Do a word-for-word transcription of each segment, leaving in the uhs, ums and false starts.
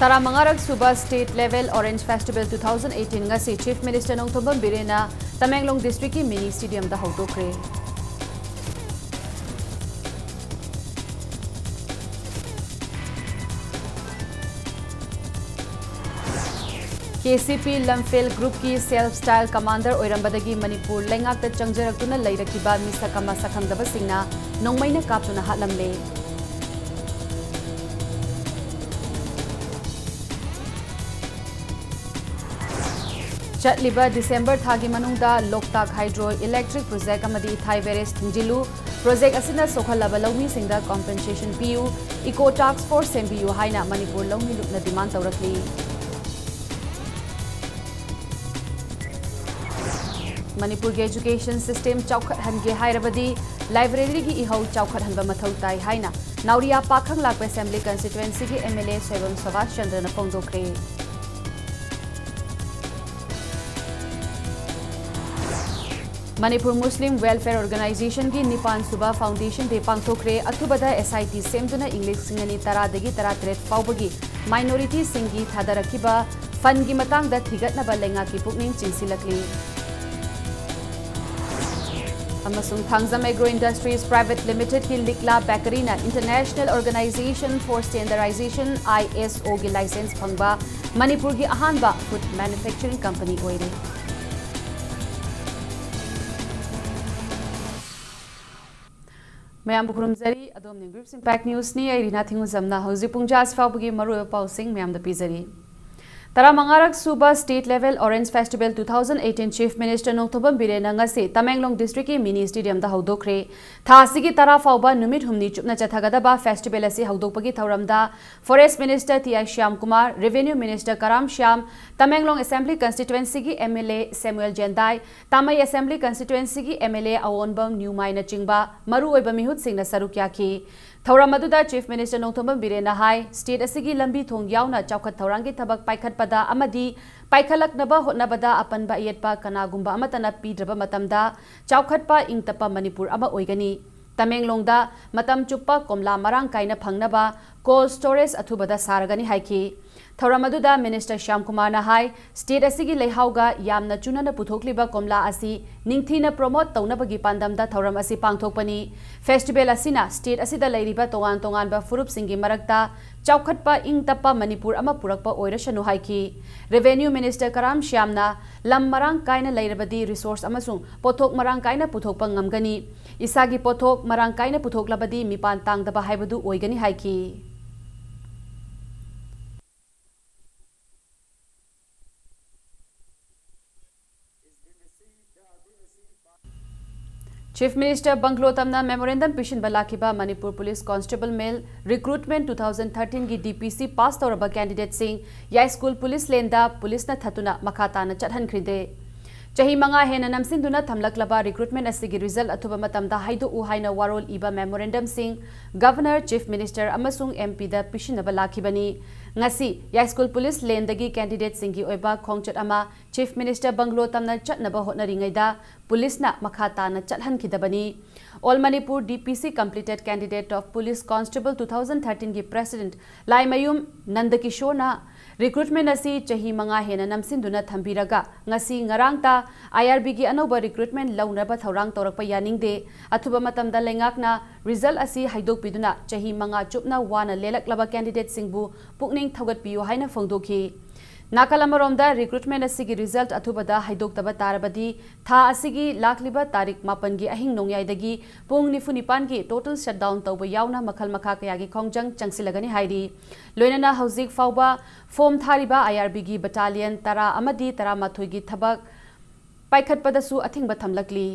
ꯇꯔꯥꯃꯉꯥꯔꯛ ꯁꯨꯕ State Level Orange Festival two thousand eighteen ꯉꯁꯤ Chief Minister Nongthombam ꯕꯤꯔꯦꯟꯅ Tamenglong district ꯀꯤ mini stadium ꯗ ꯍꯧꯗꯣꯛꯈ꯭ꯔꯦ꯫ KCP ꯂꯝꯐꯦꯜ group ꯀꯤ self style commander ꯑꯣꯏꯔꯝꯕꯗꯒꯤ ꯃꯅꯤꯄꯨꯔ ꯂꯩꯉꯥꯛꯇ ꯆꯪꯖꯔꯛꯇꯨꯅ ꯂꯩꯔꯛꯈꯤꯕ ꯃꯤꯁꯛ ꯑꯃ ꯁꯛꯈꯪꯗꯕꯁꯤꯡꯅ ꯅꯣꯡꯃꯩꯅ ꯀꯥꯞꯇꯨꯅ ꯍꯥꯠꯂꯝꯂꯦ꯫ ꯆꯠꯂꯤꯕ December ꯊꯥꯒꯤ ꯃꯅꯨꯡꯗ ꯂꯣꯛꯇꯥꯛ hydro electric project ꯑꯃꯗꯤ ꯏꯊꯥꯏ barrage ꯊꯤꯡꯖꯤꯜꯂꯨ, project ꯑꯁꯤꯅ ꯁꯣꯛꯍꯜꯂꯕ ꯂꯧꯃꯤꯁꯤꯡꯗ compensation ꯄꯤꯌꯨ, eco task force ꯁꯦꯝꯕꯤꯌꯨ ꯍꯥꯏꯅ ꯃꯅꯤꯄꯨꯔ ꯂꯧꯃꯤ ꯂꯨꯞꯅ demand ꯇꯧꯔꯛꯂꯤ꯫ ꯃꯅꯤꯄꯨꯔꯒꯤ education system ꯆꯥꯎꯈꯠꯍꯟꯒꯦ ꯍꯥꯏꯔꯕꯗꯤ library ꯒꯤ ꯏꯍꯧ ꯆꯥꯎꯈꯠꯍꯟꯕ ꯃꯊꯧ ꯇꯥꯏ ꯍꯥꯏꯅ ꯅꯥꯎꯔꯤꯌꯥ ꯄꯥꯈꯪꯂꯥꯛꯄ Assembly Constituency ꯒꯤ MLA ꯁꯣꯏꯕꯝ ꯁꯨꯕꯥꯁ ꯆꯟꯗ꯭ꯔꯅ ꯐꯣꯡꯗꯣꯛꯈ꯭ꯔꯦ꯫ ꯃꯅꯤꯄꯨꯔ Muslim Welfare Organisation ꯒꯤ ꯅꯤꯄꯥꯟ ꯁꯨꯕ Foundation Day ꯄꯥꯡꯊꯣꯛꯈ꯭ꯔꯦ꯫ ꯑꯊꯨꯕꯗ SIT ꯁꯦꯝꯗꯨꯅ ꯏꯪ ꯂꯤꯁꯤꯡ ꯑꯅꯤ ꯇꯔꯥꯗꯒꯤ ꯇꯔꯥꯇꯔꯦꯠ ꯐꯥꯎꯕꯒꯤ minority ꯁꯤꯡꯒꯤ ꯊꯥꯗꯔꯛꯈꯤꯕ fund ꯒꯤ ꯃꯇꯥꯡꯗ ꯊꯤꯒꯠꯅꯕ ꯂꯩꯉꯥꯛꯀꯤ ꯄꯨꯛꯅꯤꯡ ꯆꯤꯡꯁꯤꯜꯂꯛꯂꯤ꯫ ꯑꯃꯁꯨꯡ Thangjam Agro Industries Private Limited ꯀꯤ ꯂꯤꯛꯂꯥ bakery ꯅ International Organisation for Standardization, ISO ꯒꯤ license ꯐꯪꯕ ꯃꯅꯤꯄꯨꯔꯒꯤ ꯑꯍꯥꯟꯕ food manufacturing company ꯑꯣꯏꯔꯦ꯫ ꯃꯌꯥꯝꯕꯨ ꯈꯨꯔꯨꯝꯖꯔꯤ꯫ ꯑꯗꯣꯝꯅ Grips Impact News ꯅꯤ꯫ ꯑꯩ ꯔꯤꯅꯥ ꯊꯤꯡꯉꯨꯖꯝꯅ꯫ ꯍꯧꯖꯤꯛ ꯄꯨꯡ ꯖꯥ ꯑꯁꯤ ꯐꯥꯎꯕꯒꯤ ꯃꯔꯨꯑꯣꯏꯕ ꯄꯥꯎꯁꯤꯡ ꯃꯌꯥꯝꯗ ꯄꯤꯖꯔꯤ꯫ ꯇꯔꯥꯃꯉꯥꯔꯛ ꯁꯨꯕ State Level Orange Festival two thousand eighteen Chief Minister Nongthombam ꯕꯤꯔꯦꯟꯅ ꯉꯁꯤ ꯇꯃꯦꯡꯂꯣꯡ district ꯀꯤ mini stadium ꯗ ꯍꯧꯗꯣꯛꯈ꯭ꯔꯦ꯫ ꯊꯥ ꯑꯁꯤꯒꯤ ꯇꯔꯥ ꯐꯥꯎꯕ ꯅꯨꯃꯤꯠ ꯍꯨꯝꯅꯤ ꯆꯨꯞꯅ ꯆꯠꯊꯒꯗꯕ festival ꯑꯁꯤ ꯍꯧꯗꯣꯛꯄꯒꯤ ꯊꯧꯔꯝꯗ Forest Minister ꯇꯤ ꯑꯥꯏ ꯁ꯭ꯌꯥꯝ ꯀꯨꯃꯥꯔ, Revenue Minister ꯀꯔꯥꯝ ꯁ꯭ꯌꯥꯝ, ꯇꯃꯦꯡꯂꯣꯡ Assembly Constituency ꯒꯤ MLA ꯁꯦꯃꯨꯑꯦꯜ ꯖꯦꯟꯗꯥꯏ, ꯇꯥꯃꯩ Assembly Constituency ꯒꯤ MLA ꯑꯋꯣꯟꯕꯝ ꯅ꯭ꯌꯨꯃꯥꯏꯅꯆꯤꯡꯕ ꯃꯔꯨꯑꯣꯏꯕ ꯃꯤꯍꯨꯠꯁꯤꯡꯅ ꯁꯔꯨꯛ ꯌꯥꯈꯤ꯫ ꯊꯧꯔꯝ ꯑꯗꯨꯗ Chief Minister ꯅꯣꯡꯊꯣꯝꯕꯝ ꯕꯤꯔꯦꯟꯅ ꯍꯥꯏ, state ꯑꯁꯤꯒꯤ ꯂꯝꯕꯤ ꯊꯣꯡ ꯌꯥꯎꯅ ꯆꯥꯎꯈꯠ ꯊꯧꯔꯥꯡꯒꯤ ꯊꯕꯛ ꯄꯥꯏꯈꯠꯄ ꯄꯗ ꯑꯃꯗꯤ ꯄꯥꯏꯈꯠꯂꯛꯅꯕ ꯍꯣꯠꯅꯕꯗ ꯑꯄꯟꯕ ꯑꯌꯦꯠꯄ ꯀꯅꯥꯒꯨꯝꯕ ꯑꯃꯠꯇꯅ ꯄꯤꯗ꯭ꯔꯕ ꯃꯇꯝꯗ ꯆꯥꯎꯈꯠꯄ ꯏꯪ ꯇꯞꯄ ꯃꯅꯤꯄꯨꯔ ꯑꯃ ꯑꯣꯏꯒꯅꯤ꯫ ꯇꯃꯦꯡꯂꯣꯡꯗ ꯃꯇꯝ ꯆꯨꯞꯄ ꯀꯣꯝꯂꯥ ꯃꯔꯥꯡ ꯀꯥꯏꯅ ꯐꯪꯅꯕ cold storage ꯑꯊꯨꯕꯗ ꯁꯥꯔꯒꯅꯤ ꯍꯥꯏꯈꯤ꯫ ꯊꯧꯔꯝ ꯑꯗꯨꯗ Minister ꯁ꯭ꯌꯥꯝ ꯀꯨꯃꯥꯔꯅ ꯍꯥꯏ, state ꯑꯁꯤꯒꯤ ꯂꯩꯍꯥꯎꯒ ꯌꯥꯝꯅ ꯆꯨꯅꯅ ꯄꯨꯊꯣꯛꯂꯤꯕ ꯀꯣꯝꯂꯥ ꯑꯁꯤ ꯅꯤꯡꯊꯤꯅ promote ꯇꯧꯅꯕꯒꯤ ꯄꯥꯟꯗꯝꯗ ꯊꯧꯔꯝ ꯑꯁꯤ ꯄꯥꯡꯊꯣꯛꯄꯅꯤ꯫ Festival ꯑꯁꯤꯅ state ꯑꯁꯤꯗ ꯂꯩꯔꯤꯕ ꯇꯣꯉꯥꯟ ꯇꯣꯉꯥꯟꯕ ꯐꯨꯔꯨꯞꯁꯤꯡꯒꯤ ꯃꯔꯛꯇ ꯆꯥꯎꯈꯠꯄ ꯏꯪ ꯇꯞꯄ ꯃꯅꯤꯄꯨꯔ ꯑꯃ ꯄꯨꯔꯛꯄ ꯑꯣꯏꯔꯁꯅꯨ ꯍꯥꯏꯈꯤ꯫ Revenue Minister ꯀꯔꯥꯝ ꯁ꯭ꯌꯥꯝꯅ ꯂꯝ ꯃꯔꯥꯡ ꯀꯥꯏꯅ ꯂꯩꯔꯕꯗꯤ resource ꯑꯃꯁꯨꯡ ꯄꯣꯠꯊꯣꯛ ꯃꯔꯥꯡ ꯀꯥꯏꯅ ꯄꯨꯊꯣꯛꯄ ꯉꯝꯒꯅꯤ꯫ ꯏꯁꯥꯒꯤ ꯄꯣꯠꯊꯣꯛ ꯃꯔꯥꯡ ꯀꯥꯏꯅ ꯄꯨꯊꯣꯛꯂꯕꯗꯤ ꯃꯤꯄꯥꯟ ꯇꯥꯡꯗꯕ ꯍꯥꯏꯕꯗꯨ ꯑꯣꯏꯒꯅꯤ ꯍꯥꯏꯈꯤ꯫ Chief Minister ꯕꯪꯒ꯭ꯂꯣ ꯇꯝꯅ memorandum ꯄꯤꯁꯤꯟꯕ ꯂꯥꯛꯈꯤꯕ Manipur Police Constable Male Recruitment two thousand thirteen ꯒꯤ D P C pass ꯇꯧꯔꯕ candidateꯁꯤꯡ ꯌꯥꯏꯁ꯭ꯀꯨꯜ police laneꯗ policeꯅ ꯊꯠꯇꯨꯅ ꯃꯈꯥ ꯇꯥꯅ ꯆꯠꯍꯟꯈ꯭ꯔꯤꯗꯦ꯫ ꯆꯍꯤ ꯃꯉꯥ ꯍꯦꯟꯅ ꯅꯝꯁꯤꯟꯗꯨꯅ ꯊꯝꯂꯛꯂꯕ recruitment ꯑꯁꯤꯒꯤ result ꯑꯊꯨꯕ ꯃꯇꯝꯗ ꯍꯥꯏꯗꯣꯛꯎ ꯍꯥꯏꯅ ꯋꯥꯔꯣꯜ ꯏꯕ memorandumꯁꯤꯡ Governor, Chief Minister ꯑꯃꯁꯨꯡ M Pꯗ ꯄꯤꯁꯤꯟꯅꯕ ꯂꯥꯛꯈꯤꯕꯅꯤ꯫ ꯉꯁꯤ ꯌꯥꯏꯁ꯭ꯀꯨꯜ police laneꯗꯒꯤ candidateꯁꯤꯡꯒꯤ ꯑꯣꯏꯕ ꯈꯣꯡꯆꯠ ꯑꯃ Chief Minister ꯕꯪꯒ꯭ꯂꯣ ꯇꯝꯅ ꯆꯠꯅꯕ ꯍꯣꯠꯅꯔꯤꯉꯩꯗ policeꯅ ꯃꯈꯥ ꯇꯥꯅ ꯆꯠꯍꯟꯈꯤꯗꯕꯅꯤ꯫ All Manipur D P C completed candidate of Police Constable two thousand thirteen ꯒꯤ President ꯂꯥꯏꯃꯌꯨꯝ ꯅꯟꯗꯀꯤꯁꯣꯔꯅ recruitment ꯑꯁꯤ ꯆꯍꯤ ꯃꯉꯥ ꯍꯦꯟꯅ ꯅꯝꯁꯤꯟꯗꯨꯅ ꯊꯝꯕꯤꯔꯒ ꯉꯁꯤ ꯉꯔꯥꯡꯇ I R Bꯒꯤ ꯑꯅꯧꯕ recruitment ꯂꯧꯅꯕ ꯊꯧꯔꯥꯡ ꯇꯧꯔꯛꯄ ꯌꯥꯅꯤꯡꯗꯦ꯫ ꯑꯊꯨꯕ ꯃꯇꯝꯗ ꯂꯩꯉꯥꯛꯅ result ꯑꯁꯤ ꯍꯥꯏꯗꯣꯛꯄꯤꯗꯨꯅ ꯆꯍꯤ ꯃꯉꯥ ꯆꯨꯞꯅ ꯋꯥꯅ ꯂꯦꯜꯂꯛꯂꯕ candidateꯁꯤꯡꯕꯨ ꯄꯨꯛꯅꯤꯡ ꯊꯧꯒꯠꯄꯤꯌꯨ ꯍꯥꯏꯅ ꯐꯣꯡꯗꯣꯛꯈꯤ꯫ ꯅꯥꯀꯜ ꯑꯃꯔꯣꯝꯗ, recruitment ꯑꯁꯤꯒꯤ result ꯑꯊꯨꯕꯗ ꯍꯥꯏꯗꯣꯛꯇꯕ ꯇꯥꯔꯕꯗꯤ ꯊꯥ ꯑꯁꯤꯒꯤ ꯂꯥꯛꯂꯤꯕ ꯇꯥꯔꯤꯛ ꯃꯥꯄꯟꯒꯤ ꯑꯍꯤꯡ ꯅꯣꯡꯌꯥꯏꯗꯒꯤ ꯄꯨꯡ ꯅꯤꯐꯨ ꯅꯤꯄꯥꯟꯒꯤ total shutdown ꯇꯧꯕ ꯌꯥꯎꯅ ꯃꯈꯜ ꯃꯈꯥ ꯀꯌꯥꯒꯤ ꯈꯣꯡꯖꯪ ꯆꯪꯁꯤꯜꯂꯒꯅꯤ ꯍꯥꯏꯔꯤ꯫ ꯂꯣꯏꯅꯅ ꯍꯧꯖꯤꯛ ꯐꯥꯎꯕ form ꯊꯥꯔꯤꯕ I R Bꯒꯤ battalion ꯇꯔꯥ ꯑꯃꯗꯤ ꯇꯔꯥꯃꯥꯊꯣꯏꯒꯤ ꯊꯕꯛ ꯄꯥꯏꯈꯠꯄꯗꯁꯨ ꯑꯊꯤꯡꯕ ꯊꯝꯂꯛꯂꯤ꯫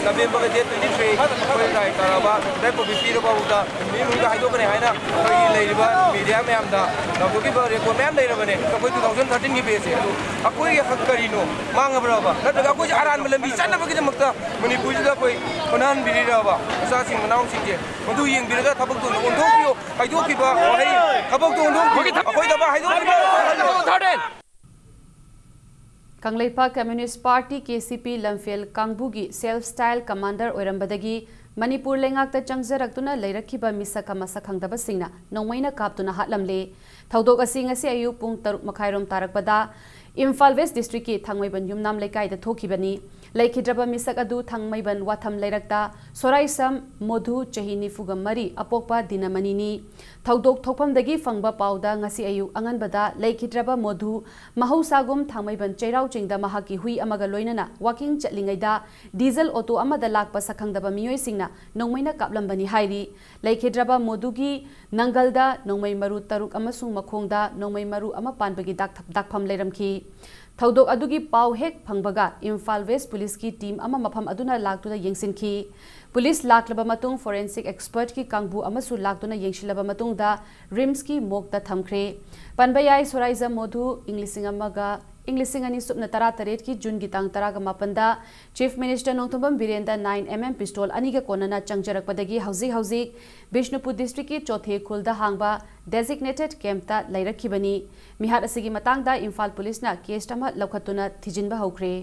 ꯅꯕꯦꯝꯕꯔꯒ ꯗꯦꯠ ꯇ꯭ꯋꯦꯟꯇꯤ ꯊ꯭ꯔꯤ ꯑꯩꯈꯣꯏ ꯂꯥꯏ ꯇꯥꯔꯕ ꯗꯥꯏ ꯀꯣꯐꯤ ꯄꯤꯔꯕ ꯐꯥꯎꯗ ꯅꯨꯃꯤꯠ ꯍꯨꯝꯅꯤꯗ ꯍꯥꯏꯗꯣꯛꯀꯅꯤ ꯍꯥꯏꯅ ꯑꯩꯈꯣꯏꯒꯤ ꯂꯩꯔꯤꯕ ꯃꯦꯗꯤꯌꯥ ꯃꯌꯥꯝꯗ ꯂꯥꯎꯊꯣꯛꯈꯤꯕ ꯔꯦꯀꯣꯔꯗ ꯃꯌꯥꯝ ꯂꯩꯔꯕꯅꯦ꯫ ꯑꯩꯈꯣꯏ ꯇꯨ ꯊꯥꯎꯖꯟ ꯊꯥꯔꯇꯤꯟꯒꯤ ꯕꯦꯁꯁꯦ ꯑꯗꯨ ꯑꯩꯈꯣꯏꯒꯤ ꯍꯛ ꯀꯔꯤꯅꯣ? ꯃꯥꯡꯉꯕ꯭ꯔꯕ? ꯅꯠꯇ꯭ꯔꯒ ꯑꯩꯈꯣꯏꯁꯦ ꯑꯔꯥꯟꯕ ꯂꯝꯕꯤ ꯆꯠꯅꯕꯒꯤꯗꯃꯛꯇ ꯃꯅꯤꯄꯨꯔꯁꯤꯗ ꯑꯩꯈꯣꯏ ꯍꯣꯠꯅꯍꯟꯕꯤꯔꯤꯔꯕ? ꯃꯆꯥꯁꯤꯡ ꯃꯅꯥꯎꯁꯤꯡꯁꯦ ꯃꯗꯨ ꯌꯦꯡꯕꯤꯔꯒ ꯊꯕꯛꯇꯣ ꯑꯣꯏꯅ ꯑꯣꯟꯊꯣꯛꯄꯤꯌꯨ꯫ ꯍꯥꯏꯗꯣꯛꯈꯤꯕ ꯋꯥꯍꯩ ꯊꯕꯛꯇꯣ ꯑꯣꯟꯊꯣꯛꯄꯤꯌꯨ꯫ ꯑꯩꯈꯣꯏꯗ ꯍꯥꯏꯗꯣꯛꯈꯤꯕ ꯀꯪꯂꯩꯄꯥꯛ communist party, K C P, Lamphel ꯀꯥꯡꯕꯨꯒꯤ ꯁꯦꯜꯐ ꯁ꯭ꯇꯥꯏꯜ ꯀꯃꯥꯟꯗꯔ ꯑꯣꯏꯔꯝꯕꯗꯒꯤ ꯃꯅꯤꯄꯨꯔ ꯂꯩꯉꯥꯛꯇ ꯆꯪꯖꯔꯛꯇꯨꯅ ꯂꯩꯔꯛꯈꯤꯕ ꯃꯤꯁꯛ ꯑꯃ ꯁꯛꯈꯪꯗꯕꯁꯤꯡꯅ ꯅꯣꯡꯃꯩꯅ ꯀꯥꯞꯇꯨꯅ ꯍꯥꯠꯂꯝꯂꯦ꯫ ꯊꯧꯗꯣꯛ ꯑꯁꯤ ꯉꯁꯤ ꯑꯌꯨꯛ ꯄꯨꯡ ꯇꯔꯨꯛ ꯃꯈꯥꯏꯔꯣꯝ ꯇꯥꯔꯛꯄꯗ ꯏꯝꯐꯥꯜ ꯋꯦꯁ꯭ꯠ ꯗꯤꯁꯇ꯭ꯔꯤꯛꯀꯤ ꯊꯥꯡꯃꯩꯕꯟ ꯌꯨꯝꯅꯥꯝ ꯂꯩꯀꯥꯏꯗ ꯊꯣꯛꯈꯤꯕꯅꯤ꯫ ꯂꯩꯈꯤꯗ꯭ꯔꯕ ꯃꯤꯁꯛ ꯑꯗꯨ ꯊꯥꯡꯃꯩꯕꯟ ꯋꯥꯊꯝ ꯂꯩꯔꯛꯇ ꯁꯣꯔꯥꯏꯁꯝ ꯃꯣꯙꯨ, ꯆꯍꯤ ꯅꯤꯐꯨꯒ ꯃꯔꯤ, ꯑꯄꯣꯛꯄ ꯗꯤꯅꯃꯅꯤꯅꯤ꯫ ꯊꯧꯗꯣꯛ ꯊꯣꯛꯐꯝꯗꯒꯤ ꯐꯪꯕ ꯄꯥꯎꯗ ꯉꯁꯤ ꯑꯌꯨꯛ ꯑꯉꯟꯕꯗ ꯂꯩꯈꯤꯗ꯭ꯔꯕ ꯃꯣꯙꯨ ꯃꯍꯧꯁꯥꯒꯨꯝ ꯊꯥꯡꯃꯩꯕꯟ ꯆꯩꯔꯥꯎ ꯆꯤꯡꯗ ꯃꯍꯥꯛꯀꯤ ꯍꯨꯏ ꯑꯃꯒ ꯂꯣꯏꯅꯅ ꯋꯥꯀꯤꯡ ꯆꯠꯂꯤꯉꯩꯗ ꯗꯤꯖꯜ ꯑꯣꯇꯣ ꯑꯃꯗ ꯂꯥꯛꯄ ꯁꯛꯈꯪꯗꯕ ꯃꯤꯑꯣꯏꯁꯤꯡꯅ ꯅꯣꯡꯃꯩꯅ ꯀꯥꯞꯂꯝꯕꯅꯤ ꯍꯥꯏꯔꯤ꯫ ꯂꯩꯈꯤꯗ꯭ꯔꯕ ꯃꯣꯙꯨꯒꯤ ꯅꯪꯒꯜꯗ ꯅꯣꯡꯃꯩ ꯃꯔꯨ ꯇꯔꯨꯛ ꯑꯃꯁꯨꯡ ꯃꯈꯣꯡꯗ ꯅꯣꯡꯃꯩ ꯃꯔꯨ ꯑꯃ ꯄꯥꯟꯕꯒꯤ ꯗꯥꯛ-, ꯗꯥꯛꯐꯝ ꯂꯩꯔꯝꯈꯤ꯫ ꯊꯧꯗꯣꯛ ꯑꯗꯨꯒꯤ ꯄꯥꯎ ꯍꯦꯛ ꯐꯪꯕꯒ ꯏꯝꯐꯥꯜ ꯋꯦꯁ꯭ꯠ ꯄꯨꯂꯤꯁꯀꯤ ꯇꯤꯝ ꯑꯃ ꯃꯐꯝ ꯑꯗꯨꯅ ꯂꯥꯛꯇꯨꯅ ꯌꯦꯡꯁꯤꯟꯈꯤ꯫ ꯄꯨꯂꯤꯁ ꯂꯥꯛꯂꯕ ꯃꯇꯨꯡ ꯐꯣꯔꯦꯟꯁꯤꯛ ꯑꯦꯛꯁꯄꯔꯠꯀꯤ ꯀꯥꯡꯕꯨ ꯑꯃꯁꯨ ꯂꯥꯛꯇꯨꯅ ꯌꯦꯡꯁꯤꯜꯂꯕ ꯃꯇꯨꯡꯗ ꯔꯤꯝꯁꯀꯤ ꯃꯣꯔꯒꯇ ꯊꯝꯈ꯭ꯔꯦ꯫ ꯄꯟꯕ ꯌꯥꯏ, ꯁꯣꯔꯥꯏꯖꯝ ꯃꯣꯙꯨ ꯏꯪ ꯂꯤꯁꯤꯡ ꯑꯃꯒ, ꯏꯪ ꯂꯤꯁꯤꯡ ꯑꯅꯤ ꯁꯨꯞꯅ ꯇꯔꯥ ꯇꯔꯦꯠꯀꯤ ꯖꯨꯟꯒꯤ ꯇꯥꯡ ꯇꯔꯥꯒ ꯃꯥꯄꯟꯗ chief minister Nongthombam Biren nine M M pistol ꯑꯅꯤꯒ ꯀꯣꯟꯅꯅ ꯆꯪꯖꯔꯛꯄꯗꯒꯤ ꯍꯧꯖꯤꯛ ꯍꯧꯖꯤꯛ ꯕꯤꯁꯅꯨꯄꯨꯔ ꯗꯤꯁꯇ꯭ꯔꯤꯛꯀꯤ ꯆꯣꯊꯦ ꯈꯨꯜꯗ ꯍꯥꯡꯕ ꯗꯦꯖꯤꯒꯅꯦꯇꯦꯗ ꯀꯦꯝꯞꯇ ꯂꯩꯔꯛꯈꯤꯕꯅꯤ꯫ ꯃꯤꯍꯥꯠ ꯑꯁꯤꯒꯤ ꯃꯇꯥꯡꯗ ꯏꯝꯐꯥꯜ ꯄꯨꯂꯤꯁꯅ ꯀꯦꯁ ꯑꯃ ꯂꯧꯈꯠꯇꯨꯅ ꯊꯤꯖꯤꯟꯕ ꯍꯧꯈ꯭ꯔꯦ꯫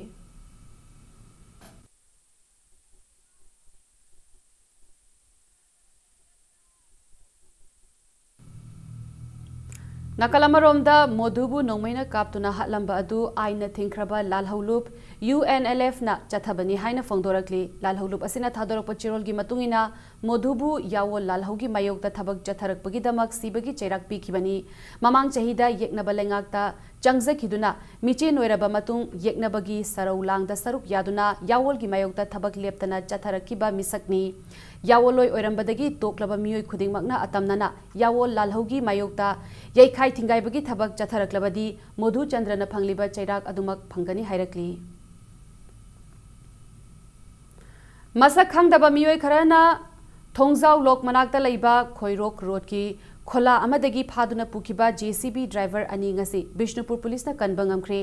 ꯅꯥꯀꯜ ꯑꯃꯔꯣꯝꯗ ꯃꯣꯙꯨꯕꯨ ꯅꯣꯡꯃꯩꯅ ꯀꯥꯞꯇꯨꯅ ꯍꯥꯠꯂꯝꯕ ꯑꯗꯨ ꯑꯥꯏꯟꯅ ꯊꯤꯡꯈ꯭ꯔꯕ ꯂꯥꯜꯍꯧꯂꯨꯞ ꯌꯨ ꯑꯦꯟ ꯑꯦꯜ ꯑꯦꯐꯅ ꯆꯠꯊꯕꯅꯤ ꯍꯥꯏꯅ ꯐꯣꯡꯗꯣꯔꯛꯂꯤ꯫ ꯂꯥꯜꯍꯧꯂꯨꯞ ꯑꯁꯤꯅ ꯊꯥꯗꯣꯔꯛꯄ ꯆꯦꯔꯣꯜꯒꯤ ꯃꯇꯨꯡ ꯏꯟꯅ, ꯃꯣꯙꯨꯕꯨ ꯌꯥꯋꯣꯜ ꯂꯥꯜꯍꯧꯒꯤ ꯃꯥꯌꯣꯛꯇ ꯊꯕꯛ ꯆꯠꯊꯔꯛꯄꯒꯤꯗꯃꯛ ꯁꯤꯕꯒꯤ ꯆꯩꯔꯥꯛ ꯄꯤꯈꯤꯕꯅꯤ꯫ ꯃꯃꯥꯡ ꯆꯍꯤꯗ ꯌꯦꯛꯅꯕ ꯂꯩꯉꯥꯛꯇ ꯆꯪꯖꯈꯤꯗꯨꯅ ꯃꯤꯆꯦꯟ ꯑꯣꯏꯔꯕ ꯃꯇꯨꯡ ꯌꯦꯛꯅꯕꯒꯤ ꯁꯔꯧ ꯂꯥꯡꯗ ꯁꯔꯨꯛ ꯌꯥꯗꯨꯅ ꯌꯥꯋꯣꯜꯒꯤ ꯃꯥꯌꯣꯛꯇ ꯊꯕꯛ ꯂꯦꯞꯇꯅ ꯆꯠꯊꯔꯛꯈꯤꯕ ꯃꯤꯁꯛꯅꯤ꯫ ꯌꯥꯋꯣꯜꯂꯣꯏ ꯑꯣꯏꯔꯝꯕꯗꯒꯤ ꯇꯣꯛꯂꯕ ꯃꯤꯑꯣꯏ ꯈꯨꯗꯤꯡꯃꯛꯅ ꯑꯇꯝꯅꯅ ꯌꯥꯋꯣꯜ ꯂꯥꯜꯍꯧꯒꯤ ꯃꯥꯌꯣꯛꯇ ꯌꯩꯈꯥꯏ ꯊꯤꯡꯒꯥꯏꯕꯒꯤ ꯊꯕꯛ ꯆꯠꯊꯔꯛꯂꯕꯗꯤ ꯃꯣꯙꯨ ꯆꯟꯗ꯭ꯔꯅ ꯐꯪꯂꯤꯕ ꯆꯩꯔꯥꯛ ꯑꯗꯨꯃꯛ ꯐꯪꯒꯅꯤ ꯍꯥꯏꯔꯛꯂꯤ꯫ ꯃꯁꯛ ꯈꯪꯗꯕ ꯃꯤꯑꯣꯏ ꯈꯔꯅ ꯊꯣꯡꯖꯥꯎ ꯂꯣꯛ ꯃꯅꯥꯛꯇ ꯂꯩꯕ ꯈꯣꯏꯔꯣꯛ ꯔꯣꯗꯀꯤ ꯈꯣꯂꯥ ꯑꯃꯗꯒꯤ ꯐꯥꯗꯨꯅ ꯄꯨꯈꯤꯕ JCB driver ꯑꯅꯤ ꯉꯁꯤ ꯕꯤꯁꯅꯨꯄꯨꯔ ꯄꯨꯂꯤꯁꯅ ꯀꯟꯕ ꯉꯝꯈ꯭ꯔꯦ꯫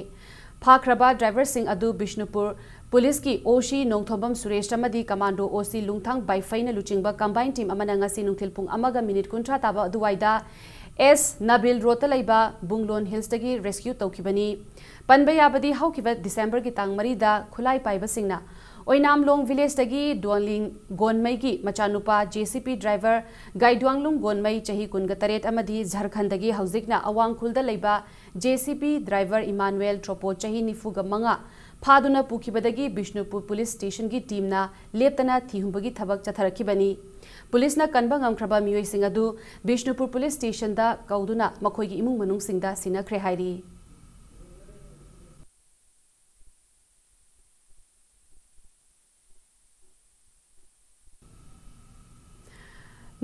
ꯐꯥꯈ꯭ꯔꯕ driverꯁꯤꯡ ꯑꯗꯨ ꯕꯤꯁꯅꯨꯄꯨꯔ ꯄꯨꯂꯤꯁꯀꯤ OC ꯅꯣꯡꯊꯣꯝꯕꯝ ꯁꯨꯔꯦꯁ ꯑꯃꯗꯤ commando OC ꯂꯨꯡꯊꯥꯡ ꯕꯥꯏꯐꯩꯅ ꯂꯨꯆꯤꯡꯕ combined team ꯑꯃꯅ ꯉꯁꯤ ꯅꯨꯡꯊꯤꯜ ꯄꯨꯡ ꯑꯃꯒ minute ꯀꯨꯟꯊ꯭ꯔꯥ ꯇꯥꯕ ꯑꯗꯨꯋꯥꯏꯗ S ꯅꯕꯤꯜ ꯔꯣꯗꯇ ꯂꯩꯕ ꯕꯨꯡꯂꯣꯟ ꯍꯤꯜꯁꯇꯒꯤ rescue ꯇꯧꯈꯤꯕꯅꯤ꯫ ꯄꯟꯕ ꯌꯥꯕꯗꯤ, ꯍꯧꯈꯤꯕ ꯗꯤꯁꯦꯝꯕꯔꯒꯤ ꯇꯥꯡ ꯃꯔꯤꯗ ꯈꯨꯠꯂꯥꯏ ꯄꯥꯏꯕꯁꯤꯡꯅ ꯑꯣꯏꯅꯥꯝꯂꯣꯡ ꯚꯤꯂꯦꯖꯇꯒꯤ ꯗꯣꯟꯂꯤꯡ ꯒꯣꯟꯃꯩꯒꯤ ꯃꯆꯥꯅꯨꯄꯥ JCB driver ꯒꯥꯏꯗ꯭ꯋꯥꯡꯂꯨꯡ ꯒꯣꯟꯃꯩ, ꯆꯍꯤ ꯀꯨꯟꯒ ꯇꯔꯦꯠ ꯑꯃꯗꯤ ꯖꯔꯈꯟꯗꯒꯤ ꯍꯧꯖꯤꯛꯅ ꯑꯋꯥꯡꯈꯨꯜꯗ ꯂꯩꯕ JCB driver ꯏꯃꯥꯅꯨꯑꯦꯜ ꯇ꯭ꯔꯣꯄꯣ, ꯆꯍꯤ ꯅꯤꯐꯨꯒ ꯃꯉꯥ, ꯐꯥꯗꯨꯅ ꯄꯨꯈꯤꯕꯗꯒꯤ ꯕꯤꯁꯅꯨꯄꯨꯔ ꯄꯨꯂꯤꯁ ꯁ꯭ꯇꯦꯁꯟꯒꯤ ꯇꯤꯝꯅ ꯂꯦꯞꯇꯅ ꯊꯤꯍꯨꯝꯕꯒꯤ ꯊꯕꯛ ꯆꯠꯊꯔꯛꯈꯤꯕꯅꯤ꯫ ꯄꯨꯂꯤꯁꯅ ꯀꯟꯕ ꯉꯝꯈ꯭ꯔꯕ ꯃꯤꯑꯣꯏꯁꯤꯡ ꯑꯗꯨ ꯕꯤꯁꯅꯨꯄꯨꯔ ꯄꯨꯂꯤꯁ ꯁ꯭ꯇꯦꯁꯟꯗ ꯀꯧꯗꯨꯅ ꯃꯈꯣꯏꯒꯤ ꯏꯃꯨꯡ ꯃꯅꯨꯡꯁꯤꯡꯗ ꯁꯤꯟꯅꯈ꯭ꯔꯦ ꯍꯥꯏꯔꯤ꯫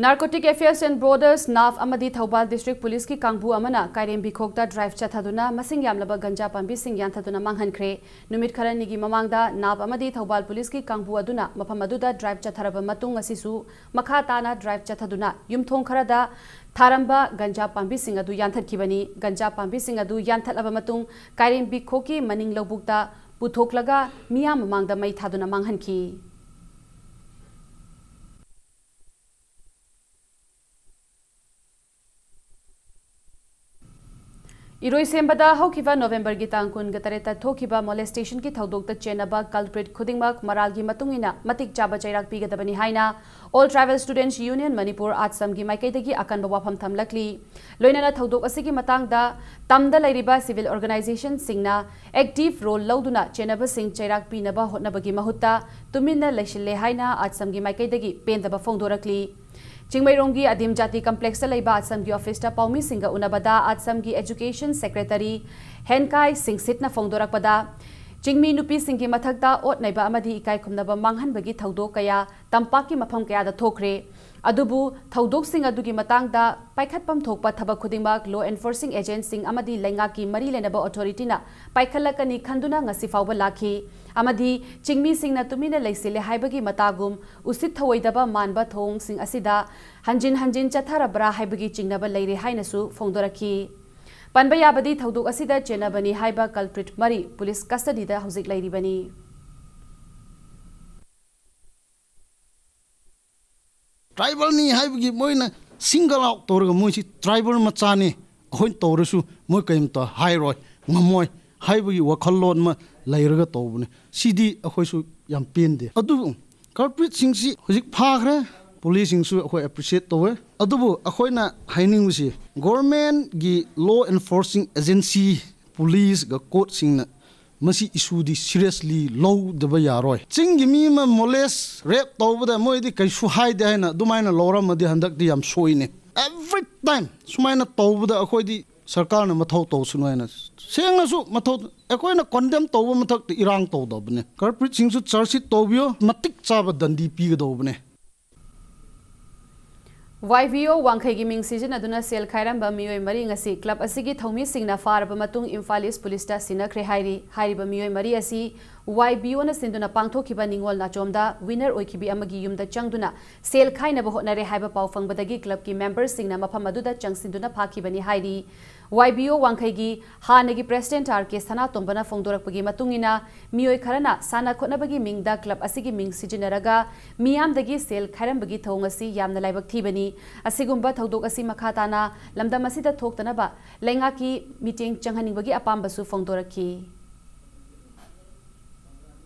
Narcotic Affairs and Borders, NAF, ꯑꯃꯗꯤ ꯊꯧꯕꯥꯜ ꯗꯤꯁꯇ꯭ꯔꯤꯛ ꯄꯨꯂꯤꯁꯀꯤ ꯀꯥꯡꯕꯨ ꯑꯃꯅ ꯀꯥꯏꯔꯦꯝꯕꯤꯈꯣꯛꯇ ꯗ꯭ꯔꯥꯏꯚ ꯆꯠꯊꯗꯨꯅ ꯃꯁꯤꯡ ꯌꯥꯝꯂꯕ ꯒꯟꯖꯥ ꯄꯥꯝꯕꯤꯁꯤꯡ ꯌꯥꯟꯊꯗꯨꯅ ꯃꯥꯡꯍꯟꯈ꯭ꯔꯦ꯫ ꯅꯨꯃꯤꯠ ꯈꯔꯅꯤꯒꯤ ꯃꯃꯥꯡꯗ NAF ꯑꯃꯗꯤ ꯊꯧꯕꯥꯜ ꯄꯨꯂꯤꯁꯀꯤ ꯀꯥꯡꯕꯨ ꯑꯗꯨꯅ ꯃꯐꯝ ꯑꯗꯨꯗ ꯗ꯭ꯔꯥꯏꯚ ꯆꯠꯊꯔꯕ ꯃꯇꯨꯡ, ꯉꯁꯤꯁꯨ ꯃꯈꯥ ꯇꯥꯅ ꯗ꯭ꯔꯥꯏꯚ ꯆꯠꯊꯗꯨꯅ ꯌꯨꯝꯊꯣꯡ ꯈꯔꯗ ꯊꯥꯔꯝꯕ ꯒꯟꯖꯥ ꯄꯥꯝꯕꯤꯁꯤꯡ ꯑꯗꯨ ꯌꯥꯟꯊꯠꯈꯤꯕꯅꯤ꯫ ꯒꯟꯖꯥ ꯄꯥꯝꯕꯤꯁꯤꯡ ꯑꯗꯨ ꯌꯥꯟꯊꯠꯂꯕ ꯃꯇꯨꯡ, ꯀꯥꯏꯔꯦꯝꯕꯤꯈꯣꯛꯀꯤ ꯃꯅꯤꯡ ꯂꯧꯕꯨꯛꯇ ꯄꯨꯊꯣꯛꯂꯒ ꯃꯤꯌꯥꯝ ꯃꯃꯥꯡꯗ ꯃꯩ ꯊꯥꯗꯨꯅ ꯃꯥꯡꯍꯟꯈꯤ꯫ ꯏꯔꯣꯏꯁꯦꯝꯕꯗ ꯍꯧꯈꯤꯕ ꯅꯣꯕꯦꯝꯕꯔꯒꯤ ꯇꯥꯡ ꯀꯨꯟꯒ ꯇꯔꯦꯠꯇ ꯊꯣꯛꯈꯤꯕ molestationꯒꯤ ꯊꯧꯗꯣꯛꯇ ꯆꯦꯟꯅꯕ culprit ꯈꯨꯗꯤꯡꯃꯛ ꯃꯔꯥꯜꯒꯤ ꯃꯇꯨꯡ ꯏꯟꯅ ꯃꯇꯤꯛ ꯆꯥꯕ ꯆꯩꯔꯥꯛ ꯄꯤꯒꯗꯕꯅꯤ ꯍꯥꯏꯅ All Tribal Students Union Manipur, ꯑꯥꯠꯁꯝꯒꯤ ꯃꯥꯏꯀꯩꯗꯒꯤ ꯑꯀꯟꯕ ꯋꯥꯐꯝ ꯊꯝꯂꯛꯂꯤ꯫ ꯂꯣꯏꯅꯅ ꯊꯧꯗꯣꯛ ꯑꯁꯤꯒꯤ ꯃꯇꯥꯡꯗ ꯇꯝꯗ ꯂꯩꯔꯤꯕ civil organizationꯁꯤꯡꯅ active role ꯂꯧꯗꯨꯅ ꯆꯦꯟꯅꯕꯁꯤꯡ ꯆꯩꯔꯥꯛ ꯄꯤꯅꯕ ꯍꯣꯠꯅꯕꯒꯤ ꯃꯍꯨꯠꯇ ꯇꯨꯃꯤꯟꯅ ꯂꯩꯁꯤꯜꯂꯦ ꯍꯥꯏꯅ ꯑꯥꯠꯁꯝꯒꯤ ꯃꯥꯏꯀꯩꯗꯒꯤ ꯄꯦꯟꯗꯕ ꯐꯣꯡꯗꯣꯔꯛꯂꯤ꯫ ꯆꯤꯡꯃꯩꯔꯣꯡꯒꯤ ꯑꯗꯤꯝ ꯖꯥꯇꯤ complexꯇ ꯂꯩꯕ ꯑꯥꯠꯁꯝꯒꯤ officeꯇ ꯄꯥꯎꯃꯤꯁꯤꯡꯒ ꯎꯅꯕꯗ ꯑꯥꯠꯁꯝꯒꯤ education secretary ꯍꯦꯟꯀꯥꯏ ꯁꯤꯡꯁꯤꯠꯅ ꯐꯣꯡꯗꯣꯔꯛꯄꯗ, ꯆꯤꯡꯃꯤ ꯅꯨꯄꯤꯁꯤꯡꯒꯤ ꯃꯊꯛꯇ ꯑꯣꯠ ꯅꯩꯕ ꯑꯃꯗꯤ ꯏꯀꯥꯏ ꯈꯨꯝꯅꯕ ꯃꯥꯡꯍꯟꯕꯒꯤ ꯊꯧꯗꯣꯛ ꯀꯌꯥ ꯇꯝꯄꯥꯛꯀꯤ ꯃꯐꯝ ꯀꯌꯥꯗ ꯊꯣꯛꯈ꯭ꯔꯦ꯫ ꯑꯗꯨꯕꯨ ꯊꯧꯗꯣꯛꯁꯤꯡ ꯑꯗꯨꯒꯤ ꯃꯇꯥꯡꯗ ꯄꯥꯏꯈꯠꯐꯝ ꯊꯣꯛꯄ ꯊꯕꯛ ꯈꯨꯗꯤꯡꯃꯛ law enforcing agentꯁꯤꯡ ꯑꯃꯗꯤ ꯂꯩꯉꯥꯛꯀꯤ ꯃꯔꯤ ꯂꯩꯅꯕ authorityꯅ ꯄꯥꯏꯈꯠꯂꯛꯀꯅꯤ ꯈꯟꯗꯨꯅ ꯉꯁꯤ ꯐꯥꯎꯕ ꯂꯥꯛꯈꯤ ꯑꯃꯗꯤ ꯆꯤꯡꯃꯤꯁꯤꯡꯅ ꯇꯨꯃꯤꯟꯅ ꯂꯩꯁꯤꯜꯂꯦ ꯍꯥꯏꯕꯒꯤ ꯃꯇꯥꯒꯨꯝ ꯎꯁꯤꯠ ꯊꯑꯣꯏꯗꯕ ꯃꯥꯟꯕ ꯊꯧꯑꯣꯡꯁꯤꯡ ꯑꯁꯤꯗ ꯍꯟꯖꯤꯟ ꯍꯟꯖꯤꯟ ꯆꯠꯊꯔꯕ꯭ꯔꯥ ꯍꯥꯏꯕꯒꯤ ꯆꯤꯡꯅꯕ ꯂꯩꯔꯦ ꯍꯥꯏꯅꯁꯨ ꯐꯣꯡꯗꯣꯔꯛꯈꯤ꯫ ꯄꯟꯕ ꯌꯥꯕꯗꯤ ꯊꯧꯗꯣꯛ ꯑꯁꯤꯗ ꯆꯦꯟꯅꯕꯅꯤ ꯍꯥꯏꯕ culprit ꯃꯔꯤ police custodyꯗ ꯍꯧꯖꯤꯛ ꯂꯩꯔꯤꯕꯅꯤ꯫ Tribalꯅꯤ ꯍꯥꯏꯕꯒꯤ ꯃꯣꯏꯅ single out ꯇꯧꯔꯒ ꯃꯣꯏꯁꯤ tribal ꯃꯆꯥꯅꯤ, ꯑꯩꯈꯣꯏꯅ ꯇꯧꯔꯁꯨ ꯃꯣꯏ ꯀꯔꯤꯝꯇ ꯍꯥꯏꯔꯣꯏ, ꯉꯝꯃꯣꯏ ꯍꯥꯏꯕꯒꯤ ꯋꯥꯈꯜꯂꯣꯟ ꯑꯃ ꯂꯩꯔꯒ ꯇꯧꯕꯅꯦ꯫ ꯁꯤꯗꯤ ꯑꯩꯈꯣꯏꯁꯨ ꯌꯥꯝ ꯄꯦꯟꯗꯦ꯫ ꯑꯗꯨꯕꯨ culpritꯁꯤꯡꯁꯤ ꯍꯧꯖꯤꯛ ꯐꯥꯈ꯭ꯔꯦ, policeꯁꯤꯡꯁꯨ ꯑꯩꯈꯣꯏ appreciate ꯇꯧꯋꯦ꯫ ꯑꯗꯨꯕꯨ ꯑꯩꯈꯣꯏꯅ ꯍꯥꯏꯅꯤꯡꯕꯁꯤ governmentꯀꯤ law enforcing agency, policeꯒ courtꯁꯤꯡꯅ ꯃꯁꯤ issueꯗꯤ seriously ꯂꯧꯗꯕ ꯌꯥꯔꯣꯏ꯫ ꯆꯤꯡꯒꯤ ꯃꯤ ꯑꯃ molest, rape ꯇꯧꯕꯗ ꯃꯣꯏꯗꯤ ꯀꯩꯁꯨ ꯍꯥꯏꯗꯦ ꯍꯥꯏꯅ ꯑꯗꯨꯃꯥꯏꯅ ꯂꯧꯔꯝꯃꯗꯤ ꯍꯟꯗꯛꯇꯤ ꯌꯥꯝ ꯁꯣꯏꯅꯦ꯫ Every time ꯁꯨꯃꯥꯏꯅ ꯇꯧꯕꯗ ꯑꯩꯈꯣꯏꯗꯤ ꯁꯔꯀꯥꯔꯅ ꯃꯊꯧ ꯇꯧꯁꯅꯨ ꯍꯥꯏꯅ ꯁꯦꯡꯅꯁꯨ ꯃꯊꯧ, ꯑꯩꯈꯣꯏꯅ condemn ꯇꯧꯕ ꯃꯊꯛꯇ ꯏꯔꯥꯡ ꯇꯧꯗꯕꯅꯦ꯫ Culpritꯁꯤꯡꯁꯨ charge sheet ꯇꯧꯕꯤꯌꯣ, ꯃꯇꯤꯛ ꯆꯥꯕ ꯗꯟꯗꯤ ꯄꯤꯒꯗꯧꯕꯅꯦ꯫ YBO ꯋꯥꯡꯈꯩꯒꯤ ꯃꯤꯡ ꯁꯤꯖꯤꯟꯅꯗꯨꯅ ꯁꯦꯜ ꯈꯥꯏꯔꯝꯕ ꯃꯤꯑꯣꯏ ꯃꯔꯤ ꯉꯁꯤ club ꯑꯁꯤꯒꯤ ꯊꯧꯃꯤꯁꯤꯡꯅ ꯐꯥꯔꯕ ꯃꯇꯨꯡ ꯏꯝꯐꯥꯜ ꯏꯁ ꯄꯨꯂꯤꯁꯇ ꯁꯤꯟꯅꯈ꯭ꯔꯦ ꯍꯥꯏꯔꯤ꯫ ꯍꯥꯏꯔꯤꯕ ꯃꯤꯑꯣꯏ ꯃꯔꯤ ꯑꯁꯤ YBOꯅ ꯁꯤꯟꯗꯨꯅ ꯄꯥꯡꯊꯣꯛꯈꯤꯕ ꯅꯤꯉꯣꯜ ꯅꯥꯆꯣꯝꯗ winner ꯑꯣꯏꯈꯤꯕꯤ ꯑꯃꯒꯤ ꯌꯨꯝꯗ ꯆꯪꯗꯨꯅ ꯁꯦꯜ ꯈꯥꯏꯅꯕ ꯍꯣꯠꯅꯔꯦ ꯍꯥꯏꯕ ꯄꯥꯎ ꯐꯪꯕꯗꯒꯤ clubꯀꯤ memberꯁꯤꯡꯅ ꯃꯐꯝ ꯑꯗꯨꯗ ꯆꯪꯁꯤꯟꯗꯨꯅ ꯐꯥꯈꯤꯕꯅꯤ ꯍꯥꯏꯔꯤ꯫ YBO ꯋꯥꯡꯈꯩꯒꯤ ꯍꯥꯟꯅꯒꯤ president R K ꯁꯅꯥꯇꯣꯝꯕꯅ ꯐꯣꯡꯗꯣꯔꯛꯄꯒꯤ ꯃꯇꯨꯡ ꯏꯟꯅ, ꯃꯤꯑꯣꯏ ꯈꯔꯅ ꯁꯥꯟꯅ ꯈꯣꯠꯅꯕꯒꯤ ꯃꯤꯡꯗ club ꯑꯁꯤꯒꯤ ꯃꯤꯡ ꯁꯤꯖꯤꯟꯅꯔꯒ ꯃꯤꯌꯥꯝꯗꯒꯤ ꯁꯦꯜ ꯈꯥꯏꯔꯝꯕꯒꯤ ꯊꯧꯑꯣꯡ ꯑꯁꯤ ꯌꯥꯝꯅ ꯂꯥꯏꯕꯛ ꯊꯤꯕꯅꯤ꯫ ꯑꯁꯤꯒꯨꯝꯕ ꯊꯧꯗꯣꯛ ꯑꯁꯤ ꯃꯈꯥ ꯇꯥꯅ ꯂꯝꯗꯝ ꯑꯁꯤꯗ ꯊꯣꯛꯇꯅꯕ ꯂꯩꯉꯥꯛꯀꯤ ꯃꯤꯠꯌꯦꯡ ꯆꯪꯍꯟꯅꯤꯡꯕꯒꯤ ꯑꯄꯥꯝꯕꯁꯨ ꯐꯣꯡꯗꯣꯔꯛꯈꯤ꯫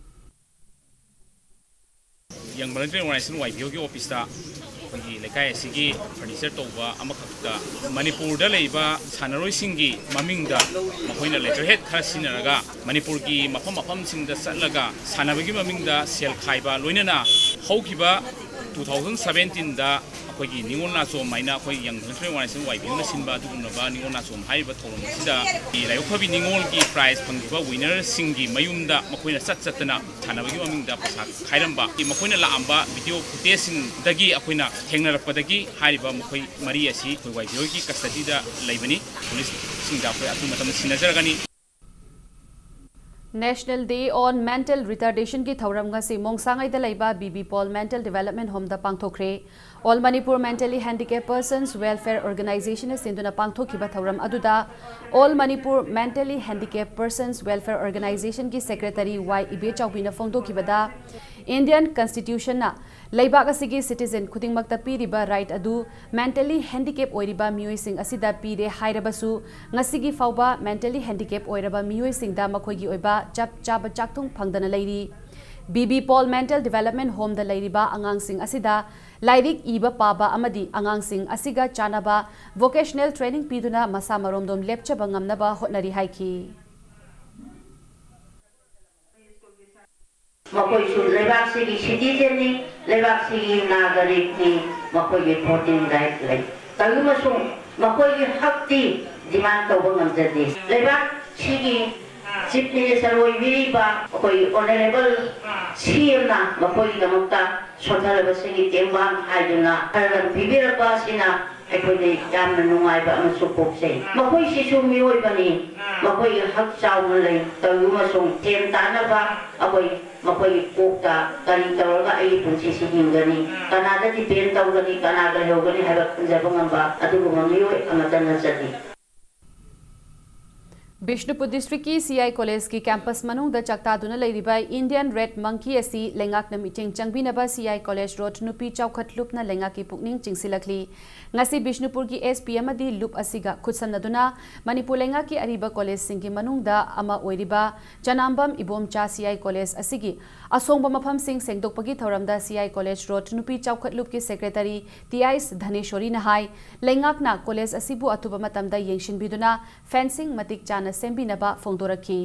Young Volunteer Organization, YBOꯒꯤ officeꯇ ꯑꯩꯈꯣꯏꯒꯤ ꯂꯩꯀꯥꯏ ꯑꯁꯤꯒꯤ furniture ꯇꯧꯕ ꯑꯃꯈꯛꯇ ꯃꯅꯤꯄꯨꯔꯗ ꯂꯩꯕ ꯁꯥꯟꯅꯔꯣꯏꯁꯤꯡꯒꯤ ꯃꯃꯤꯡꯗ ꯃꯈꯣꯏꯅ letterhead ꯈꯔ ꯁꯤꯖꯤꯟꯅꯔꯒ ꯃꯅꯤꯄꯨꯔꯒꯤ ꯃꯐꯝ ꯃꯐꯝꯁꯤꯡꯗ ꯆꯠꯂꯒ ꯁꯥꯟꯅꯕꯒꯤ ꯃꯃꯤꯡꯗ ꯁꯦꯜ ꯈꯥꯏꯕ, ꯂꯣꯏꯅꯅ ꯍꯧꯈꯤꯕ ꯇꯨ ꯊꯥꯎꯖꯟ ꯁꯕꯦꯟꯇꯤꯟꯗ ꯑꯩꯈꯣꯏꯒꯤ ꯅꯤꯉꯣꯜ ꯅꯥꯆꯣꯝ ꯍꯥꯏꯅ ꯑꯩꯈꯣꯏ ꯌꯪ ꯐꯤꯂꯝ ꯑꯣꯔꯒꯅꯥꯏꯖꯦꯁꯟ, ꯋꯥꯏ ꯕꯤ ꯌꯨꯅ ꯁꯤꯟꯕ ꯑꯗꯨꯒꯨꯝꯂꯕ ꯅꯤꯉꯣꯜ ꯅꯥꯆꯣꯝ ꯍꯥꯏꯔꯤꯕ ꯊꯧꯔꯝ ꯑꯁꯤꯗ ꯂꯥꯏꯕꯛ ꯐꯕꯤ ꯅꯤꯉꯣꯜꯒꯤ ꯄ꯭ꯔꯥꯏꯖ ꯐꯪꯈꯤꯕ ꯋꯤꯅꯔꯁꯤꯡꯒꯤ ꯃꯌꯨꯝꯗ ꯃꯈꯣꯏꯅ ꯆꯠ ꯆꯠꯇꯅ ꯁꯥꯟꯅꯕꯒꯤ ꯃꯃꯤꯡꯗ ꯄꯩꯁꯥ ꯈꯥꯏꯔꯝꯕ, ꯃꯈꯣꯏꯅ ꯂꯥꯛꯑꯝꯕ ꯚꯤꯗꯤꯑꯣ ꯐꯨꯇꯦꯖꯁꯤꯡꯗꯒꯤ ꯑꯩꯈꯣꯏꯅ ꯊꯦꯡꯅꯔꯛꯄꯗꯒꯤ ꯍꯥꯏꯔꯤꯕ ꯃꯈꯣꯏ ꯃꯔꯤ ꯑꯁꯤ ꯑꯩꯈꯣꯏ ꯋꯥꯏ ꯕꯤ ꯑꯣꯒꯤ ꯀꯁꯇꯗꯤꯗ ꯂꯩꯕꯅꯤ꯫ ꯄꯨꯂꯤꯁꯁꯤꯡꯗ ꯑꯩꯈꯣꯏ ꯑꯊꯨꯕ ꯃꯇꯝꯗ ꯁꯤꯟꯅꯖꯔꯒꯅꯤ꯫ National Day on Mental Retardation ꯒꯤ ꯊꯧꯔꯝ ꯉꯁꯤ ꯃꯣꯡꯁꯥꯡꯉꯩꯗ ꯂꯩꯕ B B Paul Mental Development Home ꯗ ꯄꯥꯡꯊꯣꯛꯈ꯭ꯔꯦ꯫ All Manipur Mentally Handicapped Persons Welfare Organization ꯅ ꯁꯤꯟꯗꯨꯅ ꯄꯥꯡꯊꯣꯛꯈꯤꯕ ꯊꯧꯔꯝ ꯑꯗꯨꯗ All Manipur Mentally Handicapped Persons Welfare Organization ꯒꯤ Secretary ꯋꯥꯏ ꯏꯕꯦꯆꯥꯎꯕꯤꯅ ꯐꯣꯡꯗꯣꯛꯈꯤꯕꯗ, Indian Constitution ꯅ ꯂꯩꯕꯥꯛ ꯑꯁꯤꯒꯤ citizen ꯈꯨꯗꯤꯡꯃꯛꯇ ꯄꯤꯔꯤꯕ right ꯑꯗꯨ mentally handicap ꯑꯣꯏꯔꯤꯕ ꯃꯤꯑꯣꯏꯁꯤꯡ ꯑꯁꯤꯗ ꯄꯤꯔꯦ ꯍꯥꯏꯔꯕꯁꯨ, ꯉꯁꯤꯒꯤ ꯐꯥꯎꯕ mentally handicap ꯑꯣꯏꯔꯕ ꯃꯤꯑꯣꯏꯁꯤꯡꯗ ꯃꯈꯣꯏꯒꯤ ꯑꯣꯏꯕ ꯆꯞ ꯆꯥꯕ ꯆꯥꯛꯊꯨꯡ ꯐꯪꯗꯅ ꯂꯩꯔꯤ꯫ B B Paul Mental Development Home ꯗ ꯂꯩꯔꯤꯕ ꯑꯉꯥꯡꯁꯤꯡ ꯑꯁꯤꯗ ꯂꯥꯏꯔꯤꯛ ꯏꯕ ꯄꯥꯕ ꯑꯃꯗꯤ ꯑꯉꯥꯡꯁꯤꯡ ꯑꯁꯤꯒ ꯆꯥꯟꯅꯕ vocational training ꯄꯤꯗꯨꯅ ꯃꯁꯥ ꯃꯔꯣꯝꯗꯣꯝ ꯂꯦꯞꯆꯕ ꯉꯝꯅꯕ ꯍꯣꯠꯅꯔꯤ ꯍꯥꯏꯈꯤ꯫ ꯃꯈꯣꯏꯁꯨ ꯂꯩꯕꯥꯛꯁꯤꯒꯤ citizen ꯅꯤ, ꯂꯩꯕꯥꯛꯁꯤꯒꯤ ꯅꯥꯒꯔꯤꯛꯅꯤ, ꯃꯈꯣꯏꯒꯤ voting right ꯂꯩ꯫ ꯇꯧꯏ ꯑꯃꯁꯨꯡ ꯃꯈꯣꯏꯒꯤ ꯍꯛꯇꯤ demand ꯇꯧꯕ ꯉꯝꯖꯗꯦ꯫ ꯂꯩꯕꯥꯛꯁꯤꯒꯤ Chief Minister ꯑꯣꯏꯕꯤꯔꯤꯕ ꯑꯩꯈꯣꯏ Honourable ꯁꯤ ꯑꯦꯝꯅ ꯃꯈꯣꯏꯒꯤꯗꯃꯛꯇ ꯁꯣꯟꯊꯔꯕꯁꯤꯡꯒꯤ ꯇꯦꯡꯕꯥꯡ ꯍꯥꯏꯗꯨꯅ ꯈꯔ ꯄꯤꯕꯤꯔꯛꯄ ꯑꯁꯤꯅ ꯑꯩꯈꯣꯏꯗ ꯌꯥꯝꯅ ꯅꯨꯡꯉꯥꯏꯕ ꯑꯃꯁꯨ ꯄꯣꯛꯆꯩ꯫ ꯃꯈꯣꯏꯁꯤꯁꯨ ꯃꯤꯑꯣꯏꯕꯅꯤ, ꯃꯈꯣꯏꯒꯤ ꯍꯛ ꯆꯥꯎꯅ ꯂꯩ꯫ ꯇꯧꯏ ꯑꯃꯁꯨꯡ ꯁꯦꯟ ꯇꯥꯅꯕ ꯑꯩꯈꯣꯏ ꯃꯈꯣꯏꯒꯤ ꯀꯣꯛꯇ ꯀꯔꯤ ꯇꯧꯔꯒ ꯑꯩꯒꯤ ꯄꯨꯟꯁꯤꯁꯤ ꯍꯤꯡꯒꯅꯤ, ꯀꯅꯥꯗ depend ꯇꯧꯒꯅꯤ, ꯀꯅꯥꯒ ꯂꯩꯍꯧꯒꯅꯤ ꯍꯥꯏꯕ ꯈꯟꯖꯕ ꯉꯝꯕ ꯑꯗꯨꯒꯨꯝꯕ ꯃꯤꯑꯣꯏ ꯑꯃꯠꯇ ꯅꯠꯆꯗꯦ꯫ ꯕꯤꯁꯅꯨꯄꯨꯔ district ꯀꯤ ꯁꯤ ꯑꯥꯏ college ꯀꯤ campus ꯃꯅꯨꯡꯗ ꯆꯥꯛꯇꯥꯗꯨꯅ ꯂꯩꯔꯤꯕ Indian Red Monkey ꯑꯁꯤ ꯂꯩꯉꯥꯛꯅ ꯃꯤꯠꯌꯦꯡ ꯆꯪꯕꯤꯅꯕ ꯁꯤ ꯑꯥꯏ college road ꯅꯨꯄꯤ ꯆꯥꯎꯈꯠ ꯂꯨꯞꯅ ꯂꯩꯉꯥꯛꯀꯤ ꯄꯨꯛꯅꯤꯡ ꯆꯤꯡꯁꯤꯜꯂꯛꯂꯤ꯫ ꯉꯁꯤ ꯕꯤꯁꯅꯨꯄꯨꯔꯒꯤ ꯑꯦꯁ ꯄꯤ ꯑꯃꯗꯤ ꯂꯨꯞ ꯑꯁꯤꯒ ꯈꯨꯠꯁꯝꯅꯗꯨꯅ ꯃꯅꯤꯄꯨꯔ ꯂꯩꯉꯥꯛꯀꯤ ꯑꯔꯤꯕ collegeꯁꯤꯡꯒꯤ ꯃꯅꯨꯡꯗ ꯑꯃ ꯑꯣꯏꯔꯤꯕ ꯆꯅꯥꯝꯕꯝ ꯏꯕꯣꯝꯆꯥ ꯁꯤ ꯑꯥꯏ college ꯑꯁꯤꯒꯤ ꯑꯁꯣꯡꯕ ꯃꯐꯝꯁꯤꯡ ꯁꯦꯡꯗꯣꯛꯄꯒꯤ ꯊꯧꯔꯝꯗ ꯁꯤ ꯑꯥꯏ college road ꯅꯨꯄꯤ ꯆꯥꯎꯈꯠ ꯂꯨꯞꯀꯤ secretary ꯇꯤ ꯑꯥꯏꯁ ꯙꯅꯦꯁꯣꯔꯤꯅ ꯍꯥꯏ, ꯂꯩꯉꯥꯛꯅ college ꯑꯁꯤꯕꯨ ꯑꯊꯨꯕ ꯃꯇꯝꯗ ꯌꯦꯡꯁꯤꯟꯕꯤꯗꯨꯅ fencing ꯃꯇꯤꯛ ꯆꯥꯅ ꯁꯦꯝꯕꯤꯅꯕ ꯐꯣꯡꯗꯣꯔꯛꯈꯤ꯫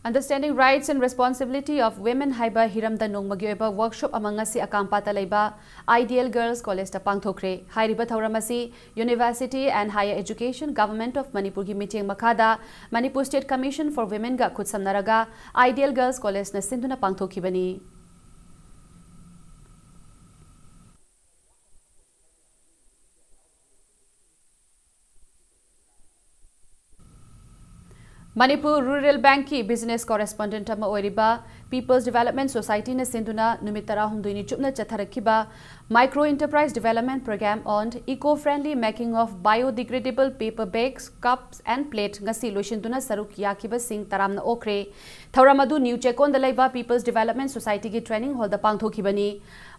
Understanding Rights and Responsibility of Women ꯍꯥꯏꯕ ꯍꯤꯔꯝꯗ ꯅꯣꯡꯃꯒꯤ ꯑꯣꯏꯕ workshop ꯑꯃ ꯉꯁꯤ ꯑꯀꯥꯝꯄꯥꯠꯇ ꯂꯩꯕ Ideal Girls Collegeꯇ ꯄꯥꯡꯊꯣꯛꯈ꯭ꯔꯦ꯫ ꯍꯥꯏꯔꯤꯕ ꯊꯧꯔꯝ ꯑꯁꯤ University and Higher Education, Government of Manipurꯒꯤ ꯃꯤꯠꯌꯦꯡ ꯃꯈꯥꯗ Manipur State Commission for Womenꯒ ꯈꯨꯠꯁꯝꯅꯔꯒ Ideal Girls Collegeꯅ ꯁꯤꯟꯗꯨꯅ ꯄꯥꯡꯊꯣꯛꯈꯤꯕꯅꯤ꯫ Manipur Rural Bankꯀꯤ business correspondent ꯑꯃ ꯑꯣꯏꯔꯤꯕ People's Development Societyꯅ ꯁꯤꯟꯗꯨꯅ ꯅꯨꯃꯤꯠ ꯇꯔꯥꯍꯨꯝꯗꯣꯏꯅꯤ ꯆꯨꯞꯅ ꯆꯠꯊꯔꯛꯈꯤꯕ Micro Enterprise Development Program on Eco-Friendly Making of Biodegradable Paper Bags, Cups and Plate ꯉꯁꯤ ꯂꯣꯏꯁꯤꯟꯗꯨꯅ ꯁꯔꯨꯛ ꯌꯥꯈꯤꯕꯁꯤꯡ ꯇꯔꯥꯝꯅ ꯑꯣꯛꯈ꯭ꯔꯦ꯫ ꯊꯧꯔꯝ ꯑꯗꯨ ꯅ꯭ꯌꯨ ꯆꯦꯀꯣꯟꯗ ꯂꯩꯕ People's Development Societyꯒꯤ training hallꯗ ꯄꯥꯡꯊꯣꯛꯈꯤꯕꯅꯤ꯫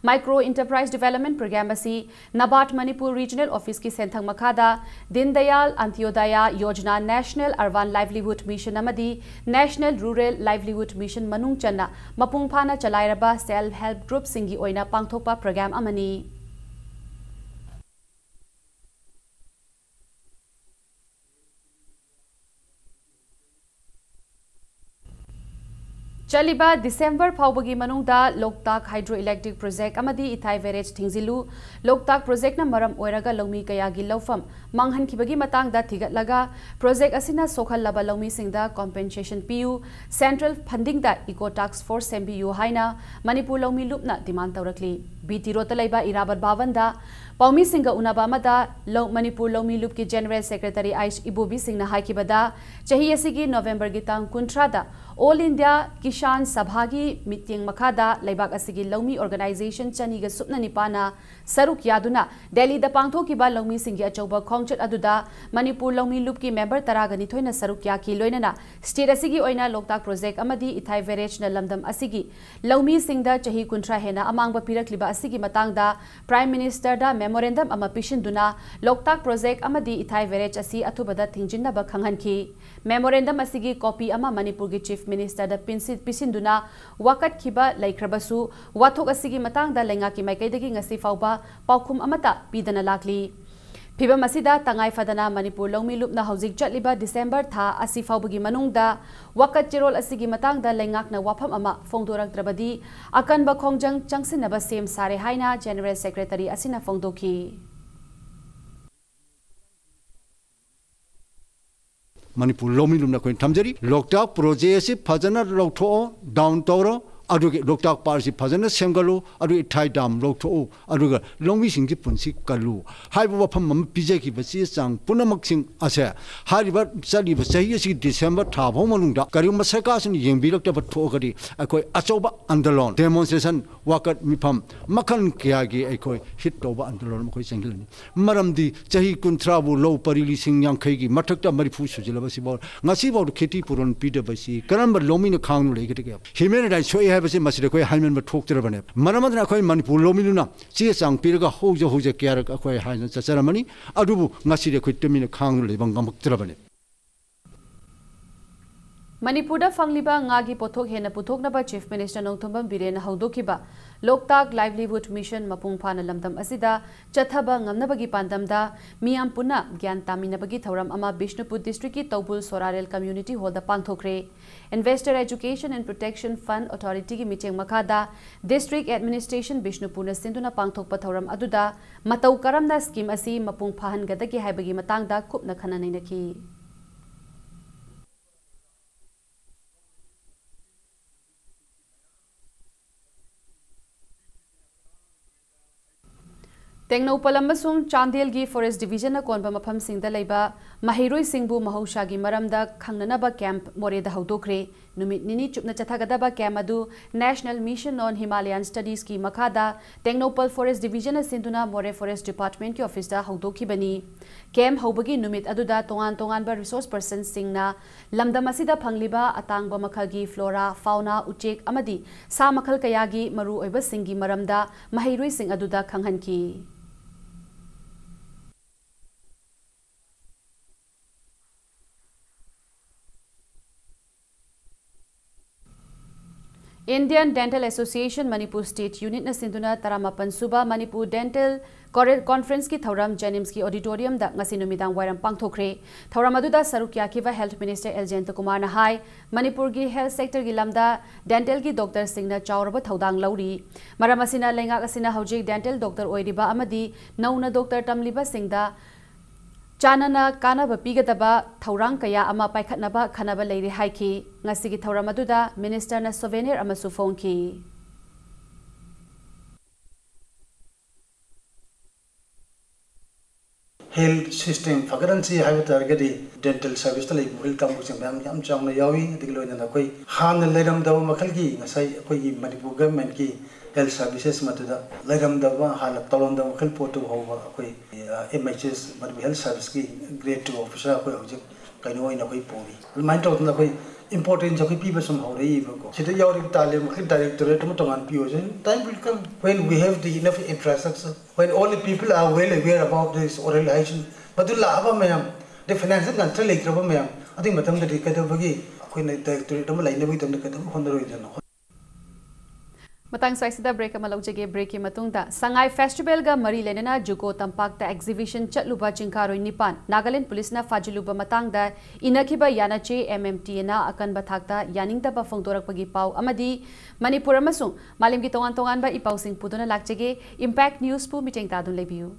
Micro Enterprise Development Program ꯑꯁꯤ NABARD Manipur Regional Officeꯀꯤ ꯁꯦꯟꯊꯪ ꯃꯈꯥꯗ ꯗꯤꯟ Dayal Antyodaya Yojana, National Urban Livelihood Mission ꯑꯃꯗꯤ National Rural Livelihood Mission ꯃꯅꯨꯡ ꯆꯟꯅ ꯃꯄꯨꯡ ꯐꯥꯅ ꯆꯂꯥꯏꯔꯕ self help groupꯁꯤꯡꯒꯤ ꯑꯣꯏꯅ ꯄꯥꯡꯊꯣꯛꯄ program ꯑꯃꯅꯤ꯫ ꯆꯠꯂꯤꯕ December ꯐꯥꯎꯕꯒꯤ ꯃꯅꯨꯡꯗ ꯂꯣꯛꯇꯥꯛ Hydroelectric Project ꯑꯃꯗꯤ ꯏꯊꯥꯏ Barrage ꯊꯤꯡꯖꯤꯜꯂꯨ꯫ ꯂꯣꯛꯇꯥꯛ Projectꯅ ꯃꯔꯝ ꯑꯣꯏꯔꯒ ꯂꯧꯃꯤ ꯀꯌꯥꯒꯤ ꯂꯧꯐꯝ ꯃꯥꯡꯍꯟꯈꯤꯕꯒꯤ ꯃꯇꯥꯡꯗ ꯊꯤꯒꯠꯂꯒ, project ꯑꯁꯤꯅ ꯁꯣꯛꯍꯜꯂꯕ ꯂꯧꯃꯤꯁꯤꯡꯗ compensation ꯄꯤꯌꯨ꯫ Central fundingꯗ Eco Task Force ꯁꯦꯝꯕꯤꯌꯨ ꯍꯥꯏꯅ ꯃꯅꯤꯄꯨꯔ ꯂꯧꯃꯤ ꯂꯨꯞꯅ demand ꯇꯧꯔꯛꯂꯤ꯫ B T Roadꯇ ꯂꯩꯕ ꯏꯔꯥꯕꯠ ꯚꯕꯟꯗ ꯄꯥꯎꯃꯤꯁꯤꯡꯒ ꯎꯅꯕ ꯑꯃꯗ ꯂꯧ-, ꯃꯅꯤꯄꯨꯔ ꯂꯧꯃꯤ ꯂꯨꯞꯀꯤ General Secretary ꯑꯩꯆ ꯏꯕꯣꯕꯤ ꯁꯤꯡꯅ ꯍꯥꯏꯈꯤꯕꯗ, ꯆꯍꯤ ꯑꯁꯤꯒꯤ Novemberꯒꯤ ꯇꯥꯡ ꯀꯨꯟꯊ꯭ꯔꯥꯗ All India Kisan Sabhaꯒꯤ ꯃꯤꯠꯌꯦꯡ ꯃꯈꯥꯗ ꯂꯩꯕꯥꯛ ꯑꯁꯤꯒꯤ ꯂꯧꯃꯤ organization ꯆꯅꯤꯒ ꯁꯨꯞꯅ ꯅꯤꯄꯥꯟꯅ ꯁꯔꯨꯛ ꯌꯥꯗꯨꯅ ꯗꯦꯜꯂꯤꯗ ꯄꯥꯡꯊꯣꯛꯈꯤꯕ ꯂꯧꯃꯤꯁꯤꯡꯒꯤ ꯑꯆꯧꯕ ꯈꯣꯡꯆꯠ ꯑꯗꯨꯗ ꯃꯅꯤꯄꯨꯔ ꯂꯧꯃꯤ ꯂꯨꯞꯀꯤ member ꯇꯔꯥꯒ ꯅꯤꯊꯣꯏꯅ ꯁꯔꯨꯛ ꯌꯥꯈꯤ꯫ ꯂꯣꯏꯅꯅ state ꯑꯁꯤꯒꯤ ꯑꯣꯏꯅ ꯂꯣꯛꯇꯥꯛ Project ꯑꯃꯗꯤ ꯏꯊꯥꯏ Barrageꯅ ꯂꯝꯗꯝ ꯑꯁꯤꯒꯤ ꯂꯧꯃꯤꯁꯤꯡꯗ ꯆꯍꯤ ꯀꯨꯟꯊ꯭ꯔꯥ ꯍꯦꯟꯅ ꯑꯃꯥꯡꯕ ꯄꯤꯔꯛꯂꯤꯕ ꯑꯁꯤꯒꯤ ꯃꯇꯥꯡꯗ Prime Ministerꯗ memorandum ꯑꯃ ꯄꯤꯁꯤꯟꯗꯨꯅ ꯂꯣꯛꯇꯥꯛ Project ꯑꯃꯗꯤ ꯏꯊꯥꯏ Barrage ꯑꯁꯤ ꯑꯊꯨꯕꯗ ꯊꯤꯡꯖꯤꯟꯅꯕ ꯈꯪꯍꯟꯈꯤ꯫ Memorandum ꯑꯁꯤꯒꯤ copy ꯑꯃ ꯃꯅꯤꯄꯨꯔꯒꯤ Chief Ministerꯗ ꯄꯤꯟꯁꯤ-, ꯄꯤꯁꯤꯟꯗꯨꯅ ꯋꯥꯀꯠꯈꯤꯕ ꯂꯩꯈ꯭ꯔꯕꯁꯨ, ꯋꯥꯊꯣꯛ ꯑꯁꯤꯒꯤ ꯃꯇꯥꯡꯗ ꯂꯩꯉꯥꯛꯀꯤ ꯃꯥꯏꯀꯩꯗꯒꯤ ꯉꯁꯤ ꯐꯥꯎꯕ ꯄꯥꯎꯈꯨꯝ ꯑꯃꯠꯇ ꯄꯤꯗꯅ ꯂꯥꯛꯂꯤ꯫ ꯐꯤꯚꯝ ꯑꯁꯤꯗ ꯇꯉꯥꯏ ꯐꯗꯅ ꯃꯅꯤꯄꯨꯔ ꯂꯧꯃꯤ ꯂꯨꯞꯅ ꯍꯧꯖꯤꯛ ꯆꯠꯂꯤꯕ ꯗꯤꯁꯦꯝꯕꯔ ꯊꯥ ꯑꯁꯤ ꯐꯥꯎꯕꯒꯤ ꯃꯅꯨꯡꯗ ꯋꯥꯀꯠ ꯆꯦꯔꯣꯜ ꯑꯁꯤꯒꯤ ꯃꯇꯥꯡꯗ ꯂꯩꯉꯥꯛꯅ ꯋꯥꯐꯝ ꯑꯃ ꯐꯣꯡꯗꯣꯔꯛꯇ꯭ꯔꯕꯗꯤ ꯑꯀꯟꯕ ꯈꯣꯡꯖꯪ ꯆꯪꯁꯤꯟꯅꯕ ꯁꯦꯝ ꯁꯥꯔꯦ ꯍꯥꯏꯅ ꯖꯦꯅꯔꯦꯜ ꯁꯦꯀ꯭ꯔꯦꯇꯔꯤ ꯑꯁꯤꯅ ꯐꯣꯡꯗꯣꯛꯈꯤ꯫ ꯃꯅꯤꯄꯨꯔ ꯂꯧꯃꯤ ꯂꯨꯞꯅ ꯑꯩꯈꯣꯏꯅ ꯊꯝꯖꯔꯤ꯫ ꯂꯣꯛꯇꯥꯛ ꯄ꯭ꯔꯣꯖꯦꯛ ꯑꯁꯤ ꯐꯖꯅ ꯂꯧꯊꯣꯛꯑꯣ, ꯗꯥꯎꯟ ꯇꯧꯔꯣ, ꯑꯗꯨꯒꯤ ꯂꯣꯛꯇꯥꯛ ꯄꯥꯠ ꯑꯁꯤ ꯐꯖꯅ ꯁꯦꯝꯒꯠꯂꯨ, ꯑꯗꯨꯒꯤ ꯏꯊꯥꯏ ꯗꯥꯝ ꯂꯧꯊꯣꯛꯎ, ꯑꯗꯨꯒ ꯂꯧꯃꯤꯁꯤꯡꯒꯤ ꯄꯨꯟꯁꯤ ꯀꯜꯂꯨ ꯍꯥꯏꯕ ꯋꯥꯐꯝ ꯑꯃ ꯄꯤꯖꯈꯤꯕ ꯆꯦ ꯆꯥꯡ ꯄꯨꯝꯅꯃꯛꯁꯤꯡ ꯑꯁꯦ ꯍꯥꯏꯔꯤꯕ ꯆꯠꯂꯤꯕ ꯆꯍꯤ ꯑꯁꯤꯒꯤ ꯗꯤꯁꯦꯝꯕꯔ ꯊꯥ ꯐꯥꯎ ꯃꯅꯨꯡꯗ ꯀꯔꯤꯒꯨꯝꯕ ꯁꯔꯀꯥꯔꯁꯤꯅ ꯌꯦꯡꯕꯤꯔꯛꯇꯕ ꯊꯣꯛꯑꯒꯗꯤ ꯑꯩꯈꯣꯏ ꯑꯆꯧꯕ ꯑꯟꯗꯣꯂꯟ, ꯗꯦꯃꯣꯟꯁꯇ꯭ꯔꯦꯁꯟ, ꯋꯥꯀꯠ ꯃꯤꯐꯝ ꯃꯈꯜ ꯀꯌꯥꯒꯤ ꯑꯩꯈꯣꯏ ꯍꯤꯠ ꯇꯧꯕ ꯑꯟꯗꯣꯂꯟ ꯑꯃ ꯑꯩꯈꯣꯏ ꯆꯪꯁꯤꯜꯂꯅꯤ꯫ ꯃꯔꯝꯗꯤ ꯆꯍꯤ ꯀꯨꯟꯊ꯭ꯔꯥꯕꯨ ꯂꯧ ꯄꯔꯤ ꯂꯤꯁꯤꯡ ꯌꯥꯡꯈꯩꯒꯤ ꯃꯊꯛꯇ ꯃꯔꯤꯐꯨ ꯁꯨꯖꯤꯜꯂꯕꯁꯤꯐꯥꯎ ꯉꯁꯤꯐꯥꯎꯗ ꯈꯦꯇꯤ ꯄꯨꯔꯣꯟ ꯄꯤꯗꯕꯁꯤ ꯀꯔꯝꯕ ꯂꯧꯃꯤꯅ ꯈꯥꯡꯗꯨꯅ ꯂꯩꯒꯗꯒꯦ? ꯍ꯭ꯌꯨꯃꯦꯟ ꯔꯥꯏꯠ ꯁꯣꯛꯏ ꯍꯥꯏꯕꯁꯤ ꯃꯁꯤꯗ ꯑꯩꯈꯣꯏ ꯍꯥꯏꯃꯟꯕ ꯊꯣꯛꯇ꯭ꯔꯕꯅꯦ꯫ ꯃꯔꯝ ꯑꯗꯨꯅ ꯑꯩꯈꯣꯏ ꯃꯅꯤꯄꯨꯔ ꯂꯧꯃꯤꯗꯨꯅ ꯆꯦ ꯆꯥꯡ ꯄꯤꯔꯒ ꯍꯧꯖ ꯍꯧꯖ ꯀꯌꯥꯔꯛ ꯑꯩꯈꯣꯏ ꯍꯥꯏꯅ ꯆꯠꯆꯔꯝꯃꯅꯤ꯫ ꯑꯗꯨꯕꯨ ꯉꯁꯤꯗꯤ ꯑꯩꯈꯣꯏ ꯇꯨꯃꯤꯟꯅ ꯈꯥꯡꯗꯨꯅ ꯂꯩꯕ ꯉꯝꯃꯛꯇ꯭ꯔꯕꯅꯤ꯫ ꯃꯅꯤꯄꯨꯔꯗ ꯐꯪꯂꯤꯕ ꯉꯥꯒꯤ ꯄꯣꯠꯊꯣꯛ ꯍꯦꯟꯅ ꯄꯨꯊꯣꯛꯅꯕ ꯆꯤꯐ ꯃꯤꯅꯤꯁꯇꯔ ꯅꯣꯡꯊꯣꯝꯕꯝ ꯕꯤꯔꯦꯟꯅ ꯍꯧꯗꯣꯛꯈꯤꯕ ꯂꯣꯛꯇꯥꯛ ꯂꯥꯏꯚꯂꯤꯍꯨꯗ ꯃꯤꯁꯟ ꯃꯄꯨꯡ ꯐꯥꯅ ꯂꯝꯗꯝ ꯑꯁꯤꯗ ꯆꯠꯊꯕ ꯉꯝꯅꯕꯒꯤ ꯄꯥꯟꯗꯝꯗ ꯃꯤꯌꯥꯝ ꯄꯨꯟꯅ ꯒ꯭ꯌꯥꯟ ꯇꯥꯃꯤꯟꯅꯕꯒꯤ ꯊꯧꯔꯝ ꯑꯃ ꯕꯤꯁꯅꯨꯄꯨꯔ ꯗꯤꯁꯇ꯭ꯔꯤꯛꯀꯤ ꯇꯧꯕꯨꯜ ꯁꯣꯔꯥꯔꯦꯜ ꯀꯝꯃ꯭ꯌꯨꯅꯤꯇꯤ ꯍꯣꯜꯗ ꯄꯥꯡꯊꯣꯛꯈ꯭ꯔꯦ꯫ Investor Education and Protection Fund Authorityꯒꯤ ꯃꯤꯠꯌꯦꯡ ꯃꯈꯥꯗ ꯗꯤꯁꯇ꯭ꯔꯤꯛ ꯑꯦꯗꯃꯤꯅꯤꯁꯇ꯭ꯔꯦꯁꯟ ꯕꯤꯁꯅꯨꯄꯨꯔꯅ ꯁꯤꯟꯗꯨꯅ ꯄꯥꯡꯊꯣꯛꯄ ꯊꯧꯔꯝ ꯑꯗꯨꯗ ꯃꯇꯧ ꯀꯔꯝꯅ ꯁ꯭ꯀꯤꯝ ꯑꯁꯤ ꯃꯄꯨꯡ ꯐꯥꯍꯟꯒꯗꯒꯦ ꯍꯥꯏꯕꯒꯤ ꯃꯇꯥꯡꯗ ꯀꯨꯞꯅ ꯈꯟꯅ ꯅꯩꯅꯈꯤ꯫ ꯇꯦꯡꯅꯧꯄꯜ ꯑꯃꯁꯨꯡ ꯆꯥꯟꯗꯦꯜꯒꯤ ꯐꯣꯔꯦꯁ ꯗꯤꯚꯤꯖꯟꯅ ꯀꯣꯟꯕ ꯃꯐꯝꯁꯤꯡꯗ ꯂꯩꯕ ꯃꯍꯩꯔꯣꯏꯁꯤꯡꯕꯨ ꯃꯍꯧꯁꯥꯒꯤ ꯃꯔꯝꯗ ꯈꯪꯅꯅꯕ ꯀꯦꯝꯞ ꯃꯣꯔꯦꯗ ꯍꯧꯗꯣꯛꯈ꯭ꯔꯦ꯫ ꯅꯨꯃꯤꯠ ꯅꯤꯅꯤ ꯆꯨꯞꯅ ꯆꯠꯊꯒꯗꯕ ꯀꯦꯝꯞ ꯑꯗꯨ National Mission on Himalayan Studiesꯀꯤ ꯃꯈꯥꯗ ꯇꯦꯡꯅꯧꯄꯜ ꯐꯣꯔꯦꯁ ꯗꯤꯚꯤꯖꯟꯅ ꯁꯤꯟꯗꯨꯅ ꯃꯣꯔꯦ ꯐꯣꯔꯦꯁ ꯗꯤꯄꯥꯔꯠꯃꯦꯟꯠꯀꯤ ꯑꯣꯐꯤꯁꯇ ꯍꯧꯗꯣꯛꯈꯤꯕꯅꯤ꯫ ꯀꯦꯝꯞ ꯍꯧꯕꯒꯤ ꯅꯨꯃꯤꯠ ꯑꯗꯨꯗ ꯇꯣꯉꯥꯟ ꯇꯣꯉꯥꯟꯕ ꯔꯤꯁꯣꯔꯁ ꯄꯔꯁꯟꯁꯤꯡꯅ ꯂꯝꯗꯝ ꯑꯁꯤꯗ ꯐꯪꯂꯤꯕ ꯑꯇꯥꯡꯕ ꯃꯈꯜꯒꯤ ꯐ꯭ꯂꯣꯔꯥ, ꯐꯥꯎꯅꯥ, ꯎꯆꯦꯛ ꯑꯃꯗꯤ ꯁꯥ ꯃꯈꯜ ꯀꯌꯥꯒꯤ ꯃꯔꯨꯑꯣꯏꯕꯁꯤꯡꯒꯤ ꯃꯔꯝꯗ ꯃꯍꯩꯔꯣꯏꯁꯤꯡ ꯑꯗꯨꯗ ꯈꯪꯍꯟꯈꯤ꯫ Indian Dental Association Manipur State Unitꯅ ꯁꯤꯟꯗꯨꯅ ꯇꯔꯥꯃꯥꯄꯟ ꯁꯨꯕ ꯃꯅꯤꯄꯨꯔ ꯗꯦꯟꯇꯦꯜ ꯀꯣꯟꯐ꯭ꯔꯦꯟꯁꯀꯤ ꯊꯧꯔꯝ JNIMSꯀꯤ ꯑꯣꯗꯤꯇꯣꯔꯤꯌꯝꯗ ꯉꯁꯤ ꯅꯨꯃꯤꯗꯥꯡ ꯋꯥꯏꯔꯝ ꯄꯥꯡꯊꯣꯛꯈ꯭ꯔꯦ꯫ ꯊꯧꯔꯝ ꯑꯗꯨꯗ ꯁꯔꯨꯛ ꯌꯥꯈꯤꯕ Health Minister L Jayantakumarꯅ ꯍꯥꯏ, ꯃꯅꯤꯄꯨꯔꯒꯤ health sectorꯒꯤ ꯂꯝꯗ dentalꯒꯤ doctorꯁꯤꯡꯅ ꯆꯥꯎꯔꯕ ꯊꯧꯗꯥꯡ ꯂꯧꯔꯤ꯫ ꯃꯔꯝ ꯑꯁꯤꯅ ꯂꯩꯉꯥꯛ ꯑꯁꯤꯅ ꯍꯧꯖꯤꯛ dental doctor ꯑꯣꯏꯔꯤꯕ ꯑꯃꯗꯤ ꯅꯧꯅ doctor ꯇꯝꯂꯤꯕꯁꯤꯡꯗ ꯆꯥꯟꯅꯅ ꯀꯥꯟꯅꯕ ꯄꯤꯒꯗꯕ ꯊꯧꯔꯥꯡ ꯀꯌꯥ ꯑꯃ ꯄꯥꯏꯈꯠꯅꯕ ꯈꯟꯅꯕ ꯂꯩꯔꯦ ꯍꯥꯏꯈꯤ꯫ ꯉꯁꯤꯒꯤ ꯊꯧꯔꯝ ꯑꯗꯨꯗ ministerꯅ souvenir ꯑꯃꯁꯨ ꯐꯣꯡꯈꯤ꯫ Health system ꯐꯒꯠꯍꯟꯁꯤ ꯍꯥꯏꯕ ꯇꯥꯔꯒꯗꯤ dental serviceꯇ ꯂꯩꯕ ꯃꯈꯜ ꯀꯥꯡꯕꯨꯁꯤꯡ ꯃꯌꯥꯝ ꯌꯥꯝ ꯆꯥꯎꯅ ꯌꯥꯎꯏ꯫ ꯑꯗꯨꯒ ꯂꯣꯏꯅꯅ ꯑꯩꯈꯣꯏ ꯍꯥꯟꯅ ꯂꯩꯔꯝꯗꯕ ꯃꯈꯜꯒꯤ ꯉꯁꯥꯏ ꯑꯩꯈꯣꯏꯒꯤ ꯃꯅꯤꯄꯨꯔ governmentꯀꯤ health services ꯃꯗꯨꯗ ꯂꯩꯔꯝꯗꯕ, ꯍꯥꯟꯅ ꯇꯧꯔꯝꯗꯕ ꯃꯈꯜ ꯄꯣꯠꯇꯨ ꯐꯥꯎꯕ ꯑꯩꯈꯣꯏ MHS, Manipur health serviceꯀꯤ grade two officer ꯑꯩꯈꯣꯏ ꯍꯧꯖꯤꯛ ꯀꯩꯅꯣ ꯑꯣꯏꯅ ꯑꯩꯈꯣꯏ ꯄꯨꯔꯤ꯫ ꯑꯗꯨꯃꯥꯏꯅ ꯇꯧꯗꯅ ꯑꯩꯈꯣꯏ importance ꯑꯩꯈꯣꯏ ꯄꯤꯕ ꯁꯨꯝ ꯍꯧꯔꯛꯏꯕꯀꯣ꯫ ꯁꯤꯗ ꯌꯥꯎꯔꯤꯕ ꯇꯥꯂꯦꯟ ꯃꯈꯩ directorate ꯑꯃ ꯇꯣꯉꯥꯟꯅ ꯄꯤꯌꯣ꯫ Time will come when we have the enough infrastructure, when all the people are well aware about this oral hygiene. ꯃꯗꯨ ꯂꯥꯛꯑꯕ ꯃꯌꯥꯝ, ꯑꯗꯩ financial constraint ꯂꯩꯇ꯭ꯔꯕ ꯃꯌꯥꯝ, ꯑꯗꯨꯒꯤ ꯃꯇꯝꯗꯗꯤ ꯀꯩꯗꯧꯕꯒꯤ ꯑꯩꯈꯣꯏꯅ directorate ꯑꯃ ꯂꯩꯅꯕꯒꯤꯗꯃꯛꯇ ꯀꯩꯗꯧꯕ ꯍꯣꯠꯅꯔꯣꯏꯗꯣꯏꯅꯣ? ꯃꯇꯥꯡ ꯁ꯭ꯋꯥꯏꯁꯤꯗ break ꯑꯃ ꯂꯧꯖꯒꯦ꯫ Breakꯀꯤ ꯃꯇꯨꯡꯗ ꯁꯉꯥꯏ festivalꯒ ꯃꯔꯤ ꯂꯩꯅꯅ ꯖꯨꯀꯣ ꯇꯝꯄꯥꯛꯇ exhibition ꯆꯠꯂꯨꯕ ꯆꯤꯡꯀꯥꯔꯣꯏ ꯅꯤꯄꯥꯟ ꯅꯥꯒꯥꯂꯦꯟ ꯄꯨꯂꯤꯁꯅ ꯐꯥꯖꯤꯜꯂꯨꯕ ꯃꯇꯥꯡꯗ ꯏꯅꯈꯤꯕ ꯌꯥꯅꯆꯦ MMTAꯅ ꯑꯀꯟꯕ ꯊꯥꯛꯇ ꯌꯥꯅꯤꯡꯗꯕ ꯐꯣꯡꯗꯣꯔꯛꯄꯒꯤ ꯄꯥꯎ ꯑꯃꯗꯤ ꯃꯅꯤꯄꯨꯔ ꯑꯃꯁꯨꯡ ꯃꯥꯂꯦꯝꯒꯤ ꯇꯣꯉꯥꯟ ꯇꯣꯉꯥꯟꯕ ꯏꯄꯥꯎꯁꯤꯡ ꯄꯨꯗꯨꯅ ꯂꯥꯛꯆꯒꯦ꯫ Impact Newsꯄꯨ ꯃꯤꯠꯌꯦꯡ ꯇꯥꯗꯨꯅ ꯂꯩꯕꯤꯌꯨ꯫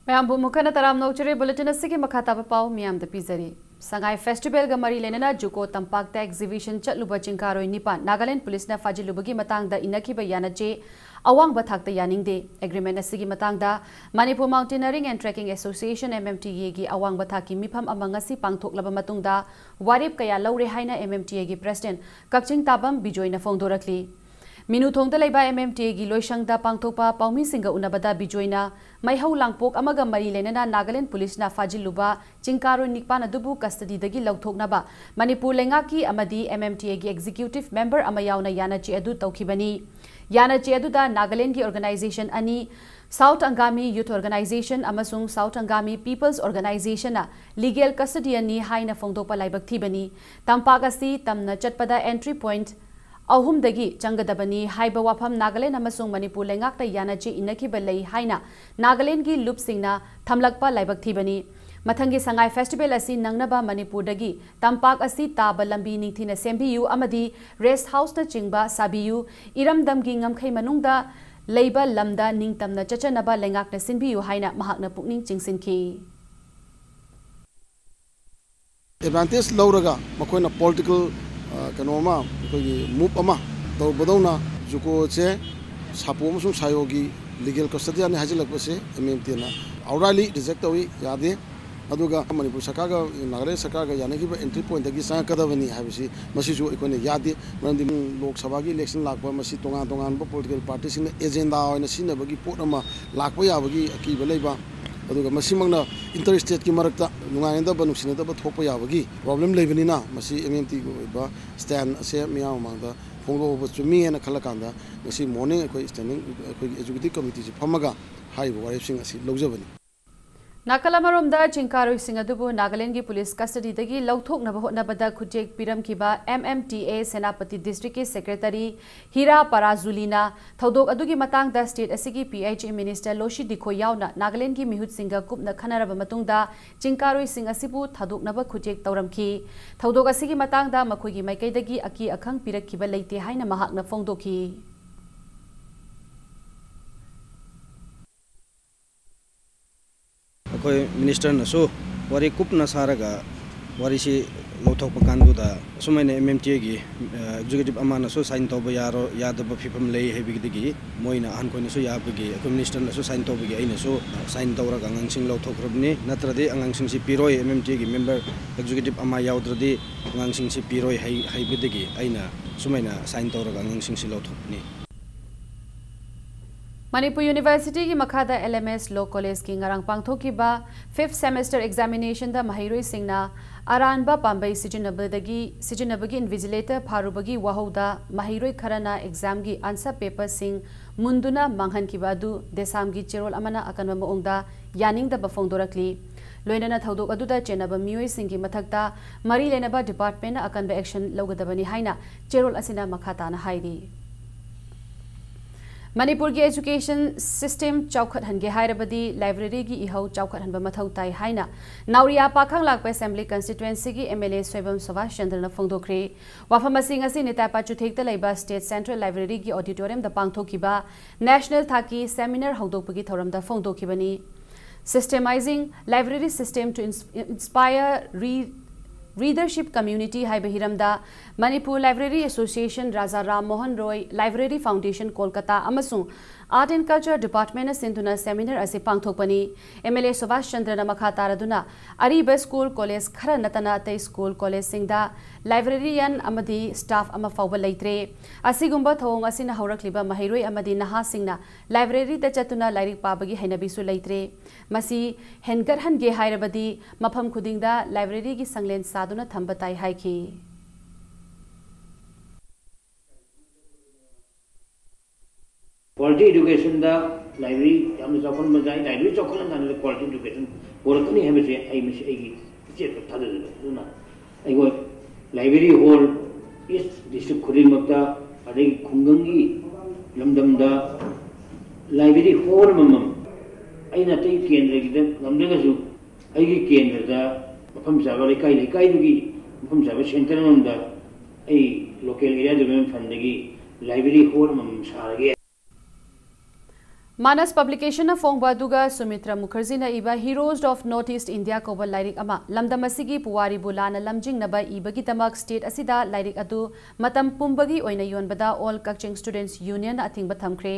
ꯃꯌꯥꯝꯕꯨ ꯑꯃꯨꯛ ꯍꯟꯅ ꯇꯔꯥꯝꯅ ꯑꯣꯛꯆꯔꯤ꯫ Bulletin ꯑꯁꯤꯒꯤ ꯃꯈꯥ ꯇꯥꯕ ꯄꯥꯎ ꯃꯤꯌꯥꯝꯗ ꯄꯤꯖꯔꯤ꯫ ꯁꯉꯥꯏ festivalꯒ ꯃꯔꯤ ꯂꯩꯅꯅ ꯖꯨꯀꯣ ꯇꯝꯄꯥꯛꯇ exhibition ꯆꯠꯂꯨꯕ ꯆꯤꯡꯀꯥꯔꯣꯏ ꯅꯤꯄꯥꯟ ꯅꯥꯒꯥꯂꯦꯟ ꯄꯨꯂꯤꯁꯅ ꯐꯥꯖꯤꯜꯂꯨꯕꯒꯤ ꯃꯇꯥꯡꯗ ꯏꯅꯈꯤꯕ ꯌꯥꯅꯆꯦ ꯑꯋꯥꯡꯕ ꯊꯥꯛꯇ ꯌꯥꯅꯤꯡꯗꯦ꯫ Agreement ꯑꯁꯤꯒꯤ ꯃꯇꯥꯡꯗ Manipur Mountaineering and Trekking Association, MMTAꯒꯤ ꯑꯋꯥꯡꯕ ꯊꯥꯛꯀꯤ ꯃꯤꯐꯝ ꯑꯃ ꯉꯁꯤ ꯄꯥꯡꯊꯣꯛꯂꯕ ꯃꯇꯨꯡꯗ ꯋꯥꯔꯦꯞ ꯀꯌꯥ ꯂꯧꯔꯦ ꯍꯥꯏꯅ MMTAꯒꯤ president ꯀꯛꯆꯤꯡ ꯇꯥꯕꯝ ꯕꯤꯖꯣꯏꯅ ꯐꯣꯡꯗꯣꯔꯛꯂꯤ꯫ ꯃꯤꯅꯨꯊꯣꯡꯗ ꯂꯩꯕ MMTAꯒꯤ ꯂꯣꯏꯁꯪꯗ ꯄꯥꯡꯊꯣꯛꯄ ꯄꯥꯎꯃꯤꯁꯤꯡꯒ ꯎꯅꯕꯗ ꯕꯤꯖꯣꯏꯅ ꯃꯩꯍꯧ ꯂꯥꯡꯄꯣꯛ ꯑꯃꯒ ꯃꯔꯤ ꯂꯩꯅꯅ ꯅꯥꯒꯥꯂꯦꯟ ꯄꯨꯂꯤꯁꯅ ꯐꯥꯖꯤꯜꯂꯨꯕ ꯆꯤꯡꯀꯥꯔꯣꯏ ꯅꯤꯄꯥꯟ ꯑꯗꯨꯕꯨ custodyꯗꯒꯤ ꯂꯧꯊꯣꯛꯅꯕ ꯃꯅꯤꯄꯨꯔ ꯂꯩꯉꯥꯛꯀꯤ ꯑꯃꯗꯤ MMTAꯒꯤ executive member ꯑꯃ ꯌꯥꯎꯅ ꯌꯥꯅꯆꯦ ꯑꯗꯨ ꯇꯧꯈꯤꯕꯅꯤ꯫ ꯌꯥꯅꯆꯦ ꯑꯗꯨꯗ ꯅꯥꯒꯥꯂꯦꯟꯒꯤ organization ꯑꯅꯤ, South Angami Youth Organization ꯑꯃꯁꯨꯡ South Angami People's Organizationꯅ legal custodianꯅꯤ ꯍꯥꯏꯅ ꯐꯣꯡꯗꯣꯛꯄ ꯂꯥꯏꯕꯛ ꯊꯤꯕꯅꯤ꯫ ꯇꯝꯄꯥꯛ ꯑꯁꯤ ꯇꯝꯅ ꯆꯠꯄꯗ entry point ꯑꯍꯨꯝꯗꯒꯤ ꯆꯪꯒꯗꯕꯅꯤ ꯍꯥꯏꯕ ꯋꯥꯐꯝ ꯅꯥꯒꯥꯂꯦꯟ ꯑꯃꯁꯨꯡ ꯃꯅꯤꯄꯨꯔ ꯂꯩꯉꯥꯛꯇ ꯌꯥꯅꯆꯦ ꯏꯟꯅꯈꯤꯕ ꯂꯩ ꯍꯥꯏꯅ ꯅꯥꯒꯥꯂꯦꯟꯒꯤ ꯂꯨꯞꯁꯤꯡꯅ ꯊꯝꯂꯛꯄ ꯂꯥꯏꯕꯛ ꯊꯤꯕꯅꯤ꯫ ꯃꯊꯪꯒꯤ ꯁꯉꯥꯏ ꯐꯦꯁꯇꯤꯚꯦꯜ ꯑꯁꯤ ꯅꯪꯅꯕ ꯃꯅꯤꯄꯨꯔꯗꯒꯤ ꯇꯝꯄꯥꯛ ꯑꯁꯤ ꯇꯥꯕ ꯂꯝꯕꯤ ꯅꯤꯡꯊꯤꯅ ꯁꯦꯝꯕꯤꯌꯨ ꯑꯃꯗꯤ ꯔꯦꯁ ꯍꯥꯎꯁꯅꯆꯤꯡꯕ ꯁꯥꯕꯤꯌꯨ, ꯏꯔꯝꯗꯝꯒꯤ ꯉꯝꯈꯩ ꯃꯅꯨꯡꯗ ꯂꯩꯕ ꯂꯝꯗ ꯅꯤꯡꯇꯝꯅ ꯆꯠꯆꯅꯕ ꯂꯩꯉꯥꯛꯅ ꯁꯤꯟꯕꯤꯌꯨ ꯍꯥꯏꯅ ꯃꯍꯥꯛꯅ ꯄꯨꯛꯅꯤꯡ ꯆꯤꯡꯁꯤꯟꯈꯤ꯫ ꯑꯦꯗꯚꯥꯟꯇꯦꯖ ꯂꯧꯔꯒ ꯃꯈꯣꯏꯅ ꯄꯣꯂꯤꯇꯤꯀꯦꯜ ꯀꯩꯅꯣ ꯑꯃ, ꯑꯩꯈꯣꯏꯒꯤ ꯃꯨꯚ ꯑꯃ ꯇꯧꯕꯗꯧꯅ ꯖꯨꯀꯣꯁꯦ ꯁꯥꯄꯣ ꯑꯃꯁꯨꯡ ꯁꯥꯌꯣꯒꯤ ꯂꯤꯒꯦꯜ ꯀꯁꯇꯗꯤꯌꯥꯅꯤ ꯍꯥꯏꯖꯤꯜꯂꯛꯄꯁꯦ ꯑꯦꯝ ꯑꯦꯝ ꯇꯤꯅ ꯑꯥꯎꯠꯔꯥꯏꯠꯂꯤ ꯔꯤꯖꯦꯛ ꯇꯧꯏ, ꯌꯥꯗꯦ꯫ ꯑꯗꯨꯒ ꯃꯅꯤꯄꯨꯔ ꯁꯔꯀꯥꯔꯒ ꯅꯥꯒꯥꯂꯦꯟ ꯁꯔꯀꯥꯔꯒ ꯌꯥꯅꯈꯤꯕ ꯑꯦꯟꯇ꯭ꯔꯤ ꯄꯣꯏꯟꯠꯇꯒꯤ ꯆꯪꯉꯛꯀꯗꯕꯅꯤ ꯍꯥꯏꯕꯁꯤ ꯃꯁꯤꯁꯨ ꯑꯩꯈꯣꯏꯅ ꯌꯥꯗꯦ꯫ ꯃꯔꯝꯗꯤ ꯂꯣꯛ ꯁꯚꯥꯒꯤ ꯏꯂꯦꯛꯁꯟ ꯂꯥꯛꯄ, ꯃꯁꯤ ꯇꯣꯉꯥꯟ ꯇꯣꯉꯥꯟꯕ ꯄꯣꯂꯤꯇꯤꯀꯦꯜ ꯄꯥꯔꯇꯤꯁꯤꯡꯅ ꯑꯦꯖꯦꯟꯗꯥ ꯑꯣꯏꯅ ꯁꯤꯖꯤꯟꯅꯕꯒꯤ ꯄꯣꯠ ꯑꯃ ꯂꯥꯛꯄ ꯌꯥꯕꯒꯤ ꯑꯀꯤꯕ ꯂꯩꯕ, ꯑꯗꯨꯒ ꯃꯁꯤꯃꯛꯅ ꯏꯟꯇꯔ ꯁ꯭ꯇꯦꯠꯀꯤ ꯃꯔꯛꯇ ꯅꯨꯡꯉꯥꯏꯅꯗꯕ, ꯅꯨꯡꯁꯤꯅꯗꯕ ꯊꯣꯛꯄ ꯌꯥꯕꯒꯤ ꯄ꯭ꯔꯣꯕ꯭ꯂꯦꯝ ꯂꯩꯕꯅꯤꯅ, ꯃꯁꯤ ꯑꯦꯝ ꯑꯦꯝ ꯇꯤꯒꯤ ꯑꯣꯏꯕ ꯁ꯭ꯇꯦꯟ ꯑꯁꯦ ꯃꯤꯌꯥꯝ ꯃꯃꯥꯡꯗ ꯐꯣꯡꯗꯣꯛꯑꯕ ꯆꯨꯝꯃꯤ ꯍꯥꯏꯅ ꯈꯜꯂꯀꯥꯟꯗ, ꯉꯁꯤ ꯃꯣꯔꯅꯤꯡ ꯑꯩꯈꯣꯏ ꯁ꯭ꯇꯦꯟꯗꯤꯡ, ꯑꯩꯈꯣꯏꯒꯤ ꯑꯦꯛꯖꯤꯀ꯭ꯌꯨꯇꯤꯚ ꯀꯃꯤꯇꯤꯁꯤ ꯐꯝꯃꯒ ꯍꯥꯏꯔꯤꯕ ꯋꯥꯔꯦꯞꯁꯤꯡ ꯑꯁꯤ ꯂꯧꯖꯕꯅꯤ꯫ ꯅꯥꯀꯜ ꯑꯃꯔꯣꯝꯗ, ꯆꯤꯡꯀꯥꯔꯣꯏꯁꯤꯡ ꯑꯗꯨꯕꯨ ꯅꯥꯒꯥꯂꯦꯟꯗꯒꯤ ꯄꯨꯂꯤꯁ ꯀꯁꯇꯗꯤꯗꯒꯤ ꯂꯧꯊꯣꯛꯅꯕ ꯍꯣꯠꯅꯕꯗ ꯈꯨꯠꯌꯦꯛ ꯄꯤꯔꯝꯈꯤꯕ M M T A Senapati ꯗꯤꯁꯇ꯭ꯔꯤꯛꯀꯤ ꯁꯦꯀ꯭ꯔꯦꯇꯔꯤ ꯍꯤꯔꯥ ꯄꯔꯥꯖꯨꯂꯤꯅ ꯊꯧꯗꯣꯛ ꯑꯗꯨꯒꯤ ꯃꯇꯥꯡꯗ ꯁ꯭ꯇꯦꯠ ꯑꯁꯤꯒꯤ P H E minister Losii Dikho ꯌꯥꯎꯅ ꯅꯥꯒꯥꯂꯦꯟꯗꯒꯤ ꯃꯤꯍꯨꯠꯁꯤꯡꯒ ꯀꯨꯞꯅ ꯈꯟꯅꯔꯕ ꯃꯇꯨꯡꯗ ꯆꯤꯡꯀꯥꯔꯣꯏꯁꯤꯡ ꯑꯁꯤꯕꯨ ꯊꯥꯗꯣꯛꯅꯕ ꯈꯨꯠꯌꯦꯛ ꯇꯧꯔꯝꯈꯤ꯫ ꯊꯧꯗꯣꯛ ꯑꯁꯤꯒꯤ ꯃꯇꯥꯡꯗ ꯃꯈꯣꯏꯒꯤ ꯃꯥꯏꯀꯩꯗꯒꯤ ꯑꯀꯤ ꯑꯈꯪ ꯄꯤꯔꯛꯈꯤꯕ ꯂꯩꯇꯦ ꯍꯥꯏꯅ ꯃꯍꯥꯛꯅ ꯐꯣꯡꯗꯣꯛꯈꯤ꯫ ꯑꯩꯈꯣꯏ ꯃꯤꯅꯤꯁꯇꯔꯅꯁꯨ ꯋꯥꯔꯤ ꯀꯨꯞꯅ ꯁꯥꯔꯒ ꯋꯥꯔꯤꯁꯤ ꯂꯧꯊꯣꯛꯄ ꯀꯥꯟꯗꯨꯗ ꯑꯁꯨꯃꯥꯏꯅ ꯑꯦꯝ ꯑꯦꯝ ꯇꯤ ꯑꯦꯒꯤ ꯑꯦꯛꯖꯤꯀ꯭ꯌꯨꯇꯤꯚ ꯑꯃꯅꯁꯨ ꯁꯥꯏꯟ ꯇꯧꯕ ꯌꯥꯔꯣ-, ꯌꯥꯗꯕ ꯐꯤꯕꯝ ꯂꯩ ꯍꯥꯏꯕꯒꯤꯗꯒꯤ ꯃꯣꯏꯅ ꯑꯍꯟꯈꯣꯏꯅꯁꯨ ꯌꯥꯕꯒꯤ ꯑꯩꯈꯣꯏ ꯃꯤꯅꯤꯁꯇꯔꯅꯁꯨ ꯁꯥꯏꯟ ꯇꯧꯕꯒꯤ ꯑꯩꯅꯁꯨ ꯁꯥꯏꯟ ꯇꯧꯔꯒ ꯑꯉꯥꯡꯁꯤꯡ ꯂꯧꯊꯣꯛꯈ꯭ꯔꯕꯅꯤ꯫ ꯅꯠꯇ꯭ꯔꯗꯤ ꯑꯉꯥꯡꯁꯤꯡꯁꯤ ꯄꯤꯔꯣꯏ, ꯑꯦꯝ ꯑꯦꯝ ꯇꯤ ꯑꯦꯒꯤ ꯃꯦꯝꯕꯔ ꯑꯦꯛꯖꯤꯀ꯭ꯌꯨꯇꯤꯚ ꯑꯃ ꯌꯥꯎꯗ꯭ꯔꯗꯤ ꯑꯉꯥꯡꯁꯤꯡꯁꯤ ꯄꯤꯔꯣꯏ ꯍꯥꯏ-, ꯍꯥꯏꯕꯗꯒꯤ ꯑꯩꯅ ꯁꯨꯃꯥꯏꯅ ꯁꯥꯏꯟ ꯇꯧꯔꯒ ꯑꯉꯥꯡꯁꯤꯡꯁꯤ ꯂꯧꯊꯣꯛꯄꯅꯤ꯫ ꯃꯅꯤꯄꯨꯔ ꯌꯨꯅꯤꯚꯔꯁꯤꯇꯤꯒꯤ ꯃꯈꯥꯗ ꯑꯦꯜ ꯑꯦꯝ ꯑꯦꯁ ꯂꯣ ꯀꯣꯂꯦꯖꯀꯤ ꯉꯔꯥꯡ ꯄꯥꯡꯊꯣꯛꯈꯤꯕ ꯐꯤꯐ ꯁꯦꯃꯦꯁꯇꯔ ꯑꯦꯛꯖꯥꯃꯤꯅꯦꯁꯟꯗ ꯃꯍꯩꯔꯣꯏꯁꯤꯡꯅ ꯑꯔꯥꯟꯕ ꯄꯥꯝꯕꯩ ꯁꯤꯖꯤꯟꯅꯕꯗꯒꯤ, ꯁꯤꯖꯤꯟꯅꯕꯒꯤ ꯏꯟꯚꯤꯖꯤꯂꯦꯇꯔ ꯐꯥꯔꯨꯕꯒꯤ ꯋꯥꯍꯧꯗ ꯃꯍꯩꯔꯣꯏ ꯈꯔꯅ ꯑꯦꯛꯖꯥꯝꯒꯤ ꯑꯟꯁꯔ ꯄꯦꯄꯔꯁꯤꯡ ꯃꯨꯟꯗꯨꯅ ꯃꯥꯡꯍꯟꯈꯤꯕ ꯑꯗꯨ ꯗꯦꯁꯥꯝꯒꯤ ꯆꯦꯔꯣꯜ ꯑꯃꯅ ꯑꯀꯟꯕ ꯃꯑꯣꯡꯗ ꯌꯥꯅꯤꯡꯗꯕ ꯐꯣꯡꯗꯣꯔꯛꯂꯤ꯫ ꯂꯣꯏꯅꯅ ꯊꯧꯗꯣꯛ ꯑꯗꯨꯗ ꯆꯦꯟꯅꯕ ꯃꯤꯑꯣꯏꯁꯤꯡꯒꯤ ꯃꯊꯛꯇ ꯃꯔꯤ ꯂꯩꯅꯕ department ꯅ ꯑꯀꯟꯕ action ꯂꯧꯒꯗꯕꯅꯤ ꯍꯥꯏꯅ ꯆꯦꯔꯣꯜ ꯑꯁꯤꯅ ꯃꯈꯥ ꯇꯥꯅ ꯍꯥꯏꯔꯤ꯫ ꯃꯅꯤꯄꯨꯔꯒꯤ education system ꯆꯥꯎꯈꯠꯍꯟꯒꯦ ꯍꯥꯏꯔꯕꯗꯤ library ꯒꯤ ꯏꯍꯧ ꯆꯥꯎꯈꯠꯍꯟꯕ ꯃꯊꯧ ꯇꯥꯏ ꯍꯥꯏꯅ ꯅꯥꯎꯔꯤꯌꯥ ꯄꯥꯈꯪꯂꯥꯛꯄ Assembly Constituency ꯒꯤ M L A Soibam Subhash ꯆꯟꯗ꯭ꯔꯅ ꯐꯣꯡꯗꯣꯛꯈ꯭ꯔꯦ꯫ ꯋꯥꯐꯝ ꯑꯁꯤ ꯉꯁꯤ ꯅꯤꯇꯥꯏ ꯄꯥꯆꯨꯊꯦꯛꯇ ꯂꯩꯕ State Central Library ꯒꯤ auditorium ꯗ ꯄꯥꯡꯊꯣꯛꯈꯤꯕ national ꯊꯥꯛꯀꯤ seminar ꯍꯧꯗꯣꯛꯄꯒꯤ ꯊꯧꯔꯝꯗ ꯐꯣꯡꯗꯣꯛꯈꯤꯕꯅꯤ꯫ Systemizing library system to ins-, inspire re-, readership community ꯍꯥꯏꯕ ꯍꯤꯔꯝꯗ Manipur Library Association, Raja Ram Mohan Roy Library Foundation, Kolkata ꯑꯃꯁꯨꯡ Art and Culture Department ꯅ ꯁꯤꯟꯗꯨꯅ seminar ꯑꯁꯤ ꯄꯥꯡꯊꯣꯛꯄꯅꯤ꯫ M L A ꯁꯨꯚꯥꯁ ꯆꯟꯗ꯭ꯔꯅ ꯃꯈꯥ ꯇꯥꯔꯗꯨꯅ ꯑꯔꯤꯕ school college ꯈꯔ ꯅꯠꯇꯅ ꯑꯇꯩ school college ꯁꯤꯡꯗ librarian ꯑꯃꯗꯤ staff ꯑꯃ ꯐꯥꯎꯕ ꯂꯩꯇ꯭ꯔꯦ꯫ ꯑꯁꯤꯒꯨꯝꯕ ꯊꯧꯑꯣꯡ ꯑꯁꯤꯅ ꯍꯧꯔꯛꯂꯤꯕ ꯃꯍꯩꯔꯣꯏ ꯑꯃꯗꯤ ꯅꯍꯥꯁꯤꯡꯅ library ꯗ ꯆꯠꯇꯨꯅ ꯂꯥꯏꯔꯤꯛ ꯄꯥꯕꯒꯤ ꯍꯩꯅꯕꯤꯁꯨ ꯂꯩꯇ꯭ꯔꯦ꯫ ꯃꯁꯤ ꯍꯦꯟꯒꯠꯍꯟꯒꯦ ꯍꯥꯏꯔꯕꯗꯤ ꯃꯐꯝ ꯈꯨꯗꯤꯡꯗ library ꯒꯤ ꯁꯪꯂꯦꯟ ꯁꯥꯗꯨꯅ ꯊꯝꯕ ꯇꯥꯏ ꯍꯥꯏꯈꯤ꯫ Quality education ꯗ library ꯌꯥꯝꯅ ꯆꯥꯎꯈꯠꯂꯝꯕ ꯌꯥꯏ꯫ Library ꯆꯥꯎꯈꯠꯂꯀꯥꯟꯗ quality education ꯄꯨꯔꯛꯀꯅꯤ ꯍꯥꯏꯕꯁꯦ ꯑꯩ ꯃꯁꯤ ꯑꯩꯒꯤ ꯑꯆꯦꯠꯄ ꯊꯥꯖꯖꯕ꯫ ꯑꯗꯨꯅ ꯑꯩꯈꯣꯏ library hall each district ꯈꯨꯗꯤꯡꯃꯛꯇ, ꯑꯗꯒꯤ ꯈꯨꯡꯒꯪꯒꯤ ꯂꯝꯗꯝꯗ library hall ꯑꯃꯃꯝ, ꯑꯩꯅ ꯑꯇꯩ ꯀꯦꯟꯗ꯭ꯔꯒꯤꯗ ꯉꯝꯗ꯭ꯔꯒꯁꯨ ꯑꯩꯒꯤ ꯀꯦꯟꯗ꯭ꯔꯗ ꯃꯐꯝ ꯆꯥꯕ ꯂꯩꯀꯥꯏ ꯂꯩꯀꯥꯏꯗꯨꯒꯤ ꯃꯐꯝ ꯆꯥꯕ centre ꯑꯃꯃꯝꯗ ꯑꯩ local area development fund ꯗꯒꯤ library hall ꯑꯃꯃꯝ ꯁꯥꯔꯒꯦ꯫ Manas Publication ꯅ ꯐꯣꯡꯕ ꯑꯗꯨꯒ ꯁꯨꯃꯤꯇ꯭ꯔ ꯃꯨꯈꯔꯖꯤꯅ ꯏꯕ Heroes of North East India ꯀꯧꯕ ꯂꯥꯏꯔꯤꯛ ꯑꯃ, ꯂꯝꯗꯝ ꯑꯁꯤꯒꯤ ꯄꯨꯋꯥꯔꯤꯕꯨ ꯂꯥꯟꯅ ꯂꯝꯖꯤꯡꯅꯕ ꯏꯕꯒꯤꯗꯃꯛ state ꯑꯁꯤꯗ ꯂꯥꯏꯔꯤꯛ ꯑꯗꯨ ꯃꯇꯝ ꯄꯨꯝꯕꯒꯤ ꯑꯣꯏꯅ ꯌꯣꯟꯕꯗ All Kakching Students Union ꯅ ꯑꯊꯤꯡꯕ ꯊꯝꯈ꯭ꯔꯦ꯫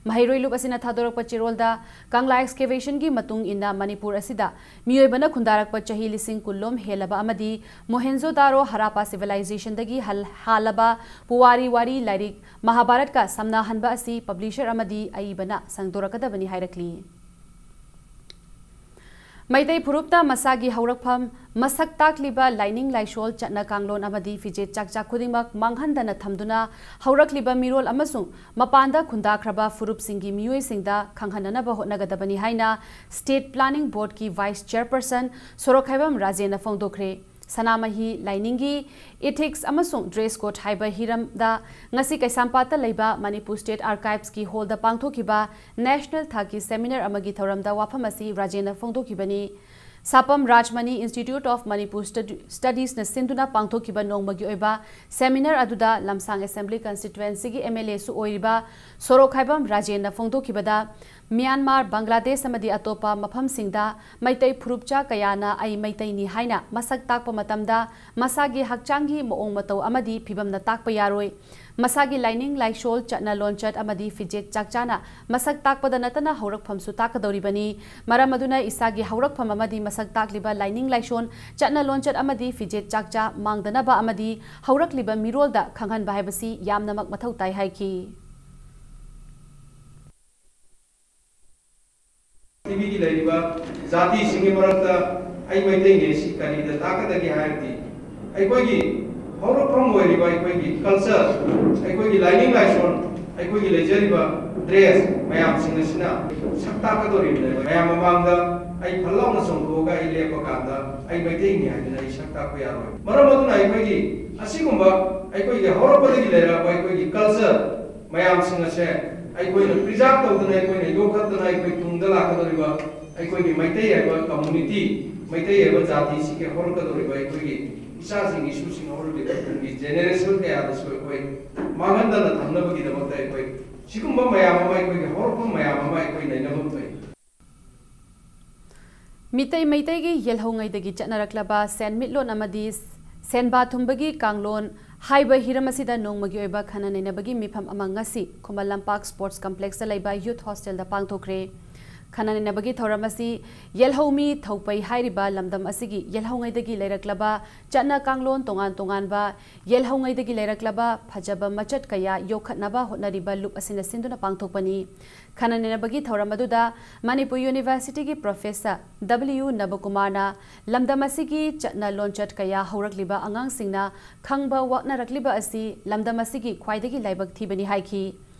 ꯃꯍꯩꯔꯣꯏ ꯂꯨꯞ ꯑꯁꯤꯅ ꯊꯥꯗꯣꯔꯛꯄ ꯆꯦꯔꯣꯜꯗ, ꯀꯪꯂꯥ excavation ꯒꯤ ꯃꯇꯨꯡ ꯏꯟꯅ ꯃꯅꯤꯄꯨꯔ ꯑꯁꯤꯗ ꯃꯤꯑꯣꯏꯕꯅ ꯈꯨꯟꯗꯥꯔꯛꯄ ꯆꯍꯤ ꯂꯤꯁꯤꯡ ꯀꯨꯟꯂꯣꯝ ꯍꯦꯜꯂꯕ ꯑꯃꯗꯤ ꯃꯣꯍꯦꯟꯖꯣ ꯗꯥꯔꯣ ꯍꯔꯥꯄꯥ civilization ꯗꯒꯤ ꯍꯜ-, ꯍꯥꯜꯂꯕ ꯄꯨꯋꯥꯔꯤ ꯋꯥꯔꯤ ꯂꯥꯏꯔꯤꯛ ꯃꯍꯥꯚꯥꯔꯠꯀ ꯁꯝꯅꯍꯟꯕ ꯑꯁꯤ publisher ꯑꯃꯗꯤ ꯑꯏꯕꯅ ꯁꯪꯗꯣꯔꯛꯀꯗꯕꯅꯤ ꯍꯥꯏꯔꯛꯂꯤ꯫ ꯃꯩꯇꯩ ꯐꯨꯔꯨꯞꯇ ꯃꯁꯥꯒꯤ ꯍꯧꯔꯛꯐꯝ ꯃꯁꯛ ꯇꯥꯛꯂꯤꯕ ꯂꯥꯏꯅꯤꯡ ꯂꯥꯏꯁꯣꯜ, ꯆꯠꯅ ꯀꯥꯡꯂꯣꯟ ꯑꯃꯗꯤ ꯐꯤꯖꯦꯠ ꯆꯥꯛꯆꯥ ꯈꯨꯗꯤꯡꯃꯛ ꯃꯥꯡꯍꯟꯗꯅ ꯊꯝꯗꯨꯅ ꯍꯧꯔꯛꯂꯤꯕ ꯃꯤꯔꯣꯜ ꯑꯃꯁꯨꯡ ꯃꯄꯥꯟꯗ ꯈꯨꯟꯗꯥꯈ꯭ꯔꯕ ꯐꯨꯔꯨꯞꯁꯤꯡꯒꯤ ꯃꯤꯑꯣꯏꯁꯤꯡꯗ ꯈꯪꯍꯟꯅꯅꯕ ꯍꯣꯠꯅꯒꯗꯕꯅꯤ ꯍꯥꯏꯅ State Planning Boardꯀꯤ Vice Chairperson ꯁꯣꯔꯣꯛꯈꯥꯏꯕꯝ ꯔꯥꯖꯦꯟꯅ ꯐꯣꯡꯗꯣꯛꯈ꯭ꯔꯦ꯫ ꯁꯅꯥꯃꯍꯤ ꯂꯥꯏꯅꯤꯡꯒꯤ ethics ꯑꯃꯁꯨꯡ dress code ꯍꯥꯏꯕ ꯍꯤꯔꯝꯗ ꯉꯁꯤ ꯀꯩꯁꯥꯝꯄꯥꯠꯇ ꯂꯩꯕ Manipur State Archivesꯀꯤ hallꯗ ꯄꯥꯡꯊꯣꯛꯈꯤꯕ national ꯊꯥꯛꯀꯤ seminar ꯑꯃꯒꯤ ꯊꯧꯔꯝꯗ ꯋꯥꯐꯝ ꯑꯁꯤ ꯔꯥꯖꯦꯟꯅ ꯐꯣꯡꯗꯣꯛꯈꯤꯕꯅꯤ꯫ ꯁꯥꯄꯝ Rajmani Institute of Manipur Studi-, Studiesꯅ ꯁꯤꯟꯗꯨꯅ ꯄꯥꯡꯊꯣꯛꯈꯤꯕ ꯅꯣꯡꯃꯒꯤ ꯑꯣꯏꯕ seminar ꯑꯗꯨꯗ ꯂꯝꯁꯥꯡ Assembly Constituencyꯒꯤ MLAꯁꯨ ꯑꯣꯏꯔꯤꯕ ꯁꯣꯔꯣꯛꯈꯥꯏꯕꯝ ꯔꯥꯖꯦꯟꯅ ꯐꯣꯡꯗꯣꯛꯈꯤꯕꯗ, ꯃ꯭ꯌꯥꯟꯃꯥꯔ, ꯕꯪꯒ꯭ꯂꯥꯗꯦꯁ ꯑꯃꯗꯤ ꯑꯇꯣꯞꯄ ꯃꯐꯝꯁꯤꯡꯗ ꯃꯩꯇꯩ ꯐꯨꯔꯨꯞꯆꯥ ꯀꯌꯥꯅ "ꯑꯩ ꯃꯩꯇꯩꯅꯤ" ꯍꯥꯏꯅ ꯃꯁꯛ ꯇꯥꯛꯄ ꯃꯇꯝꯗ ꯃꯁꯥꯒꯤ ꯍꯛꯆꯥꯡꯒꯤ ꯃꯑꯣꯡ ꯃꯇꯧ ꯑꯃꯗꯤ ꯐꯤꯕꯝꯅ ꯇꯥꯛꯄ ꯌꯥꯔꯣꯏ꯫ ꯃꯁꯥꯒꯤ ꯂꯥꯏꯅꯤꯡ ꯂꯥꯏꯁꯣꯜ, ꯆꯠꯅ ꯂꯣꯟꯆꯠ ꯑꯃꯗꯤ ꯐꯤꯖꯦꯠ ꯆꯥꯛꯆꯥꯅ ꯃꯁꯛ ꯇꯥꯛꯄꯗ ꯅꯠꯇꯅ ꯍꯧꯔꯛꯐꯝꯁꯨ ꯇꯥꯛꯀꯗꯧꯔꯤꯕꯅꯤ꯫ ꯃꯔꯝ ꯑꯗꯨꯅ ꯏꯁꯥꯒꯤ ꯍꯧꯔꯛꯐꯝ ꯑꯃꯗꯤ ꯃꯁꯛ ꯇꯥꯛꯂꯤꯕ ꯂꯥꯏꯅꯤꯡ ꯂꯥꯏꯁꯣꯟ, ꯆꯠꯅ ꯂꯣꯟꯆꯠ ꯑꯃꯗꯤ ꯐꯤꯖꯦꯠ ꯆꯥꯛꯆꯥ ꯃꯥꯡꯗꯅꯕ ꯑꯃꯗꯤ ꯍꯧꯔꯛꯂꯤꯕ ꯃꯤꯔꯣꯜꯗ ꯈꯪꯍꯟꯕ ꯍꯥꯏꯕꯁꯤ ꯌꯥꯝꯅꯃꯛ ꯃꯊꯧ ꯇꯥꯏ ꯍꯥꯏꯈꯤ꯫ ꯄ꯭ꯔꯤꯊꯤꯕꯤꯒꯤ ꯂꯩꯔꯤꯕ ꯖꯥꯇꯤꯁꯤꯡꯒꯤ ꯃꯔꯛꯇ "ꯑꯩ ꯃꯩꯇꯩꯅꯦ" ꯁꯤ ꯀꯔꯤꯗ ꯇꯥꯛꯀꯗꯒꯦ ꯍꯥꯏꯔꯗꯤ, ꯑꯩꯈꯣꯏꯒꯤ ꯍꯧꯔꯛꯐꯝ ꯑꯣꯏꯔꯤꯕ ꯑꯩꯈꯣꯏꯒꯤ culture, ꯑꯩꯈꯣꯏꯒꯤ ꯂꯥꯏꯅꯤꯡ ꯂꯥꯏꯁꯣꯟ, ꯑꯩꯈꯣꯏꯒꯤ ꯂꯩꯖꯔꯤꯕ dress ꯃꯌꯥꯝꯁꯤꯡ ꯑꯁꯤꯅ ꯁꯛ ꯇꯥꯛꯀꯗꯧꯔꯤꯕꯅꯦꯕ꯫ ꯃꯌꯥꯝ ꯃꯃꯥꯡꯗ ꯑꯩ ꯐꯠ ꯂꯥꯎꯅ ꯆꯣꯡꯊꯣꯛꯑꯒ ꯑꯩ ꯂꯦꯞꯄ ꯀꯥꯟꯗ "ꯑꯩ ꯃꯩꯇꯩꯅꯤ" ꯍꯥꯏꯗꯨꯅ ꯑꯩ ꯁꯛ ꯇꯥꯛꯄ ꯌꯥꯔꯣꯏ꯫ ꯃꯔꯝ ꯑꯗꯨꯅ ꯑꯩꯈꯣꯏꯒꯤ ꯑꯁꯤꯒꯨꯝꯕ ꯑꯩꯈꯣꯏꯒꯤ ꯍꯧꯔꯛꯄꯗꯒꯤ ꯂꯩꯔꯛꯑꯕ ꯑꯩꯈꯣꯏꯒꯤ culture ꯃꯌꯥꯝꯁꯤꯡ ꯑꯁꯦ ꯑꯩꯈꯣꯏꯅ preserve ꯇꯧꯗꯨꯅ, ꯑꯩꯈꯣꯏꯅ ꯌꯣꯛꯈꯠꯇꯨꯅ, ꯑꯩꯈꯣꯏ ꯇꯨꯡꯗ ꯂꯥꯛꯀꯗꯧꯔꯤꯕ ꯑꯩꯈꯣꯏꯒꯤ ꯃꯩꯇꯩ ꯍꯥꯏꯕ community, ꯃꯩꯇꯩ ꯍꯥꯏꯕ ꯖꯥꯇꯤꯁꯤꯒꯤ ꯍꯧꯔꯛꯀꯗꯧꯔꯤꯕ ꯑꯩꯈꯣꯏꯒꯤ ꯏꯆꯥꯁꯤꯡ, ꯏꯁꯨꯁꯤꯡ, ꯍꯧꯔꯛꯂꯤꯕ ꯇꯨꯡꯒꯤ generation ꯀꯌꯥꯗꯁꯨ ꯑꯩꯈꯣꯏ ꯃꯥꯡꯍꯟꯗꯅ ꯊꯝꯅꯕꯒꯤꯗꯃꯛꯇ ꯑꯩꯈꯣꯏ ꯁꯤꯒꯨꯝꯕ ꯃꯌꯥꯝ ꯑꯃ, ꯑꯩꯈꯣꯏꯒꯤ ꯍꯧꯔꯛꯐꯝ ꯃꯌꯥꯝ ꯑꯃ ꯑꯩꯈꯣꯏ ꯅꯩꯅꯐꯝ ꯊꯣꯛꯏ꯫ ꯃꯤꯇꯩ ꯃꯩꯇꯩꯒꯤ ꯌꯦꯜꯍꯧꯉꯩꯗꯒꯤ ꯆꯠꯅꯔꯛꯂꯕ ꯁꯦꯟꯃꯤꯠꯂꯣꯟ ꯑꯃꯗꯤ ꯁꯦꯟꯕꯥ ꯊꯨꯝꯕꯒꯤ ꯀꯥꯡꯂꯣꯟ ꯍꯥꯏꯕ ꯍꯤꯔꯝ ꯑꯁꯤꯗ ꯅꯣꯡꯃꯒꯤ ꯑꯣꯏꯕ ꯈꯟꯅ ꯅꯩꯅꯕꯒꯤ ꯃꯤꯐꯝ ꯑꯃ ꯉꯁꯤ ꯈꯨꯃꯟ ꯂꯝꯄꯥꯛ Sports Complexꯇ ꯂꯩꯕ Youth Hostelꯗ ꯄꯥꯡꯊꯣꯛꯈ꯭ꯔꯦ꯫ ꯈꯟꯅ ꯅꯩꯅꯕꯒꯤ ꯊꯧꯔꯝ ꯑꯁꯤ ꯌꯦꯜꯍꯧꯃꯤ ꯊꯧꯄꯩ ꯍꯥꯏꯔꯤꯕ ꯂꯝꯗꯝ ꯑꯁꯤꯒꯤ ꯌꯦꯜꯍꯧꯉꯩꯗꯒꯤ ꯂꯩꯔꯛꯂꯕ ꯆꯠꯅ ꯀꯥꯡꯂꯣꯟ ꯇꯣꯉꯥꯟ ꯇꯣꯉꯥꯟꯕ, ꯌꯦꯜꯍꯧꯉꯩꯗꯒꯤ ꯂꯩꯔꯛꯂꯕ ꯐꯖꯕ ꯃꯆꯠ ꯀꯌꯥ ꯌꯣꯛꯈꯠꯅꯕ ꯍꯣꯠꯅꯔꯤꯕ ꯂꯨꯞ ꯑꯁꯤꯅ ꯁꯤꯟꯗꯨꯅ ꯄꯥꯡꯊꯣꯛꯄꯅꯤ꯫ ꯈꯟꯅ ꯅꯩꯅꯕꯒꯤ ꯊꯧꯔꯝ ꯑꯗꯨꯗ ꯃꯅꯤꯄꯨꯔ ꯌꯨꯅꯤꯚꯔꯁꯤꯇꯤꯒꯤ ꯄ꯭ꯔꯣꯐꯦꯁꯔ ꯗꯕ꯭ꯂꯤꯌꯨ ꯅꯕꯀꯨꯃꯥꯔꯅ ꯂꯝꯗꯝ ꯑꯁꯤꯒꯤ ꯆꯠꯅ ꯂꯣꯟꯆꯠ ꯀꯌꯥ ꯍꯧꯔꯛꯂꯤꯕ ꯑꯉꯥꯡꯁꯤꯡꯅ ꯈꯪꯕ ꯋꯥꯠꯅꯔꯛꯂꯤꯕ ꯑꯁꯤ ꯂꯝꯗꯝ ꯑꯁꯤꯒꯤ ꯈ꯭ꯋꯥꯏꯗꯒꯤ ꯂꯥꯏꯕꯛ ꯊꯤꯕꯅꯤ ꯍꯥꯏꯈꯤ꯫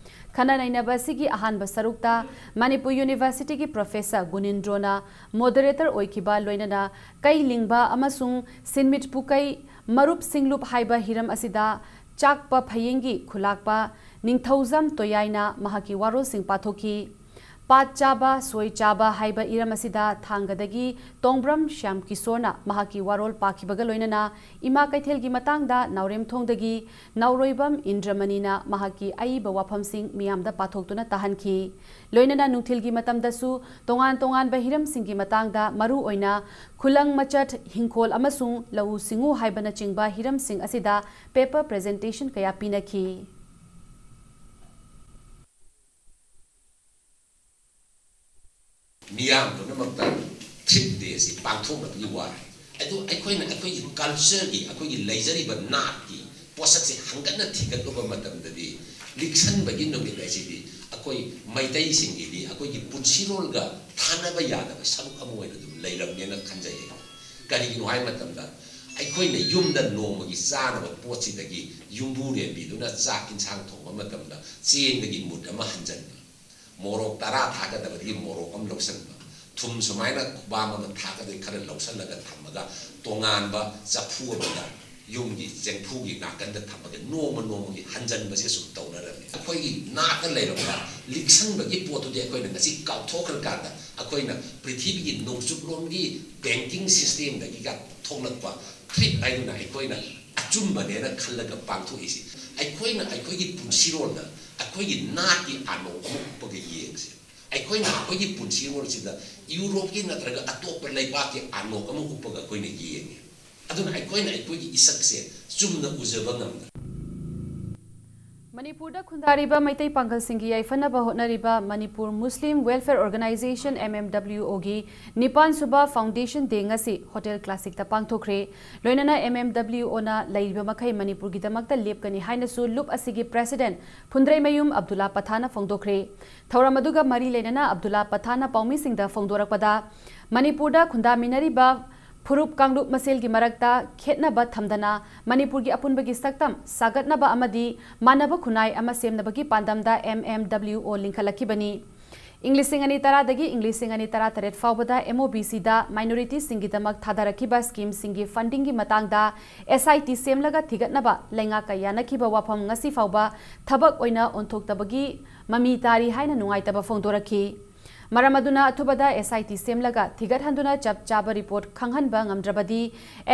ꯈꯟꯅ ꯅꯩꯅꯕ ꯑꯁꯤꯒꯤ ꯑꯍꯥꯟꯕ ꯁꯔꯨꯛꯇ ꯃꯅꯤꯄꯨꯔ ꯌꯨꯅꯤꯚꯔꯁꯤꯇꯤꯒꯤ ꯄ꯭ꯔꯣꯐꯦꯁꯔ ꯒꯨꯅꯤꯟꯗ꯭ꯔꯣꯅ ꯃꯣꯗꯔꯦꯇꯔ ꯑꯣꯏꯈꯤꯕ, ꯂꯣꯏꯅꯅ ꯀꯩ ꯂꯤꯡꯕ ꯑꯃꯁꯨꯡ ꯁꯤꯟꯃꯤꯠ ꯄꯨꯀꯩ ꯃꯔꯨꯞ ꯁꯤꯡꯂꯨꯞ ꯍꯥꯏꯕ ꯍꯤꯔꯝ ꯑꯁꯤꯗ ꯆꯥꯛꯄ ꯐꯌꯦꯡꯒꯤ ꯈꯨꯂꯥꯛꯄ ꯅꯤꯡꯊꯧꯖꯝ ꯇꯣꯌꯥꯏꯅ ꯃꯍꯥꯛꯀꯤ ꯋꯥꯔꯣꯜꯁꯤꯡ ꯄꯥꯊꯣꯛꯈꯤ꯫ ꯄꯥꯠ ꯆꯥꯕ, ꯁꯣꯏ ꯆꯥꯕ ꯍꯥꯏꯕ ꯏꯔꯝ ꯑꯁꯤꯗ ꯊꯥꯡꯒꯗꯒꯤ ꯇꯣꯡꯕ꯭ꯔꯝ ꯁ꯭ꯌꯥꯝ ꯀꯤꯁꯣꯔꯅ ꯃꯍꯥꯛꯀꯤ ꯋꯥꯔꯣꯜ ꯄꯥꯈꯤꯕꯒ ꯂꯣꯏꯅꯅ ꯏꯃꯥ ꯀꯩꯊꯦꯜꯒꯤ ꯃꯇꯥꯡꯗ ꯅꯥꯎꯔꯦꯝꯊꯣꯡꯗꯒꯤ ꯅꯥꯎꯔꯣꯏꯕꯝ ꯏꯟꯗ꯭ꯔꯃꯅꯤꯅ ꯃꯍꯥꯛꯀꯤ ꯑꯏꯕ ꯋꯥꯐꯝꯁꯤꯡ ꯃꯤꯌꯥꯝꯗ ꯄꯥꯊꯣꯛꯇꯨꯅ ꯇꯥꯍꯟꯈꯤ꯫ ꯂꯣꯏꯅꯅ ꯅꯨꯡꯊꯤꯜꯒꯤ ꯃꯇꯝꯗꯁꯨ ꯇꯣꯉꯥꯟ ꯇꯣꯉꯥꯟꯕ ꯍꯤꯔꯝꯁꯤꯡꯒꯤ ꯃꯇꯥꯡꯗ, ꯃꯔꯨ ꯑꯣꯏꯅ ꯈꯨꯂꯪ ꯃꯆꯠ, ꯍꯤꯡꯈꯣꯜ ꯑꯃꯁꯨꯡ ꯂꯧꯎ ꯁꯤꯡꯎ ꯍꯥꯏꯕꯅꯆꯤꯡꯕ ꯍꯤꯔꯝꯁꯤꯡ ꯑꯁꯤꯗ ꯄꯦꯄꯔ ꯄ꯭ꯔꯖꯦꯟꯇꯦꯁꯟ ꯀꯌꯥ ꯄꯤꯅꯈꯤ꯫ ꯃꯤꯌꯥꯝ ꯄꯨꯝꯅꯃꯛꯇ ꯊ꯭ꯔꯤꯞ ꯗꯦ ꯑꯁꯤ ꯄꯥꯡꯊꯣꯛꯅꯕꯒꯤ ꯋꯥꯔꯦ꯫ ꯑꯗꯨ ꯑꯩꯈꯣꯏꯅ ꯑꯩꯈꯣꯏꯒꯤ ꯀꯜꯆꯔꯒꯤ, ꯑꯩꯈꯣꯏꯒꯤ ꯂꯩꯖꯔꯤꯕ ꯅꯥꯠꯀꯤ ꯄꯣꯠꯁꯛꯁꯦ ꯍꯪꯒꯠꯅ ꯊꯤꯒꯠꯂꯨꯕ ꯃꯇꯝꯗꯗꯤ, ꯂꯤꯛꯁꯟꯕꯒꯤ ꯅꯨꯃꯤꯠ ꯍꯥꯏꯁꯤꯗꯤ ꯑꯩꯈꯣꯏ ꯃꯩꯇꯩꯁꯤꯡꯒꯤꯗꯤ ꯑꯩꯈꯣꯏꯒꯤ ꯄꯨꯟꯁꯤꯔꯣꯜꯒ ꯊꯥꯅꯕ ꯌꯥꯗꯕ ꯁꯔꯨꯛ ꯑꯃ ꯑꯣꯏꯅ ꯑꯗꯨꯝ ꯂꯩꯔꯝꯃꯦꯅ ꯈꯟꯖꯩ꯫ ꯀꯔꯤꯒꯤꯅꯣ ꯍꯥꯏꯕ ꯃꯇꯝꯗ, ꯑꯩꯈꯣꯏꯅ ꯌꯨꯝꯗ ꯅꯣꯡꯃꯒꯤ ꯆꯥꯅꯕ ꯄꯣꯠꯁꯤꯗꯒꯤ ꯌꯨꯝꯕꯨꯔꯦꯝꯕꯤꯗꯨꯅ ꯆꯥꯛ ꯏꯟꯁꯥꯡ ꯊꯣꯡꯕ ꯃꯇꯝꯗ ꯆꯦꯡꯗꯒꯤ ꯃꯨꯠ ꯑꯃ ꯍꯟꯖꯟꯕ, ꯃꯣꯔꯣꯛ ꯇꯔꯥ ꯊꯥꯛꯀꯗꯕꯗꯒꯤ ꯃꯣꯔꯣꯛ ꯑꯃ ꯂꯧꯁꯟꯕ, ꯊꯨꯝ ꯁꯨꯃꯥꯏꯅ ꯈꯨꯕꯥꯝ ꯑꯃ ꯊꯥꯛꯀꯗꯕꯗꯒꯤ ꯈꯔ ꯂꯧꯁꯜꯂꯒ ꯊꯝꯃꯒ, ꯇꯣꯉꯥꯟꯕ ꯆꯐꯨ ꯑꯃꯗ ꯌꯨꯝꯒꯤ ꯆꯦꯡꯐꯨꯒꯤ ꯅꯥꯀꯟꯗ ꯊꯝꯃꯒ ꯅꯣꯡꯃ ꯅꯣꯡꯃꯒꯤ ꯍꯟꯖꯟꯕꯁꯦ ꯁꯨꯝ ꯇꯧꯅꯔꯝꯃꯤ꯫ ꯑꯩꯈꯣꯏꯒꯤ ꯅꯥꯠꯇ ꯂꯩꯔꯝꯕ ꯂꯤꯛꯁꯟꯕꯒꯤ ꯄꯣꯠꯇꯨꯗꯤ ꯑꯩꯈꯣꯏꯅ ꯉꯁꯤ ꯀꯥꯎꯊꯣꯛꯈ꯭ꯔꯀꯥꯟꯗ, ꯑꯩꯈꯣꯏꯅ ꯄ꯭ꯔꯤꯊꯤꯕꯤꯒꯤ ꯅꯣꯡꯆꯨꯞꯂꯣꯝꯒꯤ ꯕꯦꯡꯀꯤꯡ ꯁꯤꯁꯇꯦꯝꯗꯒꯤꯒ ꯊꯣꯛꯂꯛꯄ ꯊ꯭ꯔꯤꯞ ꯍꯥꯏꯗꯨꯅ ꯑꯩꯈꯣꯏꯅ ꯑꯆꯨꯝꯕꯅꯦꯅ ꯈꯜꯂꯒ ꯄꯥꯡꯊꯣꯛꯏꯁꯤ꯫ ꯑꯩꯈꯣꯏꯅ ꯑꯩꯈꯣꯏꯒꯤ ꯄꯨꯟꯁꯤꯔꯣꯜꯗ ꯑꯩꯈꯣꯏꯒꯤ ꯅꯥꯠꯀꯤ ꯑꯥꯅꯣꯛ ꯑꯃ ꯎꯞꯄꯒ ꯌꯦꯡꯁꯦ꯫ ꯑꯩꯈꯣꯏꯅ ꯑꯩꯈꯣꯏꯒꯤ ꯄꯨꯟꯁꯤꯔꯣꯜꯁꯤꯗ ꯌꯨꯔꯣꯞꯀꯤ ꯅꯠꯇ꯭ꯔꯒ ꯑꯇꯣꯞꯄ ꯂꯩꯕꯥꯛꯀꯤ ꯑꯥꯅꯣꯛ ꯑꯃ ꯎꯞꯄꯒ ꯑꯩꯈꯣꯏꯅ ꯌꯦꯡꯉꯦ꯫ ꯑꯗꯨꯅ ꯑꯩꯈꯣꯏꯅ ꯑꯩꯈꯣꯏꯒꯤ ꯏꯁꯛꯁꯦ ꯆꯨꯝꯅ ꯎꯖꯕ ꯉꯝꯗ꯭ꯔꯦ꯫ ꯃꯅꯤꯄꯨꯔꯗ ꯈꯨꯟꯗꯥꯔꯤꯕ ꯃꯩꯇꯩ ꯄꯥꯡꯒꯜꯁꯤꯡꯒꯤ ꯌꯥꯏꯐꯅꯕ ꯍꯣꯠꯅꯔꯤꯕ Manipur Muslim welfare organisation, M M W ꯑꯣꯒꯤ ꯅꯤꯄꯥꯟ ꯁꯨꯕ ꯐꯥꯎꯟꯗꯦꯁꯟ ꯗꯦ ꯉꯁꯤ ꯍꯣꯇꯦꯜ ꯀ꯭ꯂꯥꯁꯤꯛꯇ ꯄꯥꯡꯊꯣꯛꯈ꯭ꯔꯦ꯫ ꯂꯣꯏꯅꯅ ꯑꯦꯝ ꯑꯦꯝ ꯗꯕ꯭ꯂꯤꯎ ꯑꯣꯅ ꯂꯩꯔꯤꯕ ꯃꯈꯩ ꯃꯅꯤꯄꯨꯔꯒꯤꯗꯃꯛꯇ ꯂꯦꯞꯀꯅꯤ ꯍꯥꯏꯅꯁꯨ ꯂꯨꯞ ꯑꯁꯤꯒꯤ ꯄ꯭ꯔꯦꯁꯤꯗꯦꯟꯠ ꯐꯨꯟꯗ꯭ꯔꯩꯃꯌꯨꯝ ꯑꯕꯗꯨꯜꯂꯥ ꯄꯊꯥꯅ ꯐꯣꯡꯗꯣꯛꯈ꯭ꯔꯦ꯫ ꯊꯧꯔꯝ ꯑꯗꯨꯒ ꯃꯔꯤ ꯂꯩꯅꯅ ꯑꯕꯗꯨꯜꯂꯥ ꯄꯊꯥꯅ ꯄꯥꯎꯃꯤꯁꯤꯡꯗ ꯐꯣꯡꯗꯣꯔꯛꯄꯗ, ꯃꯅꯤꯄꯨꯔꯗ ꯈꯨꯟꯗꯥꯃꯤꯟꯅꯔꯤꯕ ꯐꯨꯔꯨꯞ ꯀꯥꯡꯂꯨꯞ ꯃꯁꯦꯜꯒꯤ ꯃꯔꯛꯇ ꯈꯦꯠꯅꯕ ꯊꯝꯗꯅ ꯃꯅꯤꯄꯨꯔꯒꯤ ꯑꯄꯨꯟꯕꯒꯤ ꯁꯛꯇꯝ ꯁꯥꯒꯠꯅꯕ ꯑꯃꯗꯤ ꯃꯥꯟꯅꯕ ꯈꯨꯟꯅꯥꯏ ꯑꯃ ꯁꯦꯝꯅꯕꯒꯤ ꯄꯥꯟꯗꯝꯗ ꯑꯦꯝ ꯑꯦꯝ ꯗꯕ꯭ꯂꯤꯎ ꯑꯣ ꯂꯤꯡꯈꯠꯂꯛꯈꯤꯕꯅꯤ꯫ ꯏꯪ ꯂꯤꯁꯤꯡ ꯑꯅꯤ ꯇꯔꯥꯗꯒꯤ ꯏꯪ ꯂꯤꯁꯤꯡ ꯑꯅꯤ ꯇꯔꯥꯇꯔꯦꯠ ꯐꯥꯎꯕꯗ ꯑꯦꯝ ꯑꯣ ꯕꯤ ꯁꯤꯗ ꯃꯥꯏꯅꯣꯔꯤꯇꯤꯁꯤꯡꯒꯤꯗꯃꯛ ꯊꯥꯗꯔꯛꯈꯤꯕ ꯁ꯭ꯀꯤꯝꯁꯤꯡꯒꯤ ꯐꯟꯗꯤꯡꯒꯤ ꯃꯇꯥꯡꯗ ꯑꯦꯁ ꯑꯥꯏ ꯇꯤ ꯁꯦꯝꯂꯒ ꯊꯤꯒꯠꯅꯕ ꯂꯩꯉꯥꯛꯀ ꯌꯥꯅꯈꯤꯕ ꯋꯥꯐꯝ ꯉꯁꯤ ꯐꯥꯎꯕ ꯊꯕꯛ ꯑꯣꯏꯅ ꯑꯣꯟꯊꯣꯛꯇꯕꯒꯤ ꯃꯃꯤ ꯇꯥꯔꯤ ꯍꯥꯏꯅ ꯅꯨꯡꯉꯥꯏꯇꯕ ꯐꯣꯡꯗꯣꯔꯛꯈꯤ꯫ ꯃꯔꯝ ꯑꯗꯨꯅ ꯑꯊꯨꯕꯗ ꯑꯦꯁ ꯑꯥꯏ ꯇꯤ ꯁꯦꯝꯂꯒ ꯊꯤꯒꯠꯍꯟꯗꯨꯅ ꯆꯞ ꯆꯥꯕ ꯔꯤꯄꯣꯔꯠ ꯈꯪꯍꯟꯕ ꯉꯝꯗ꯭ꯔꯕꯗꯤ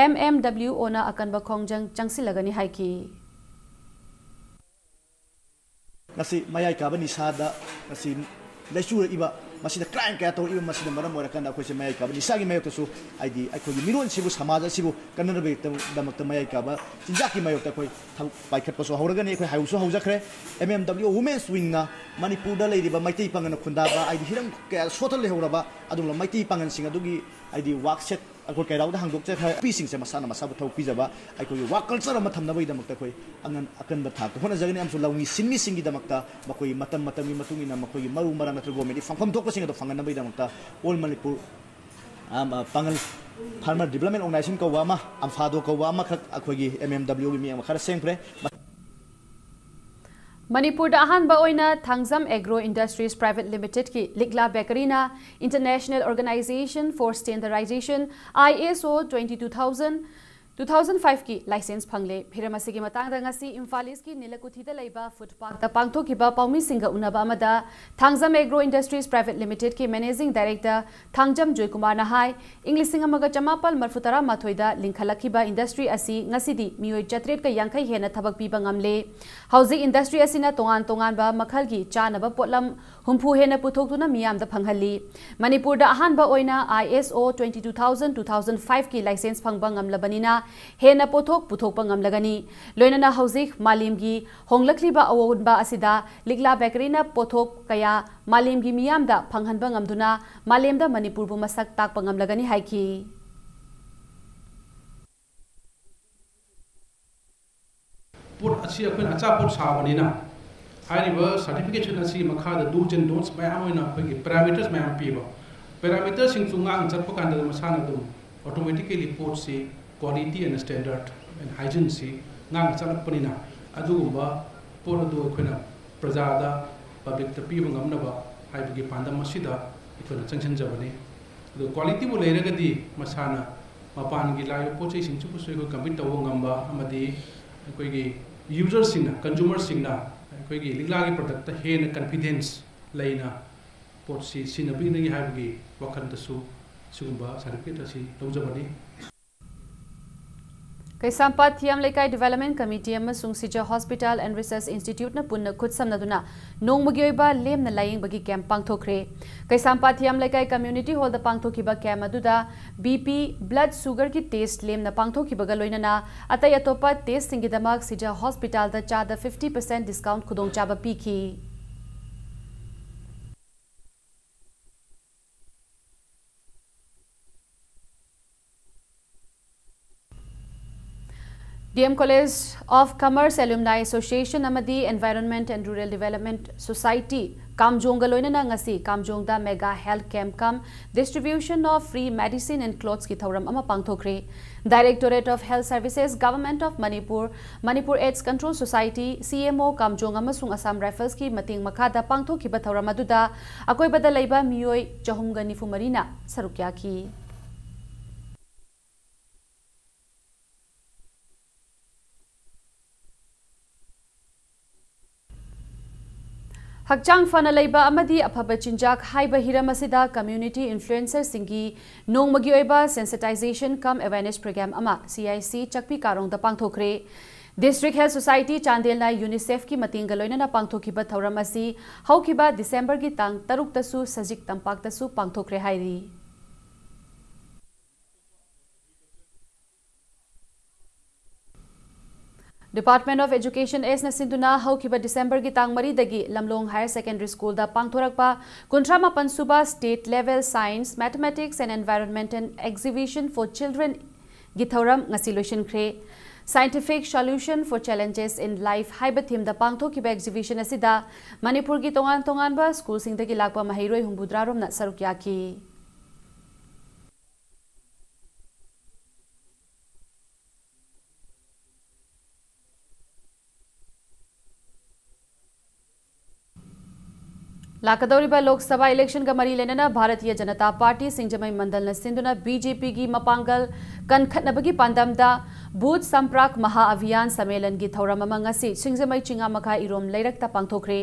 ꯑꯦꯝ ꯑꯦꯝ ꯗꯕ꯭ꯂꯤꯎ ꯑꯣꯅ ꯑꯀꯟꯕ ꯈꯣꯡꯖꯪ ꯆꯪꯁꯤꯜꯂꯒꯅꯤ ꯍꯥꯏꯈꯤ꯫ ꯉꯁꯤ ꯃꯌꯥꯏ ꯀꯥꯕ ꯅꯤꯁꯥꯗ ꯉꯁꯤ ꯂꯩꯆꯨꯔꯛꯏꯕ, ꯃꯁꯤꯗ ꯀ꯭ꯔꯥꯏꯝ ꯀꯌꯥ ꯇꯧꯔꯛꯏꯕ, ꯃꯁꯤꯅ ꯃꯔꯝ ꯑꯣꯏꯔꯀꯥꯟꯗ ꯑꯩꯈꯣꯏꯁꯦ ꯃꯌꯥꯏ ꯀꯥꯕ ꯅꯤꯁꯥꯒꯤ ꯃꯥꯌꯣꯛꯇꯁꯨ, ꯍꯥꯏꯗꯤ ꯑꯩꯈꯣꯏꯒꯤ ꯃꯤꯔꯣꯟꯁꯤꯕꯨ, ꯁꯃꯥꯖ ꯑꯁꯤꯕꯨ ꯀꯟꯅꯅꯕꯒꯤꯗꯃꯛꯇ ꯃꯌꯥꯏ ꯀꯥꯕ ꯆꯤꯟꯖꯥꯛꯀꯤ ꯃꯥꯌꯣꯛꯇ ꯑꯩꯈꯣꯏ ꯊꯕꯛ ꯄꯥꯏꯈꯠꯄꯁꯨ ꯍꯧꯔꯒꯅꯤ꯫ ꯑꯩꯈꯣꯏ ꯍꯧꯁꯨ ꯍꯧꯖꯈ꯭ꯔꯦ꯫ ꯑꯦꯝ ꯑꯦꯝ ꯗꯕ꯭ꯂꯤꯎ ꯋꯨꯃꯦꯟꯁ ꯋꯤꯡꯅ ꯃꯅꯤꯄꯨꯔꯗ ꯂꯩꯔꯤꯕ ꯃꯩꯇꯩ ꯄꯥꯡꯒꯜꯅ ꯈꯨꯟꯗꯥꯕ, ꯍꯥꯏꯗꯤ ꯍꯤꯔꯝ ꯀꯌꯥ ꯁꯣꯠꯇ ꯂꯩꯍꯧꯔꯕ ꯑꯗꯨꯒꯨꯝꯂꯕ ꯃꯩꯇꯩ ꯄꯥꯡꯒꯜꯁꯤꯡ ꯑꯗꯨꯒꯤ, ꯍꯥꯏꯗꯤ ꯋꯥꯛ ꯁꯦꯠ ꯑꯩꯈꯣꯏ ꯀꯩꯔꯥꯎꯗ ꯍꯥꯡꯗꯣꯛꯆꯈ꯭ꯔꯦ꯫ ꯅꯨꯄꯤꯁꯤꯡꯁꯦ ꯃꯁꯥꯅ ꯃꯁꯥꯕꯨ ꯊꯕꯛ ꯄꯤꯖꯕ, ꯑꯩꯈꯣꯏꯒꯤ ꯋꯥꯛ ꯀꯜꯆꯔ ꯑꯃ ꯊꯝꯅꯕꯒꯤꯗꯃꯛꯇ ꯑꯩꯈꯣꯏ ꯑꯉꯟ-, ꯑꯀꯟꯕ ꯊꯥꯛꯇ ꯍꯣꯠꯅꯖꯒꯅꯤ꯫ ꯑꯃꯁꯨꯡ ꯂꯧꯃꯤ ꯁꯤꯟꯃꯤꯁꯤꯡꯒꯤꯗꯃꯛꯇ ꯃꯈꯣꯏꯒꯤ ꯃꯇꯝ ꯃꯇꯝꯒꯤ ꯃꯇꯨꯡ ꯏꯟꯅ ꯃꯈꯣꯏꯒꯤ ꯃꯔꯨ ꯃꯔꯥꯡ ꯅꯠꯇ꯭ꯔꯒ ꯒꯣꯔꯃꯦꯟꯒꯤ ꯐꯪꯐꯝ ꯊꯣꯛꯄꯁꯤꯡ ꯑꯗꯨ ꯐꯪꯍꯟꯅꯕꯒꯤꯗꯃꯛꯇ ꯑꯣꯜ ꯃꯅꯤꯄꯨꯔ, ꯑ, ꯄꯥꯡꯒꯜ ꯐꯥꯔꯃꯔ ꯗꯤꯕ꯭ꯂꯞꯃꯦꯟ ꯑꯣꯔꯒꯅꯥꯏꯖꯦꯁꯟ ꯀꯧꯕ ꯑꯃ, ꯑꯝꯐꯥꯗꯣ ꯀꯧꯕ ꯑꯃꯈꯛ ꯑꯩꯈꯣꯏꯒꯤ ꯑꯦꯝ ꯑꯦꯝ ꯗꯕ꯭ꯂꯤꯎꯒꯤ ꯃꯤ ꯑꯃ ꯈꯔ ꯁꯦꯝꯈ꯭ꯔꯦ꯫ ꯃꯅꯤꯄꯨꯔꯗ ꯑꯍꯥꯟꯕ ꯑꯣꯏꯅ ꯊꯥꯡꯖꯝ ꯑꯦꯒ꯭ꯔꯣ ꯏꯟꯗꯁꯇ꯭ꯔꯤꯁ ꯄ꯭ꯔꯥꯏꯚꯦꯠ ꯂꯤꯃꯤꯇꯦꯗꯀꯤ ꯂꯤꯛꯂꯥ ꯕꯦꯀꯔꯤꯅ International Organization for Standardization, I S O twenty two thousand, two thousand five ꯀꯤ ꯂꯥꯏꯁꯦꯟꯁ ꯐꯪꯂꯦ꯫ ꯍꯤꯔꯝ ꯑꯁꯤꯒꯤ ꯃꯇꯥꯡꯗ ꯉꯁꯤ ꯏꯝꯐꯥꯜ ꯏꯁꯀꯤ ꯅꯤꯂꯀꯨꯊꯤꯗ ꯂꯩꯕ ꯐꯨꯗ ꯄꯥꯔꯛꯇ ꯄꯥꯡꯊꯣꯛꯈꯤꯕ ꯄꯥꯎꯃꯤꯁꯤꯡꯒ ꯎꯅꯕ ꯑꯃꯗ ꯊꯥꯡꯖꯝ ꯑꯦꯒ꯭ꯔꯣ ꯏꯟꯗꯁꯇ꯭ꯔꯤꯁ ꯄ꯭ꯔꯥꯏꯚꯦꯠ ꯂꯤꯃꯤꯇꯦꯗꯀꯤ ꯃꯦꯅꯦꯖꯤꯡ ꯗꯥꯏꯔꯦꯛꯇꯔ ꯊꯥꯡꯖꯝ ꯖꯣꯏꯀꯨꯃꯥꯔꯅ ꯍꯥꯏ, ꯏꯪ ꯂꯤꯁꯤꯡ ꯑꯃꯒ ꯆꯃꯥꯄꯜ ꯃꯔꯐꯨ ꯇꯔꯥ ꯃꯥꯊꯣꯏꯗ ꯂꯤꯡꯈꯠꯂꯛꯈꯤꯕ ꯏꯟꯗꯁꯇ꯭ꯔꯤ ꯑꯁꯤ ꯉꯁꯤꯗꯤ ꯃꯤꯑꯣꯏ ꯆꯥꯇ꯭ꯔꯦꯠꯀ ꯌꯥꯡꯈꯩ ꯍꯦꯟꯅ ꯊꯕꯛ ꯄꯤꯕ ꯉꯝꯂꯦ꯫ ꯍꯧꯖꯤꯛ ꯏꯟꯗꯁꯇ꯭ꯔꯤ ꯑꯁꯤꯅ ꯇꯣꯉꯥꯟ ꯇꯣꯉꯥꯟꯕ ꯃꯈꯜꯒꯤ ꯆꯥꯅꯕ ꯄꯣꯠꯂꯝ ꯍꯨꯝꯐꯨ ꯍꯦꯟꯅ ꯄꯨꯊꯣꯛꯇꯨꯅ ꯃꯤꯌꯥꯝꯗ ꯐꯪꯍꯜꯂꯤ꯫ ꯃꯅꯤꯄꯨꯔꯗ ꯑꯍꯥꯟꯕ ꯑꯣꯏꯅ I S O twenty two thousand, two thousand five ꯀꯤ ꯂꯥꯏꯁꯦꯟꯁ ꯐꯪꯕ ꯉꯝꯂꯕꯅꯤꯅ ꯍꯦꯟꯅ ꯄꯣꯠꯊꯣꯛ ꯄꯨꯊꯣꯛꯄ ꯉꯝꯂꯒꯅꯤ꯫ ꯂꯣꯏꯅꯅ ꯍꯧꯖꯤꯛ ꯃꯥꯂꯦꯝꯒꯤ ꯍꯣꯡꯂꯛꯂꯤꯕ ꯑꯑꯣꯟꯕ ꯑꯁꯤꯗ ꯂꯤꯛꯂꯥ ꯕꯦꯀꯔꯤꯅ ꯄꯣꯠꯊꯣꯛ ꯀꯌꯥ ꯃꯥꯂꯦꯝꯒꯤ ꯃꯤꯌꯥꯝꯗ ꯐꯪꯍꯟꯕ ꯉꯝꯗꯨꯅ ꯃꯥꯂꯦꯝꯗ ꯃꯅꯤꯄꯨꯔꯕꯨ ꯃꯁꯛ ꯇꯥꯛꯄ ꯉꯝꯂꯒꯅꯤ ꯍꯥꯏꯈꯤ꯫ ꯄꯣꯠ ꯑꯁꯤ ꯑꯩꯈꯣꯏꯅ ꯑꯆꯥꯄꯣꯠ ꯁꯥꯕꯅꯤꯅ ꯍꯥꯏꯔꯤꯕ ꯁꯥꯔꯇꯤꯐꯤꯀꯦꯁꯟ ꯑꯁꯤꯒꯤ ꯃꯈꯥꯗ do's and don'ts ꯃꯌꯥꯝ ꯑꯣꯏꯅ ꯑꯩꯈꯣꯏꯒꯤ ꯄꯦꯔꯥꯃꯤꯇꯔꯁ ꯃꯌꯥꯝ ꯄꯤꯕ꯫ ꯄꯦꯔꯥꯃꯤꯇꯔꯁꯤꯡꯁꯨ ꯉꯥꯛꯅ ꯆꯠꯄ ꯀꯥꯟꯗ ꯃꯁꯥꯅ ꯑꯗꯨꯝ automatically ꯄꯣꯠꯁꯤ quality and standard and hygiene ꯁꯤ ꯉꯥꯛꯅ ꯆꯠꯂꯛꯄꯅꯤꯅ ꯑꯗꯨꯒꯨꯝꯕ ꯄꯣꯠ ꯑꯗꯨ ꯑꯩꯈꯣꯏꯅ ꯄ꯭ꯔꯖꯥꯗ, ꯄꯕ꯭ꯂꯤꯛꯇ ꯄꯤꯕ ꯉꯝꯅꯕ ꯍꯥꯏꯕꯒꯤ ꯄꯥꯟꯗꯝ ꯑꯁꯤꯗ ꯑꯩꯈꯣꯏꯅ ꯆꯪꯁꯤꯟꯖꯕꯅꯤ꯫ ꯑꯗꯨ quality ꯕꯨ ꯂꯩꯔꯒꯗꯤ ꯃꯁꯥꯅ ꯃꯄꯥꯟꯒꯤ ꯂꯥꯛꯏꯕ ꯄꯣꯠ ꯆꯩꯁꯤꯡꯁꯤꯕꯨꯁꯨ ꯑꯩꯈꯣꯏ compete ꯇꯧꯕ ꯉꯝꯕ ꯑꯃꯗꯤ ꯑꯩꯈꯣꯏꯒꯤ user ꯁꯤꯡꯅ, consumer ꯁꯤꯡꯅ ꯑꯩꯈꯣꯏꯒꯤ ꯂꯤꯛꯂꯥꯒꯤ product ꯇ ꯍꯦꯟꯅ confidence ꯂꯩꯅ ꯄꯣꯠꯁꯤ ꯁꯤꯖꯤꯟꯅꯕꯤꯒꯅꯤ ꯍꯥꯏꯕꯒꯤ ꯋꯥꯈꯜꯗꯁꯨ ꯁꯤꯒꯨꯝꯕ certificate ꯑꯁꯤ ꯂꯧꯖꯕꯅꯤ꯫ ꯀꯩꯁꯥꯝꯄꯥꯠ ꯊꯤꯌꯥꯝ ꯂꯩꯀꯥꯏ Development Committee ꯑꯃꯁꯨꯡ ꯁꯤꯖ Hospital and Research Institute ꯅ ꯄꯨꯟꯅ ꯈꯨꯠꯁꯝꯅꯗꯨꯅ ꯅꯣꯡꯃꯒꯤ ꯑꯣꯏꯕ ꯂꯦꯝꯅ ꯂꯥꯌꯦꯡꯕꯒꯤ camp ꯄꯥꯡꯊꯣꯛꯈ꯭ꯔꯦ꯫ ꯀꯩꯁꯥꯝꯄꯥꯠ ꯊꯤꯌꯥꯝ ꯂꯩꯀꯥꯏ Community Hall ꯗ ꯄꯥꯡꯊꯣꯛꯈꯤꯕ camp ꯑꯗꯨꯗ BP, blood sugar ꯒꯤ test ꯂꯦꯝꯅ ꯄꯥꯡꯊꯣꯛꯈꯤꯕꯒ ꯂꯣꯏꯅꯅ ꯑꯇꯩ ꯑꯇꯣꯞꯄ test ꯁꯤꯡꯒꯤꯗꯃꯛ ꯁꯤꯖ Hospital ꯗ ꯆꯥꯗ fifty percent discount ꯈꯨꯗꯣꯡꯆꯥꯕ ꯄꯤꯈꯤ꯫ D M College of Commerce Alumni Association ꯑꯃꯗꯤ Environment and Rural Development Society ꯀꯥꯝꯖꯣꯡꯒ ꯂꯣꯏꯅꯅ ꯉꯁꯤ ꯀꯥꯝꯖꯣꯡꯗ mega health camp cum distribution of free medicine and clothes ꯀꯤ ꯊꯧꯔꯝ ꯑꯃ ꯄꯥꯡꯊꯣꯛꯈ꯭ꯔꯦ꯫ Directorate of Health Services, Government of Manipur, Manipur AIDS Control Society, C M O ꯀꯥꯝꯖꯣꯡ ꯑꯃꯁꯨꯡ Assam Rifles ꯀꯤ ꯃꯇꯦꯡ ꯃꯈꯥꯗ ꯄꯥꯡꯊꯣꯛꯈꯤꯕ ꯊꯧꯔꯝ ꯑꯗꯨꯗ ꯑꯀꯣꯏꯕꯗ ꯂꯩꯕ ꯃꯤꯑꯣꯏ ꯆꯍꯨꯝꯒ ꯅꯤꯐꯨ ꯃꯔꯤꯅ ꯁꯔꯨꯛ ꯌꯥꯈꯤ꯫ ꯍꯛꯆꯥꯡ ꯐꯅ ꯂꯩꯕ ꯑꯃꯗꯤ ꯑꯐꯕ ꯆꯤꯟꯖꯥꯛ ꯍꯥꯏꯕ ꯍꯤꯔꯝ ꯑꯁꯤꯗ community influencer ꯁꯤꯡꯒꯤ ꯅꯣꯡꯃꯒꯤ ꯑꯣꯏꯕ sensitization cum awareness program ꯑꯃ C I C Chakpi ꯀꯥꯔꯣꯡꯗ ꯄꯥꯡꯊꯣꯛꯈ꯭ꯔꯦ꯫ District Health Society ꯆꯥꯟꯗꯦꯜꯅ UNICEF ꯀꯤ ꯃꯇꯦꯡꯒ ꯂꯣꯏꯅꯅ ꯄꯥꯡꯊꯣꯛꯈꯤꯕ ꯊꯧꯔꯝ ꯑꯁꯤ ꯍꯧꯈꯤꯕ December ꯒꯤ ꯇꯥꯡ ꯇꯔꯨꯛꯇꯁꯨ ꯁꯖꯤꯛ ꯇꯝꯄꯥꯛꯇꯁꯨ ꯄꯥꯡꯊꯣꯛꯈ꯭ꯔꯦ ꯍꯥꯏꯔꯤ꯫ Department of Education ꯑꯦꯁꯅ ꯁꯤꯟꯗꯨꯅ ꯍꯧꯈꯤꯕ ꯗꯤꯁꯦꯝꯕꯔꯒꯤ ꯇꯥꯡ ꯃꯔꯤꯗꯒꯤ ꯂꯝꯂꯣꯡ Higher Secondary Schoolꯗ ꯄꯥꯡꯊꯣꯔꯛꯄ ꯀꯨꯟꯊ꯭ꯔꯥ ꯃꯥꯄꯟ ꯁꯨꯕ State Level Science, Mathematics and Environmental Exhibition for Childrenꯒꯤ ꯊꯧꯔꯝ ꯉꯁꯤ ꯂꯣꯏꯁꯤꯟꯈ꯭ꯔꯦ꯫ Scientific Solution for Challenges in Life ꯍꯥꯏꯕ themeꯗ ꯄꯥꯡꯊꯣꯛꯈꯤꯕ exhibition ꯑꯁꯤꯗ ꯃꯅꯤꯄꯨꯔꯒꯤ ꯇꯣꯉꯥꯟ ꯇꯣꯉꯥꯟꯕ schoolꯁꯤꯡꯗꯒꯤ ꯂꯥꯛꯄ ꯃꯍꯩꯔꯣꯏ ꯍꯨꯝꯐꯨꯇꯔꯥ ꯔꯣꯝꯅ ꯁꯔꯨꯛ ꯌꯥꯈꯤ꯫ ꯂꯥꯛꯀꯗꯧꯔꯤꯕ ꯂꯣꯛ ꯁꯚꯥ electionꯒ ꯃꯔꯤ ꯂꯩꯅꯅ ꯚꯥꯔꯇꯤꯌ ꯖꯅꯇꯥ ꯄꯥꯔꯇꯤ ꯁꯤꯡꯖꯃꯩ ꯃꯟꯗꯜꯅ ꯁꯤꯟꯗꯨꯅ BJPꯒꯤ ꯃꯄꯥꯡꯒꯜ ꯀꯟꯈꯠꯅꯕꯒꯤ ꯄꯥꯟꯗꯝꯗ Booth Sampark Maha Abhiyan ꯁꯝꯃꯦꯂꯟꯒꯤ ꯊꯧꯔꯝ ꯑꯃ ꯉꯁꯤ ꯁꯤꯡꯖꯃꯩ ꯆꯤꯉꯥꯃꯈꯥ ꯏꯔꯣꯝ ꯂꯩꯔꯛꯇ ꯄꯥꯡꯊꯣꯛꯈ꯭ꯔꯦ꯫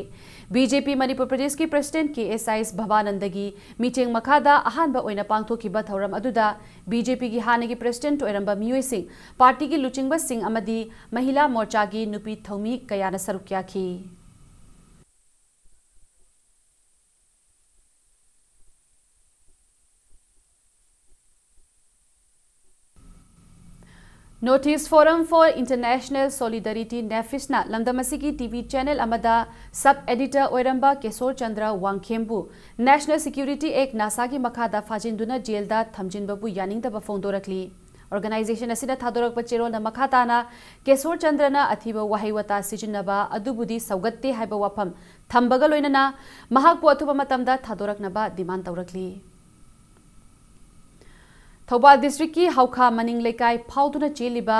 BJP ꯃꯅꯤꯄꯨꯔ ꯄ꯭ꯔꯗꯦꯁꯀꯤ president ꯀꯦ ꯑꯦꯁ ꯑꯥꯏ ꯚꯕꯥꯅꯟꯗꯒꯤ ꯃꯤꯇꯦꯡ ꯃꯈꯥꯗ ꯑꯍꯥꯟꯕ ꯑꯣꯏꯅ ꯄꯥꯡꯊꯣꯛꯈꯤꯕ ꯊꯧꯔꯝ ꯑꯗꯨꯗ BJPꯒꯤ ꯍꯥꯟꯅꯒꯤ president ꯑꯣꯏꯔꯝꯕ ꯃꯤꯑꯣꯏꯁꯤꯡ, ꯄꯥꯔꯇꯤꯒꯤ ꯂꯨꯆꯤꯡꯕꯁꯤꯡ ꯑꯃꯗꯤ ꯃꯍꯤꯂꯥ ꯃꯣꯔꯆꯥꯒꯤ ꯅꯨꯄꯤ ꯊꯧꯃꯤ ꯀꯌꯥꯅ ꯁꯔꯨꯛ ꯌꯥꯈꯤ꯫ North East Forum for International Solidarity, NEFISꯅ ꯂꯝꯗꯝ ꯑꯁꯤꯒꯤ TV channel ꯑꯃꯗ sub editor ꯑꯣꯏꯔꯝꯕ ꯀꯦꯁꯣꯔ ꯆꯟꯗ꯭ꯔ ꯋꯥꯡꯈꯦꯝꯕꯨ National Security Act, NASAꯒꯤ ꯃꯈꯥꯗ ꯐꯥꯖꯤꯟꯗꯨꯅ jailꯗ ꯊꯝꯖꯤꯟꯕꯕꯨ ꯌꯥꯅꯤꯡꯗꯕ ꯐꯣꯡꯗꯣꯔꯛꯂꯤ꯫ Organization ꯑꯁꯤꯅ ꯊꯥꯗꯣꯔꯛꯄ ꯆꯦꯔꯣꯜꯗ ꯃꯈꯥ ꯇꯥꯅ ꯀꯦꯁꯣꯔ ꯆꯟꯗ꯭ꯔꯅ ꯑꯊꯤꯕ ꯋꯥꯍꯩ ꯋꯥꯇꯥ ꯁꯤꯖꯤꯟꯅꯕ ꯑꯗꯨꯕꯨꯗꯤ ꯁꯧꯒꯠꯇꯦ ꯍꯥꯏꯕ ꯋꯥꯐꯝ ꯊꯝꯕꯒ ꯂꯣꯏꯅꯅ ꯃꯍꯥꯛꯄꯨ ꯑꯊꯨꯕ ꯃꯇꯝꯗ ꯊꯥꯗꯣꯔꯛꯅꯕ demand ꯇꯧꯔꯛꯂꯤ꯫ ꯊꯧꯕꯥꯜ districtꯀꯤ ꯍꯧꯈꯥ ꯃꯅꯤꯡ ꯂꯩꯀꯥꯏ ꯐꯥꯎꯗꯨꯅ ꯆꯦꯜꯂꯤꯕ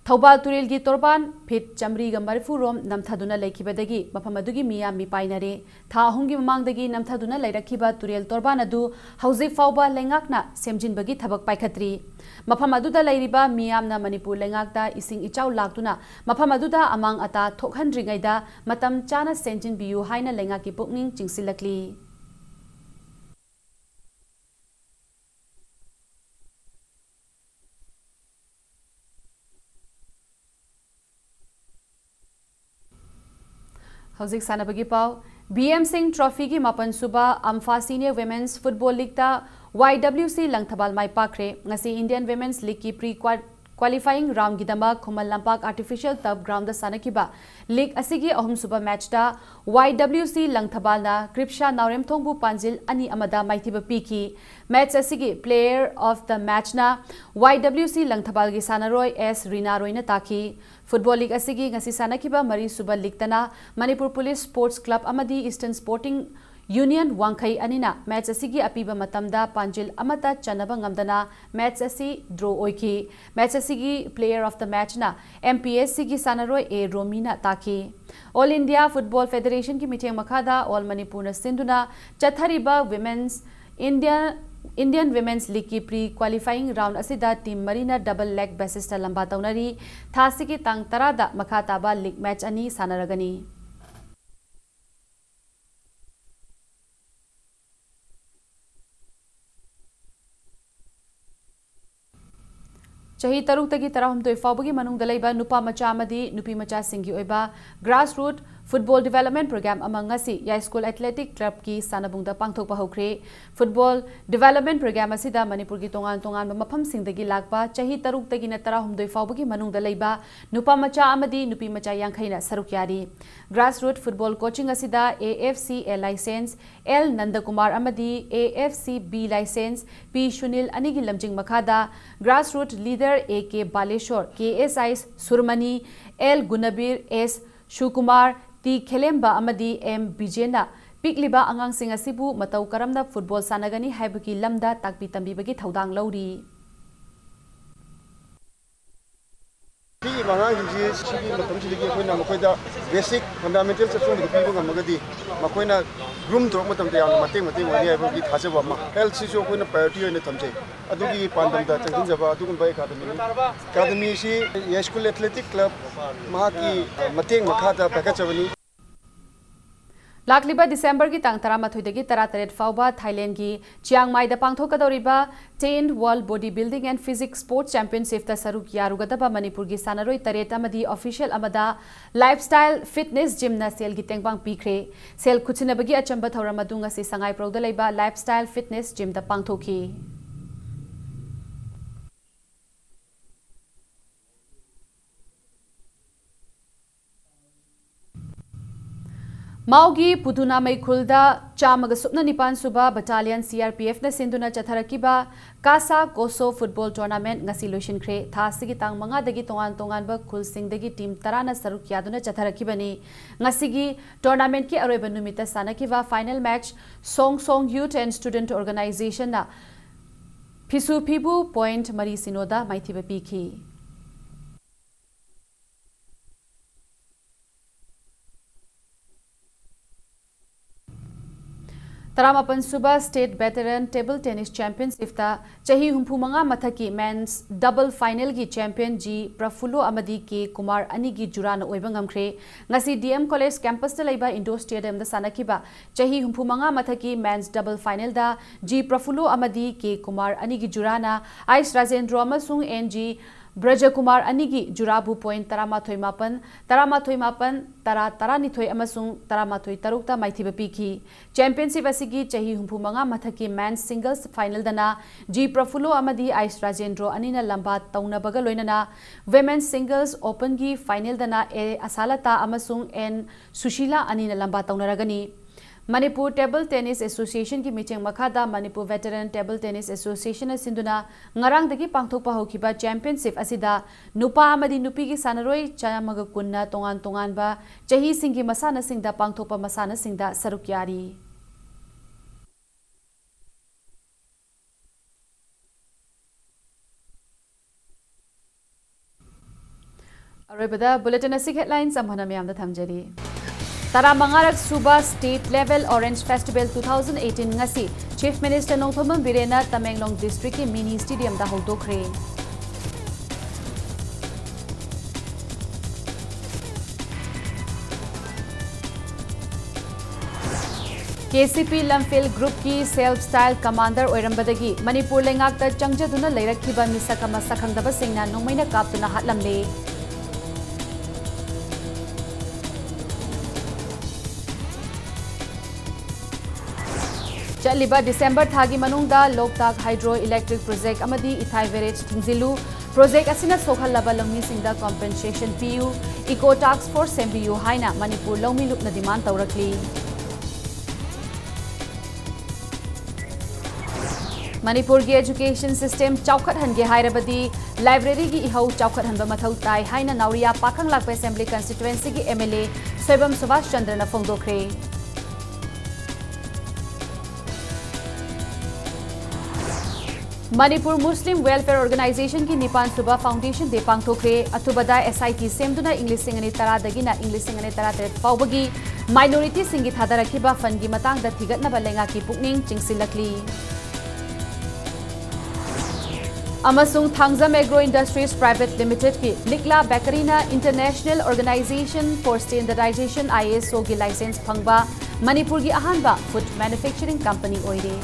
ꯊꯧꯕꯥꯜ ꯇꯨꯔꯦꯜꯒꯤ ꯇꯣꯔꯕꯥꯟ feet ꯆꯥꯃꯔꯤꯒ ꯃꯔꯤꯐꯨ ꯔꯣꯝ ꯅꯝꯊꯗꯨꯅ ꯂꯩꯈꯤꯕꯗꯒꯤ ꯃꯐꯝ ꯑꯗꯨꯒꯤ ꯃꯤꯌꯥꯝ ꯃꯤꯄꯥꯏꯅꯔꯦ꯫ ꯊꯥ ꯑꯍꯨꯝꯒꯤ ꯃꯃꯥꯡꯗꯒꯤ ꯅꯝꯊꯗꯨꯅ ꯂꯩꯔꯛꯈꯤꯕ ꯇꯨꯔꯦꯜ ꯇꯣꯔꯕꯥꯟ ꯑꯗꯨ ꯍꯧꯖꯤꯛ ꯐꯥꯎꯕ ꯂꯩꯉꯥꯛꯅ ꯁꯦꯝꯖꯤꯟꯕꯒꯤ ꯊꯕꯛ ꯄꯥꯏꯈꯠꯇ꯭ꯔꯤ꯫ ꯃꯐꯝ ꯑꯗꯨꯗ ꯂꯩꯔꯤꯕ ꯃꯤꯌꯥꯝꯅ ꯃꯅꯤꯄꯨꯔ ꯂꯩꯉꯥꯛꯇ ꯏꯁꯤꯡ ꯏꯆꯥꯎ ꯂꯥꯛꯇꯨꯅ ꯃꯐꯝ ꯑꯗꯨꯗ ꯑꯃꯥꯡ ꯑꯇꯥ ꯊꯣꯛꯍꯟꯗ꯭ꯔꯤꯉꯩꯗ ꯃꯇꯝ ꯆꯥꯅ ꯁꯦꯝꯖꯤꯟꯕꯤꯌꯨ ꯍꯥꯏꯅ ꯂꯩꯉꯥꯛꯀꯤ ꯄꯨꯛꯅꯤꯡ ꯆꯤꯡꯁꯤꯜꯂꯛꯂꯤ꯫ ꯍꯧꯖꯤꯛ ꯁꯥꯟꯅꯕꯒꯤ ꯄꯥꯎ꯫ ꯕꯤ ꯑꯦꯝ ꯁꯤꯡ Trophyꯒꯤ ꯃꯥꯄꯟ ꯁꯨꯕ ꯑꯝꯐꯥ Senior Women's Football Leagueꯇ ꯋꯥꯏ ꯗꯕ꯭ꯂꯤꯎ ꯁꯤ ꯂꯪꯊꯕꯥꯜ ꯃꯥꯏ ꯄꯥꯛꯈ꯭ꯔꯦ꯫ ꯉꯁꯤ Indian Women's Leagueꯀꯤ pre quar-, Qualifying roundꯒꯤꯗꯃꯛ Khuman Lampak Artificial Turf Groundꯗ ꯁꯥꯟꯅꯈꯤꯕ league ꯑꯁꯤꯒꯤ ꯑꯍꯨꯝꯁꯨꯕ matchꯇ Y W C ꯂꯪꯊꯕꯥꯜꯅ ꯀ꯭ꯔꯤꯞꯁꯥ ꯅꯥꯎꯔꯦꯝꯊꯣꯡꯕꯨ ꯄꯥꯟꯖꯤꯜ ꯑꯅꯤ ꯑꯃꯗ ꯃꯥꯏꯊꯤꯕ ꯄꯤꯈꯤ꯫ Match ꯑꯁꯤꯒꯤ player of the matchꯅ Y W C ꯂꯪꯊꯕꯥꯜꯒꯤ ꯁꯥꯟꯅꯔꯣꯏ S ꯔꯤꯅꯥ ꯔꯣꯏꯅ ꯇꯥꯈꯤ꯫ Football league ꯑꯁꯤꯒꯤ ꯉꯁꯤ ꯁꯥꯟꯅꯈꯤꯕ ꯃꯔꯤꯁꯨꯕ leagueꯇꯅ ꯃꯅꯤꯄꯨꯔ ꯄꯨꯂꯤꯁ Sports Club ꯑꯃꯗꯤ Eastern Sporting Union ꯋꯥꯡꯈꯩ ꯑꯅꯤꯅ match ꯑꯁꯤꯒꯤ ꯑꯄꯤꯕ ꯃꯇꯝꯗ ꯄꯥꯟꯖꯤꯜ ꯑꯃꯠꯇ ꯆꯟꯅꯕ ꯉꯝꯗꯅ match ꯑꯁꯤ draw ꯑꯣꯏꯈꯤ꯫ Match ꯑꯁꯤꯒꯤ player of the matchꯅ M P S Cꯒꯤ ꯁꯥꯟꯅꯔꯣꯏ A ꯔꯣꯃꯤꯅ ꯇꯥꯈꯤ꯫ All India Football Federationꯒꯤ ꯃꯤꯠꯌꯦꯡ ꯃꯈꯥꯗ All Manipurꯅ ꯁꯤꯟꯗꯨꯅ ꯆꯠꯊꯔꯤꯕ Women's India, Indian Women's Leagueꯀꯤ pre qualifying round ꯑꯁꯤꯗ team ꯃꯔꯤꯅ double leg basisꯇ ꯂꯝꯕꯥ ꯇꯧꯅꯔꯤ꯫ ꯊꯥ ꯑꯁꯤꯒꯤ ꯇꯥꯡ ꯇꯔꯥꯗ ꯃꯈꯥ ꯇꯥꯕ league match ꯑꯅꯤ ꯁꯥꯟꯅꯔꯒꯅꯤ꯫ ꯆꯍꯤ ꯇꯔꯨꯛꯇꯒꯤ ꯇꯔꯥꯍꯨꯝꯗꯣꯏ ꯐꯥꯎꯕꯒꯤ ꯃꯅꯨꯡꯗ ꯂꯩꯕ ꯅꯨꯄꯥ ꯃꯆꯥ ꯑꯃꯗꯤ ꯅꯨꯄꯤ ꯃꯆꯥꯁꯤꯡꯒꯤ ꯑꯣꯏꯕ grassroot football development program ꯑꯃ ꯉꯁꯤ ꯌꯥꯏꯁ꯭ꯀꯨꯜ Athletic Clubꯀꯤ ꯁꯥꯟꯅꯕꯨꯡꯗ ꯄꯥꯡꯊꯣꯛꯄ ꯍꯧꯈ꯭ꯔꯦ꯫ Football development program ꯑꯁꯤꯗ ꯃꯅꯤꯄꯨꯔꯒꯤ ꯇꯣꯉꯥꯟ ꯇꯣꯉꯥꯟꯕ ꯃꯐꯝꯁꯤꯡꯗꯒꯤ ꯂꯥꯛꯄ ꯆꯍꯤ ꯇꯔꯨꯛꯇꯒꯤꯅ ꯇꯔꯥꯍꯨꯝꯗꯣꯏ ꯐꯥꯎꯕꯒꯤ ꯃꯅꯨꯡꯗ ꯂꯩꯕ ꯅꯨꯄꯥ ꯃꯆꯥ ꯑꯃꯗꯤ ꯅꯨꯄꯤ ꯃꯆꯥ ꯌꯥꯡꯈꯩꯅ ꯁꯔꯨꯛ ꯌꯥꯔꯤ꯫ Grassroot football coaching ꯑꯁꯤꯗ A F C A license L ꯅꯟꯗꯀꯨꯃꯥꯔ ꯑꯃꯗꯤ A F C B license P Sunil ꯑꯅꯤꯒꯤ ꯂꯝꯖꯤꯡ ꯃꯈꯥꯗ grassroot leader A K Balasore, K S I ꯁꯨꯔꯃꯅꯤ, L ꯒꯨꯅꯕꯤꯔ, S ꯁꯨꯀꯨꯃꯥꯔ, T ꯈꯦꯂꯦꯝꯕ ꯑꯃꯗꯤ M ꯕꯤꯖꯦꯟꯅ ꯄꯤꯛꯂꯤꯕ ꯑꯉꯥꯡꯁꯤꯡ ꯑꯁꯤꯕꯨ ꯃꯇꯧ ꯀꯔꯝꯅ football ꯁꯥꯟꯅꯒꯅꯤ ꯍꯥꯏꯕꯒꯤ ꯂꯝꯗ ꯇꯥꯛꯄꯤ ꯇꯝꯕꯤꯕꯒꯤ ꯊꯧꯗꯥꯡ ꯂꯧꯔꯤ꯫ ꯄꯤꯛꯏꯕ ꯑꯉꯥꯡꯁꯤꯡꯁꯤ ꯁꯤꯒꯤ ꯃꯇꯝꯁꯤꯗꯒꯤ ꯑꯩꯈꯣꯏꯅ ꯃꯈꯣꯏꯗ basic fundamental ꯑꯆꯨꯝꯕꯗꯨ ꯄꯤꯕ ꯉꯝꯃꯒꯗꯤ ꯃꯈꯣꯏꯅ groom ꯇꯧꯔꯛꯄ ꯃꯇꯝꯗ ꯌꯥꯝꯅ ꯃꯇꯦꯡ ꯃꯇꯦꯡ ꯑꯣꯏꯅꯤ ꯍꯥꯏꯕꯒꯤ ꯊꯥꯖꯕ ꯑꯃ, healthꯁꯤꯁꯨ ꯑꯩꯈꯣꯏꯅ priority ꯑꯣꯏꯅ ꯊꯝꯖꯩ꯫ ꯑꯗꯨꯒꯤ ꯄꯥꯟꯗꯝꯗ ꯆꯪꯁꯤꯟꯖꯕ ꯑꯗꯨꯒꯨꯝꯕ academyꯅꯤ꯫ Academyꯁꯤ ꯌꯥꯏꯁ꯭ꯀꯨꯜ Athletic Club ꯃꯍꯥꯛꯀꯤ ꯃꯇꯦꯡ ꯃꯈꯥꯗ ꯄꯥꯏꯈꯠꯆꯕꯅꯤ꯫ ꯂꯥꯛꯂꯤꯕ ꯗꯤꯁꯦꯝꯕꯔꯒꯤ ꯇꯥꯡ ꯇꯔꯥꯃꯥꯊꯣꯏꯗꯒꯤ ꯇꯔꯥꯇꯔꯦꯠ ꯐꯥꯎꯕ ꯊꯥꯏꯂꯦꯟꯗꯒꯤ ꯆꯤꯌꯥꯡ ꯃꯥꯏꯗ ꯄꯥꯡꯊꯣꯛꯀꯗꯧꯔꯤꯕ Tenth World Body Building and Physique Sports Championshipꯇ ꯁꯔꯨꯛ ꯌꯥꯔꯨꯒꯗꯕ ꯃꯅꯤꯄꯨꯔꯒꯤ ꯁꯥꯟꯅꯔꯣꯏ ꯇꯔꯦꯠ ꯑꯃꯗꯤ official ꯑꯃꯗ Lifestyle Fitness Gymꯅ ꯁꯦꯜꯒꯤ ꯇꯦꯡꯕꯥꯡ ꯄꯤꯈ꯭ꯔꯦ꯫ ꯁꯦꯜ ꯈꯨꯠꯁꯤꯟꯅꯕꯒꯤ ꯑꯆꯝꯕ ꯊꯧꯔꯝ ꯑꯗꯨ ꯉꯁꯤ ꯁꯉꯥꯏꯄ꯭ꯔꯧꯗ ꯂꯩꯕ Lifestyle Fitness Gymꯗ ꯄꯥꯡꯊꯣꯛꯈꯤ꯫ ꯃꯥꯎꯒꯤ ꯄꯨꯗꯨꯅꯥꯃꯩ ꯈꯨꯜꯗ ꯆꯥꯝꯃꯒ ꯁꯨꯞꯅ ꯅꯤꯄꯥꯟ ꯁꯨꯕ Battalion C R P F ꯅ ꯁꯤꯟꯗꯨꯅ ꯆꯠꯊꯔꯛꯈꯤꯕ ꯀꯥꯁꯥ ꯀꯣꯁꯣ football tournament ꯉꯁꯤ ꯂꯣꯏꯁꯤꯟꯈ꯭ꯔꯦ꯫ ꯊꯥ ꯑꯁꯤꯒꯤ ꯇꯥꯡ ꯃꯉꯥꯗꯒꯤ ꯇꯣꯉꯥꯟ ꯇꯣꯉꯥꯟꯕ ꯈꯨꯜꯁꯤꯡꯗꯒꯤ team ꯇꯔꯥꯅ ꯁꯔꯨꯛ ꯌꯥꯗꯨꯅ ꯆꯠꯊꯔꯛꯈꯤꯕꯅꯤ꯫ ꯉꯁꯤꯒꯤ tournamentꯀꯤ ꯑꯔꯣꯏꯕ ꯅꯨꯃꯤꯠꯇ ꯁꯥꯟꯅꯈꯤꯕ final match Song Song Youth and Student Organizationꯅ ꯐꯤꯁꯨ ꯐꯤꯕꯨ point ꯃꯔꯤ ꯁꯤꯅꯣꯗ ꯃꯥꯏꯊꯤꯕ ꯄꯤꯈꯤ꯫ ꯇꯔꯥꯃꯥꯄꯟ ꯁꯨꯕ State Veteran Table Tennis Championshipꯇ ꯆꯍꯤ ꯍꯨꯝꯐꯨ ꯃꯉꯥ ꯃꯊꯛꯀꯤ men's double finalꯒꯤ champion G ꯄ꯭ꯔꯐꯨꯜꯂꯣ ꯑꯃꯗꯤ ꯀꯦ ꯀꯨꯃꯥꯔ ꯑꯅꯤꯒꯤ ꯖꯨꯔꯥꯅ ꯑꯣꯏꯕ ꯉꯝꯈ꯭ꯔꯦ꯫ ꯉꯁꯤ D M College campusꯇ ꯂꯩꯕ indoor stadiumꯗ ꯁꯥꯟꯅꯈꯤꯕ ꯆꯍꯤ ꯍꯨꯝꯐꯨ ꯃꯉꯥ ꯃꯊꯛꯀꯤ men's double finalꯗ G ꯄ꯭ꯔꯐꯨꯜꯂꯣ ꯑꯃꯗꯤ ꯀꯦ ꯀꯨꯃꯥꯔ ꯑꯅꯤꯒꯤ ꯖꯨꯔꯥꯅ ꯑꯩꯁ ꯔꯥꯖꯦꯟꯗ꯭ꯔꯣ ꯑꯃꯁꯨꯡ ꯑꯦꯟ ꯖꯤ ꯕ꯭ꯔꯖꯀꯨꯃꯥꯔ ꯑꯅꯤꯒꯤ ꯖꯨꯔꯥꯕꯨ point ꯇꯔꯥꯃꯥꯊꯣꯏ ꯃꯥꯄꯟ, ꯇꯔꯥꯃꯥꯊꯣꯏ ꯃꯥꯄꯟ, ꯇꯔꯥ ꯇꯔꯥꯅꯤꯊꯣꯏ ꯑꯃꯁꯨꯡ ꯇꯔꯥꯃꯥꯊꯣꯏ ꯇꯔꯨꯛꯇ ꯃꯥꯏꯊꯤꯕ ꯄꯤꯈꯤ꯫ Championship ꯑꯁꯤꯒꯤ ꯆꯍꯤ ꯍꯨꯝꯐꯨ ꯃꯉꯥ ꯃꯊꯛꯀꯤ men's singles finalꯗꯅ G ꯄ꯭ꯔꯐꯨꯜꯂꯣ ꯑꯃꯗꯤ ꯑꯩꯁ ꯔꯥꯖꯦꯟꯗ꯭ꯔꯣ ꯑꯅꯤꯅ ꯂꯝꯕꯥ ꯇꯧꯅꯕꯒ ꯂꯣꯏꯅꯅ Women's Singles Openꯒꯤ finalꯗꯅ ꯑꯦ ꯑꯁꯥꯂꯇꯥ ꯑꯃꯁꯨꯡ ꯑꯦꯟ ꯁꯨꯁꯤꯂꯥ ꯑꯅꯤꯅ ꯂꯝꯕꯥ ꯇꯧꯅꯔꯒꯅꯤ꯫ ꯃꯅꯤꯄꯨꯔ Table Tennis Associationꯒꯤ ꯃꯤꯠꯌꯦꯡ ꯃꯈꯥꯗ Manipur Veteran Table Tennis Associationꯅ ꯁꯤꯟꯗꯨꯅ ꯉꯔꯥꯡꯗꯒꯤ ꯄꯥꯡꯊꯣꯛꯄ ꯍꯧꯈꯤꯕ championship ꯑꯁꯤꯗ ꯅꯨꯄꯥ ꯑꯃꯗꯤ ꯅꯨꯄꯤꯒꯤ ꯁꯥꯟꯅꯔꯣꯏ ꯆꯥꯝꯃꯒ ꯀꯨꯟꯅ ꯇꯣꯉꯥꯟ ꯇꯣꯉꯥꯟꯕ ꯆꯍꯤꯁꯤꯡꯒꯤ ꯃꯁꯥꯟꯅꯁꯤꯡꯗ ꯄꯥꯡꯊꯣꯛꯄ ꯃꯁꯥꯟꯅꯁꯤꯡꯗ ꯁꯔꯨꯛ ꯌꯥꯔꯤ꯫ ꯑꯔꯣꯏꯕꯗ bulletin ꯑꯁꯤꯒꯤ headlines ꯑꯃꯨꯛ ꯍꯟꯅ ꯃꯌꯥꯝꯗ ꯊꯝꯖꯔꯤ꯫ ꯇꯔꯥꯃꯉꯥꯔꯛ ꯁꯨꯕ State Level Orange Festival two thousand eighteen ꯉꯁꯤ Chief Minister Nongthombam ꯕꯤꯔꯦꯟꯅ Tamenglong districtꯀꯤ mini stadiumꯗ ꯍꯧꯗꯣꯛꯈ꯭ꯔꯦ꯫ K C P ꯂꯝꯐꯦꯜ groupꯀꯤ self style commander ꯑꯣꯏꯔꯝꯕꯗꯒꯤ ꯃꯅꯤꯄꯨꯔ ꯂꯩꯉꯥꯛꯇ ꯆꯪꯖꯗꯨꯅ ꯂꯩꯔꯛꯈꯤꯕ ꯃꯤꯁꯛ ꯑꯃ ꯁꯛꯈꯪꯗꯕꯁꯤꯡꯅ ꯅꯣꯡꯃꯩꯅ ꯀꯥꯞꯇꯨꯅ ꯍꯥꯠꯂꯝꯂꯦ꯫ ꯆꯠꯂꯤꯕ ꯗꯤꯁꯦꯝꯕꯔ ꯊꯥꯒꯤ ꯃꯅꯨꯡꯗ ꯂꯣꯛꯇꯥꯛ ꯍꯥꯏꯗ꯭ꯔꯣ ꯏꯂꯦꯛꯇ꯭ꯔꯤꯛ ꯄ꯭ꯔꯣꯖꯦꯛ ꯑꯃꯗꯤ ꯏꯊꯥꯏ ꯕꯦꯔꯦꯖ ꯊꯤꯡꯖꯤꯜꯂꯨ, ꯄ꯭ꯔꯣꯖꯦꯛ ꯑꯁꯤꯅ ꯁꯣꯛꯍꯜꯂꯕ ꯂꯧꯃꯤꯁꯤꯡꯗ ꯀꯝꯄꯦꯟꯁꯦꯁꯟ ꯄꯤꯌꯨ, ꯏꯀꯣ ꯇꯥꯛꯁ ꯐꯣꯔꯁ ꯁꯦꯝꯕꯤꯌꯨ ꯍꯥꯏꯅ ꯃꯅꯤꯄꯨꯔ ꯂꯧꯃꯤ ꯂꯨꯞꯅ ꯗꯤꯃꯥꯟ ꯇꯧꯔꯛꯂꯤ꯫ ꯃꯅꯤꯄꯨꯔꯒꯤ ꯑꯦꯖꯨꯀꯦꯁꯟ ꯁꯤꯁꯇꯦꯝ ꯆꯥꯎꯈꯠꯍꯟꯒꯦ ꯍꯥꯏꯔꯕꯗꯤ ꯂꯥꯏꯕ꯭ꯔꯦꯔꯤꯒꯤ ꯏꯍꯧ ꯆꯥꯎꯈꯠꯍꯟꯕ ꯃꯊꯧ ꯇꯥꯏ ꯍꯥꯏꯅ ꯅꯥꯎꯔꯤꯌꯥ ꯄꯥꯈꯪꯂꯥꯛꯄ ꯑꯦꯁꯦꯝꯕ꯭ꯂꯤ ꯀꯟꯁꯇꯤꯇ꯭ꯋꯦꯟꯁꯤꯒꯤ ꯑꯦꯝ ꯑꯦꯜ ꯑꯦ ꯁꯣꯏꯕꯝ ꯁꯨꯕꯥꯁ ꯆꯟꯗ꯭ꯔꯅ ꯐꯣꯡꯗꯣꯛꯈ꯭ꯔꯦ꯫ ꯃꯅꯤꯄꯨꯔ ꯃꯨꯁꯂꯤꯝ ꯋꯦꯜꯐꯤꯌꯔ ꯑꯣꯔꯒꯅꯥꯏꯖꯦꯁꯟꯒꯤ ꯅꯤꯄꯥꯟ ꯁꯨꯕ ꯐꯥꯎꯟꯗꯦꯁꯟ ꯗꯦ ꯄꯥꯡꯊꯣꯛꯈ꯭ꯔꯦ꯫ ꯑꯊꯨꯕꯗ ꯑꯦꯁ ꯑꯥꯏ ꯇꯤ ꯁꯦꯝꯗꯨꯅ ꯏꯪ ꯂꯤꯁꯤꯡ ꯑꯅꯤ ꯇꯔꯥꯗꯒꯤꯅ ꯏꯪ ꯂꯤꯁꯤꯡ ꯑꯅꯤ ꯇꯔꯥꯇꯔꯦꯠ ꯐꯥꯎꯕꯒꯤ ꯃꯥꯏꯅꯣꯔꯤꯇꯤꯁꯤꯡꯒꯤ ꯊꯥꯗꯔꯛꯈꯤꯕ ꯐꯟꯒꯤ ꯃꯇꯥꯡꯗ ꯊꯤꯒꯠꯅꯕ ꯂꯩꯉꯥꯛꯀꯤ ꯄꯨꯛꯅꯤꯡ ꯆꯤꯡꯁꯤꯜꯂꯛꯂꯤ꯫ ꯑꯃꯁꯨꯡ ꯊꯥꯡꯖꯝ ꯑꯦꯒ꯭ꯔꯣ ꯏꯟꯗꯁꯇ꯭ꯔꯤꯁ ꯄ꯭ꯔꯥꯏꯚꯦꯠ ꯂꯤꯃꯤꯇꯦꯗꯀꯤ ꯂꯤꯛꯂꯥ ꯕꯦꯀꯔꯤꯅ International Organisation for Standardization, I S O, ꯒꯤ ꯂꯥꯏꯁꯦꯟꯁ ꯐꯪꯕ ꯃꯅꯤꯄꯨꯔꯒꯤ ꯑꯍꯥꯟꯕ ꯐꯨꯗ ꯃꯦꯅꯨꯐꯦꯛꯆꯔꯤꯡ ꯀꯝꯄꯅꯤ ꯑꯣꯏꯔꯦ꯫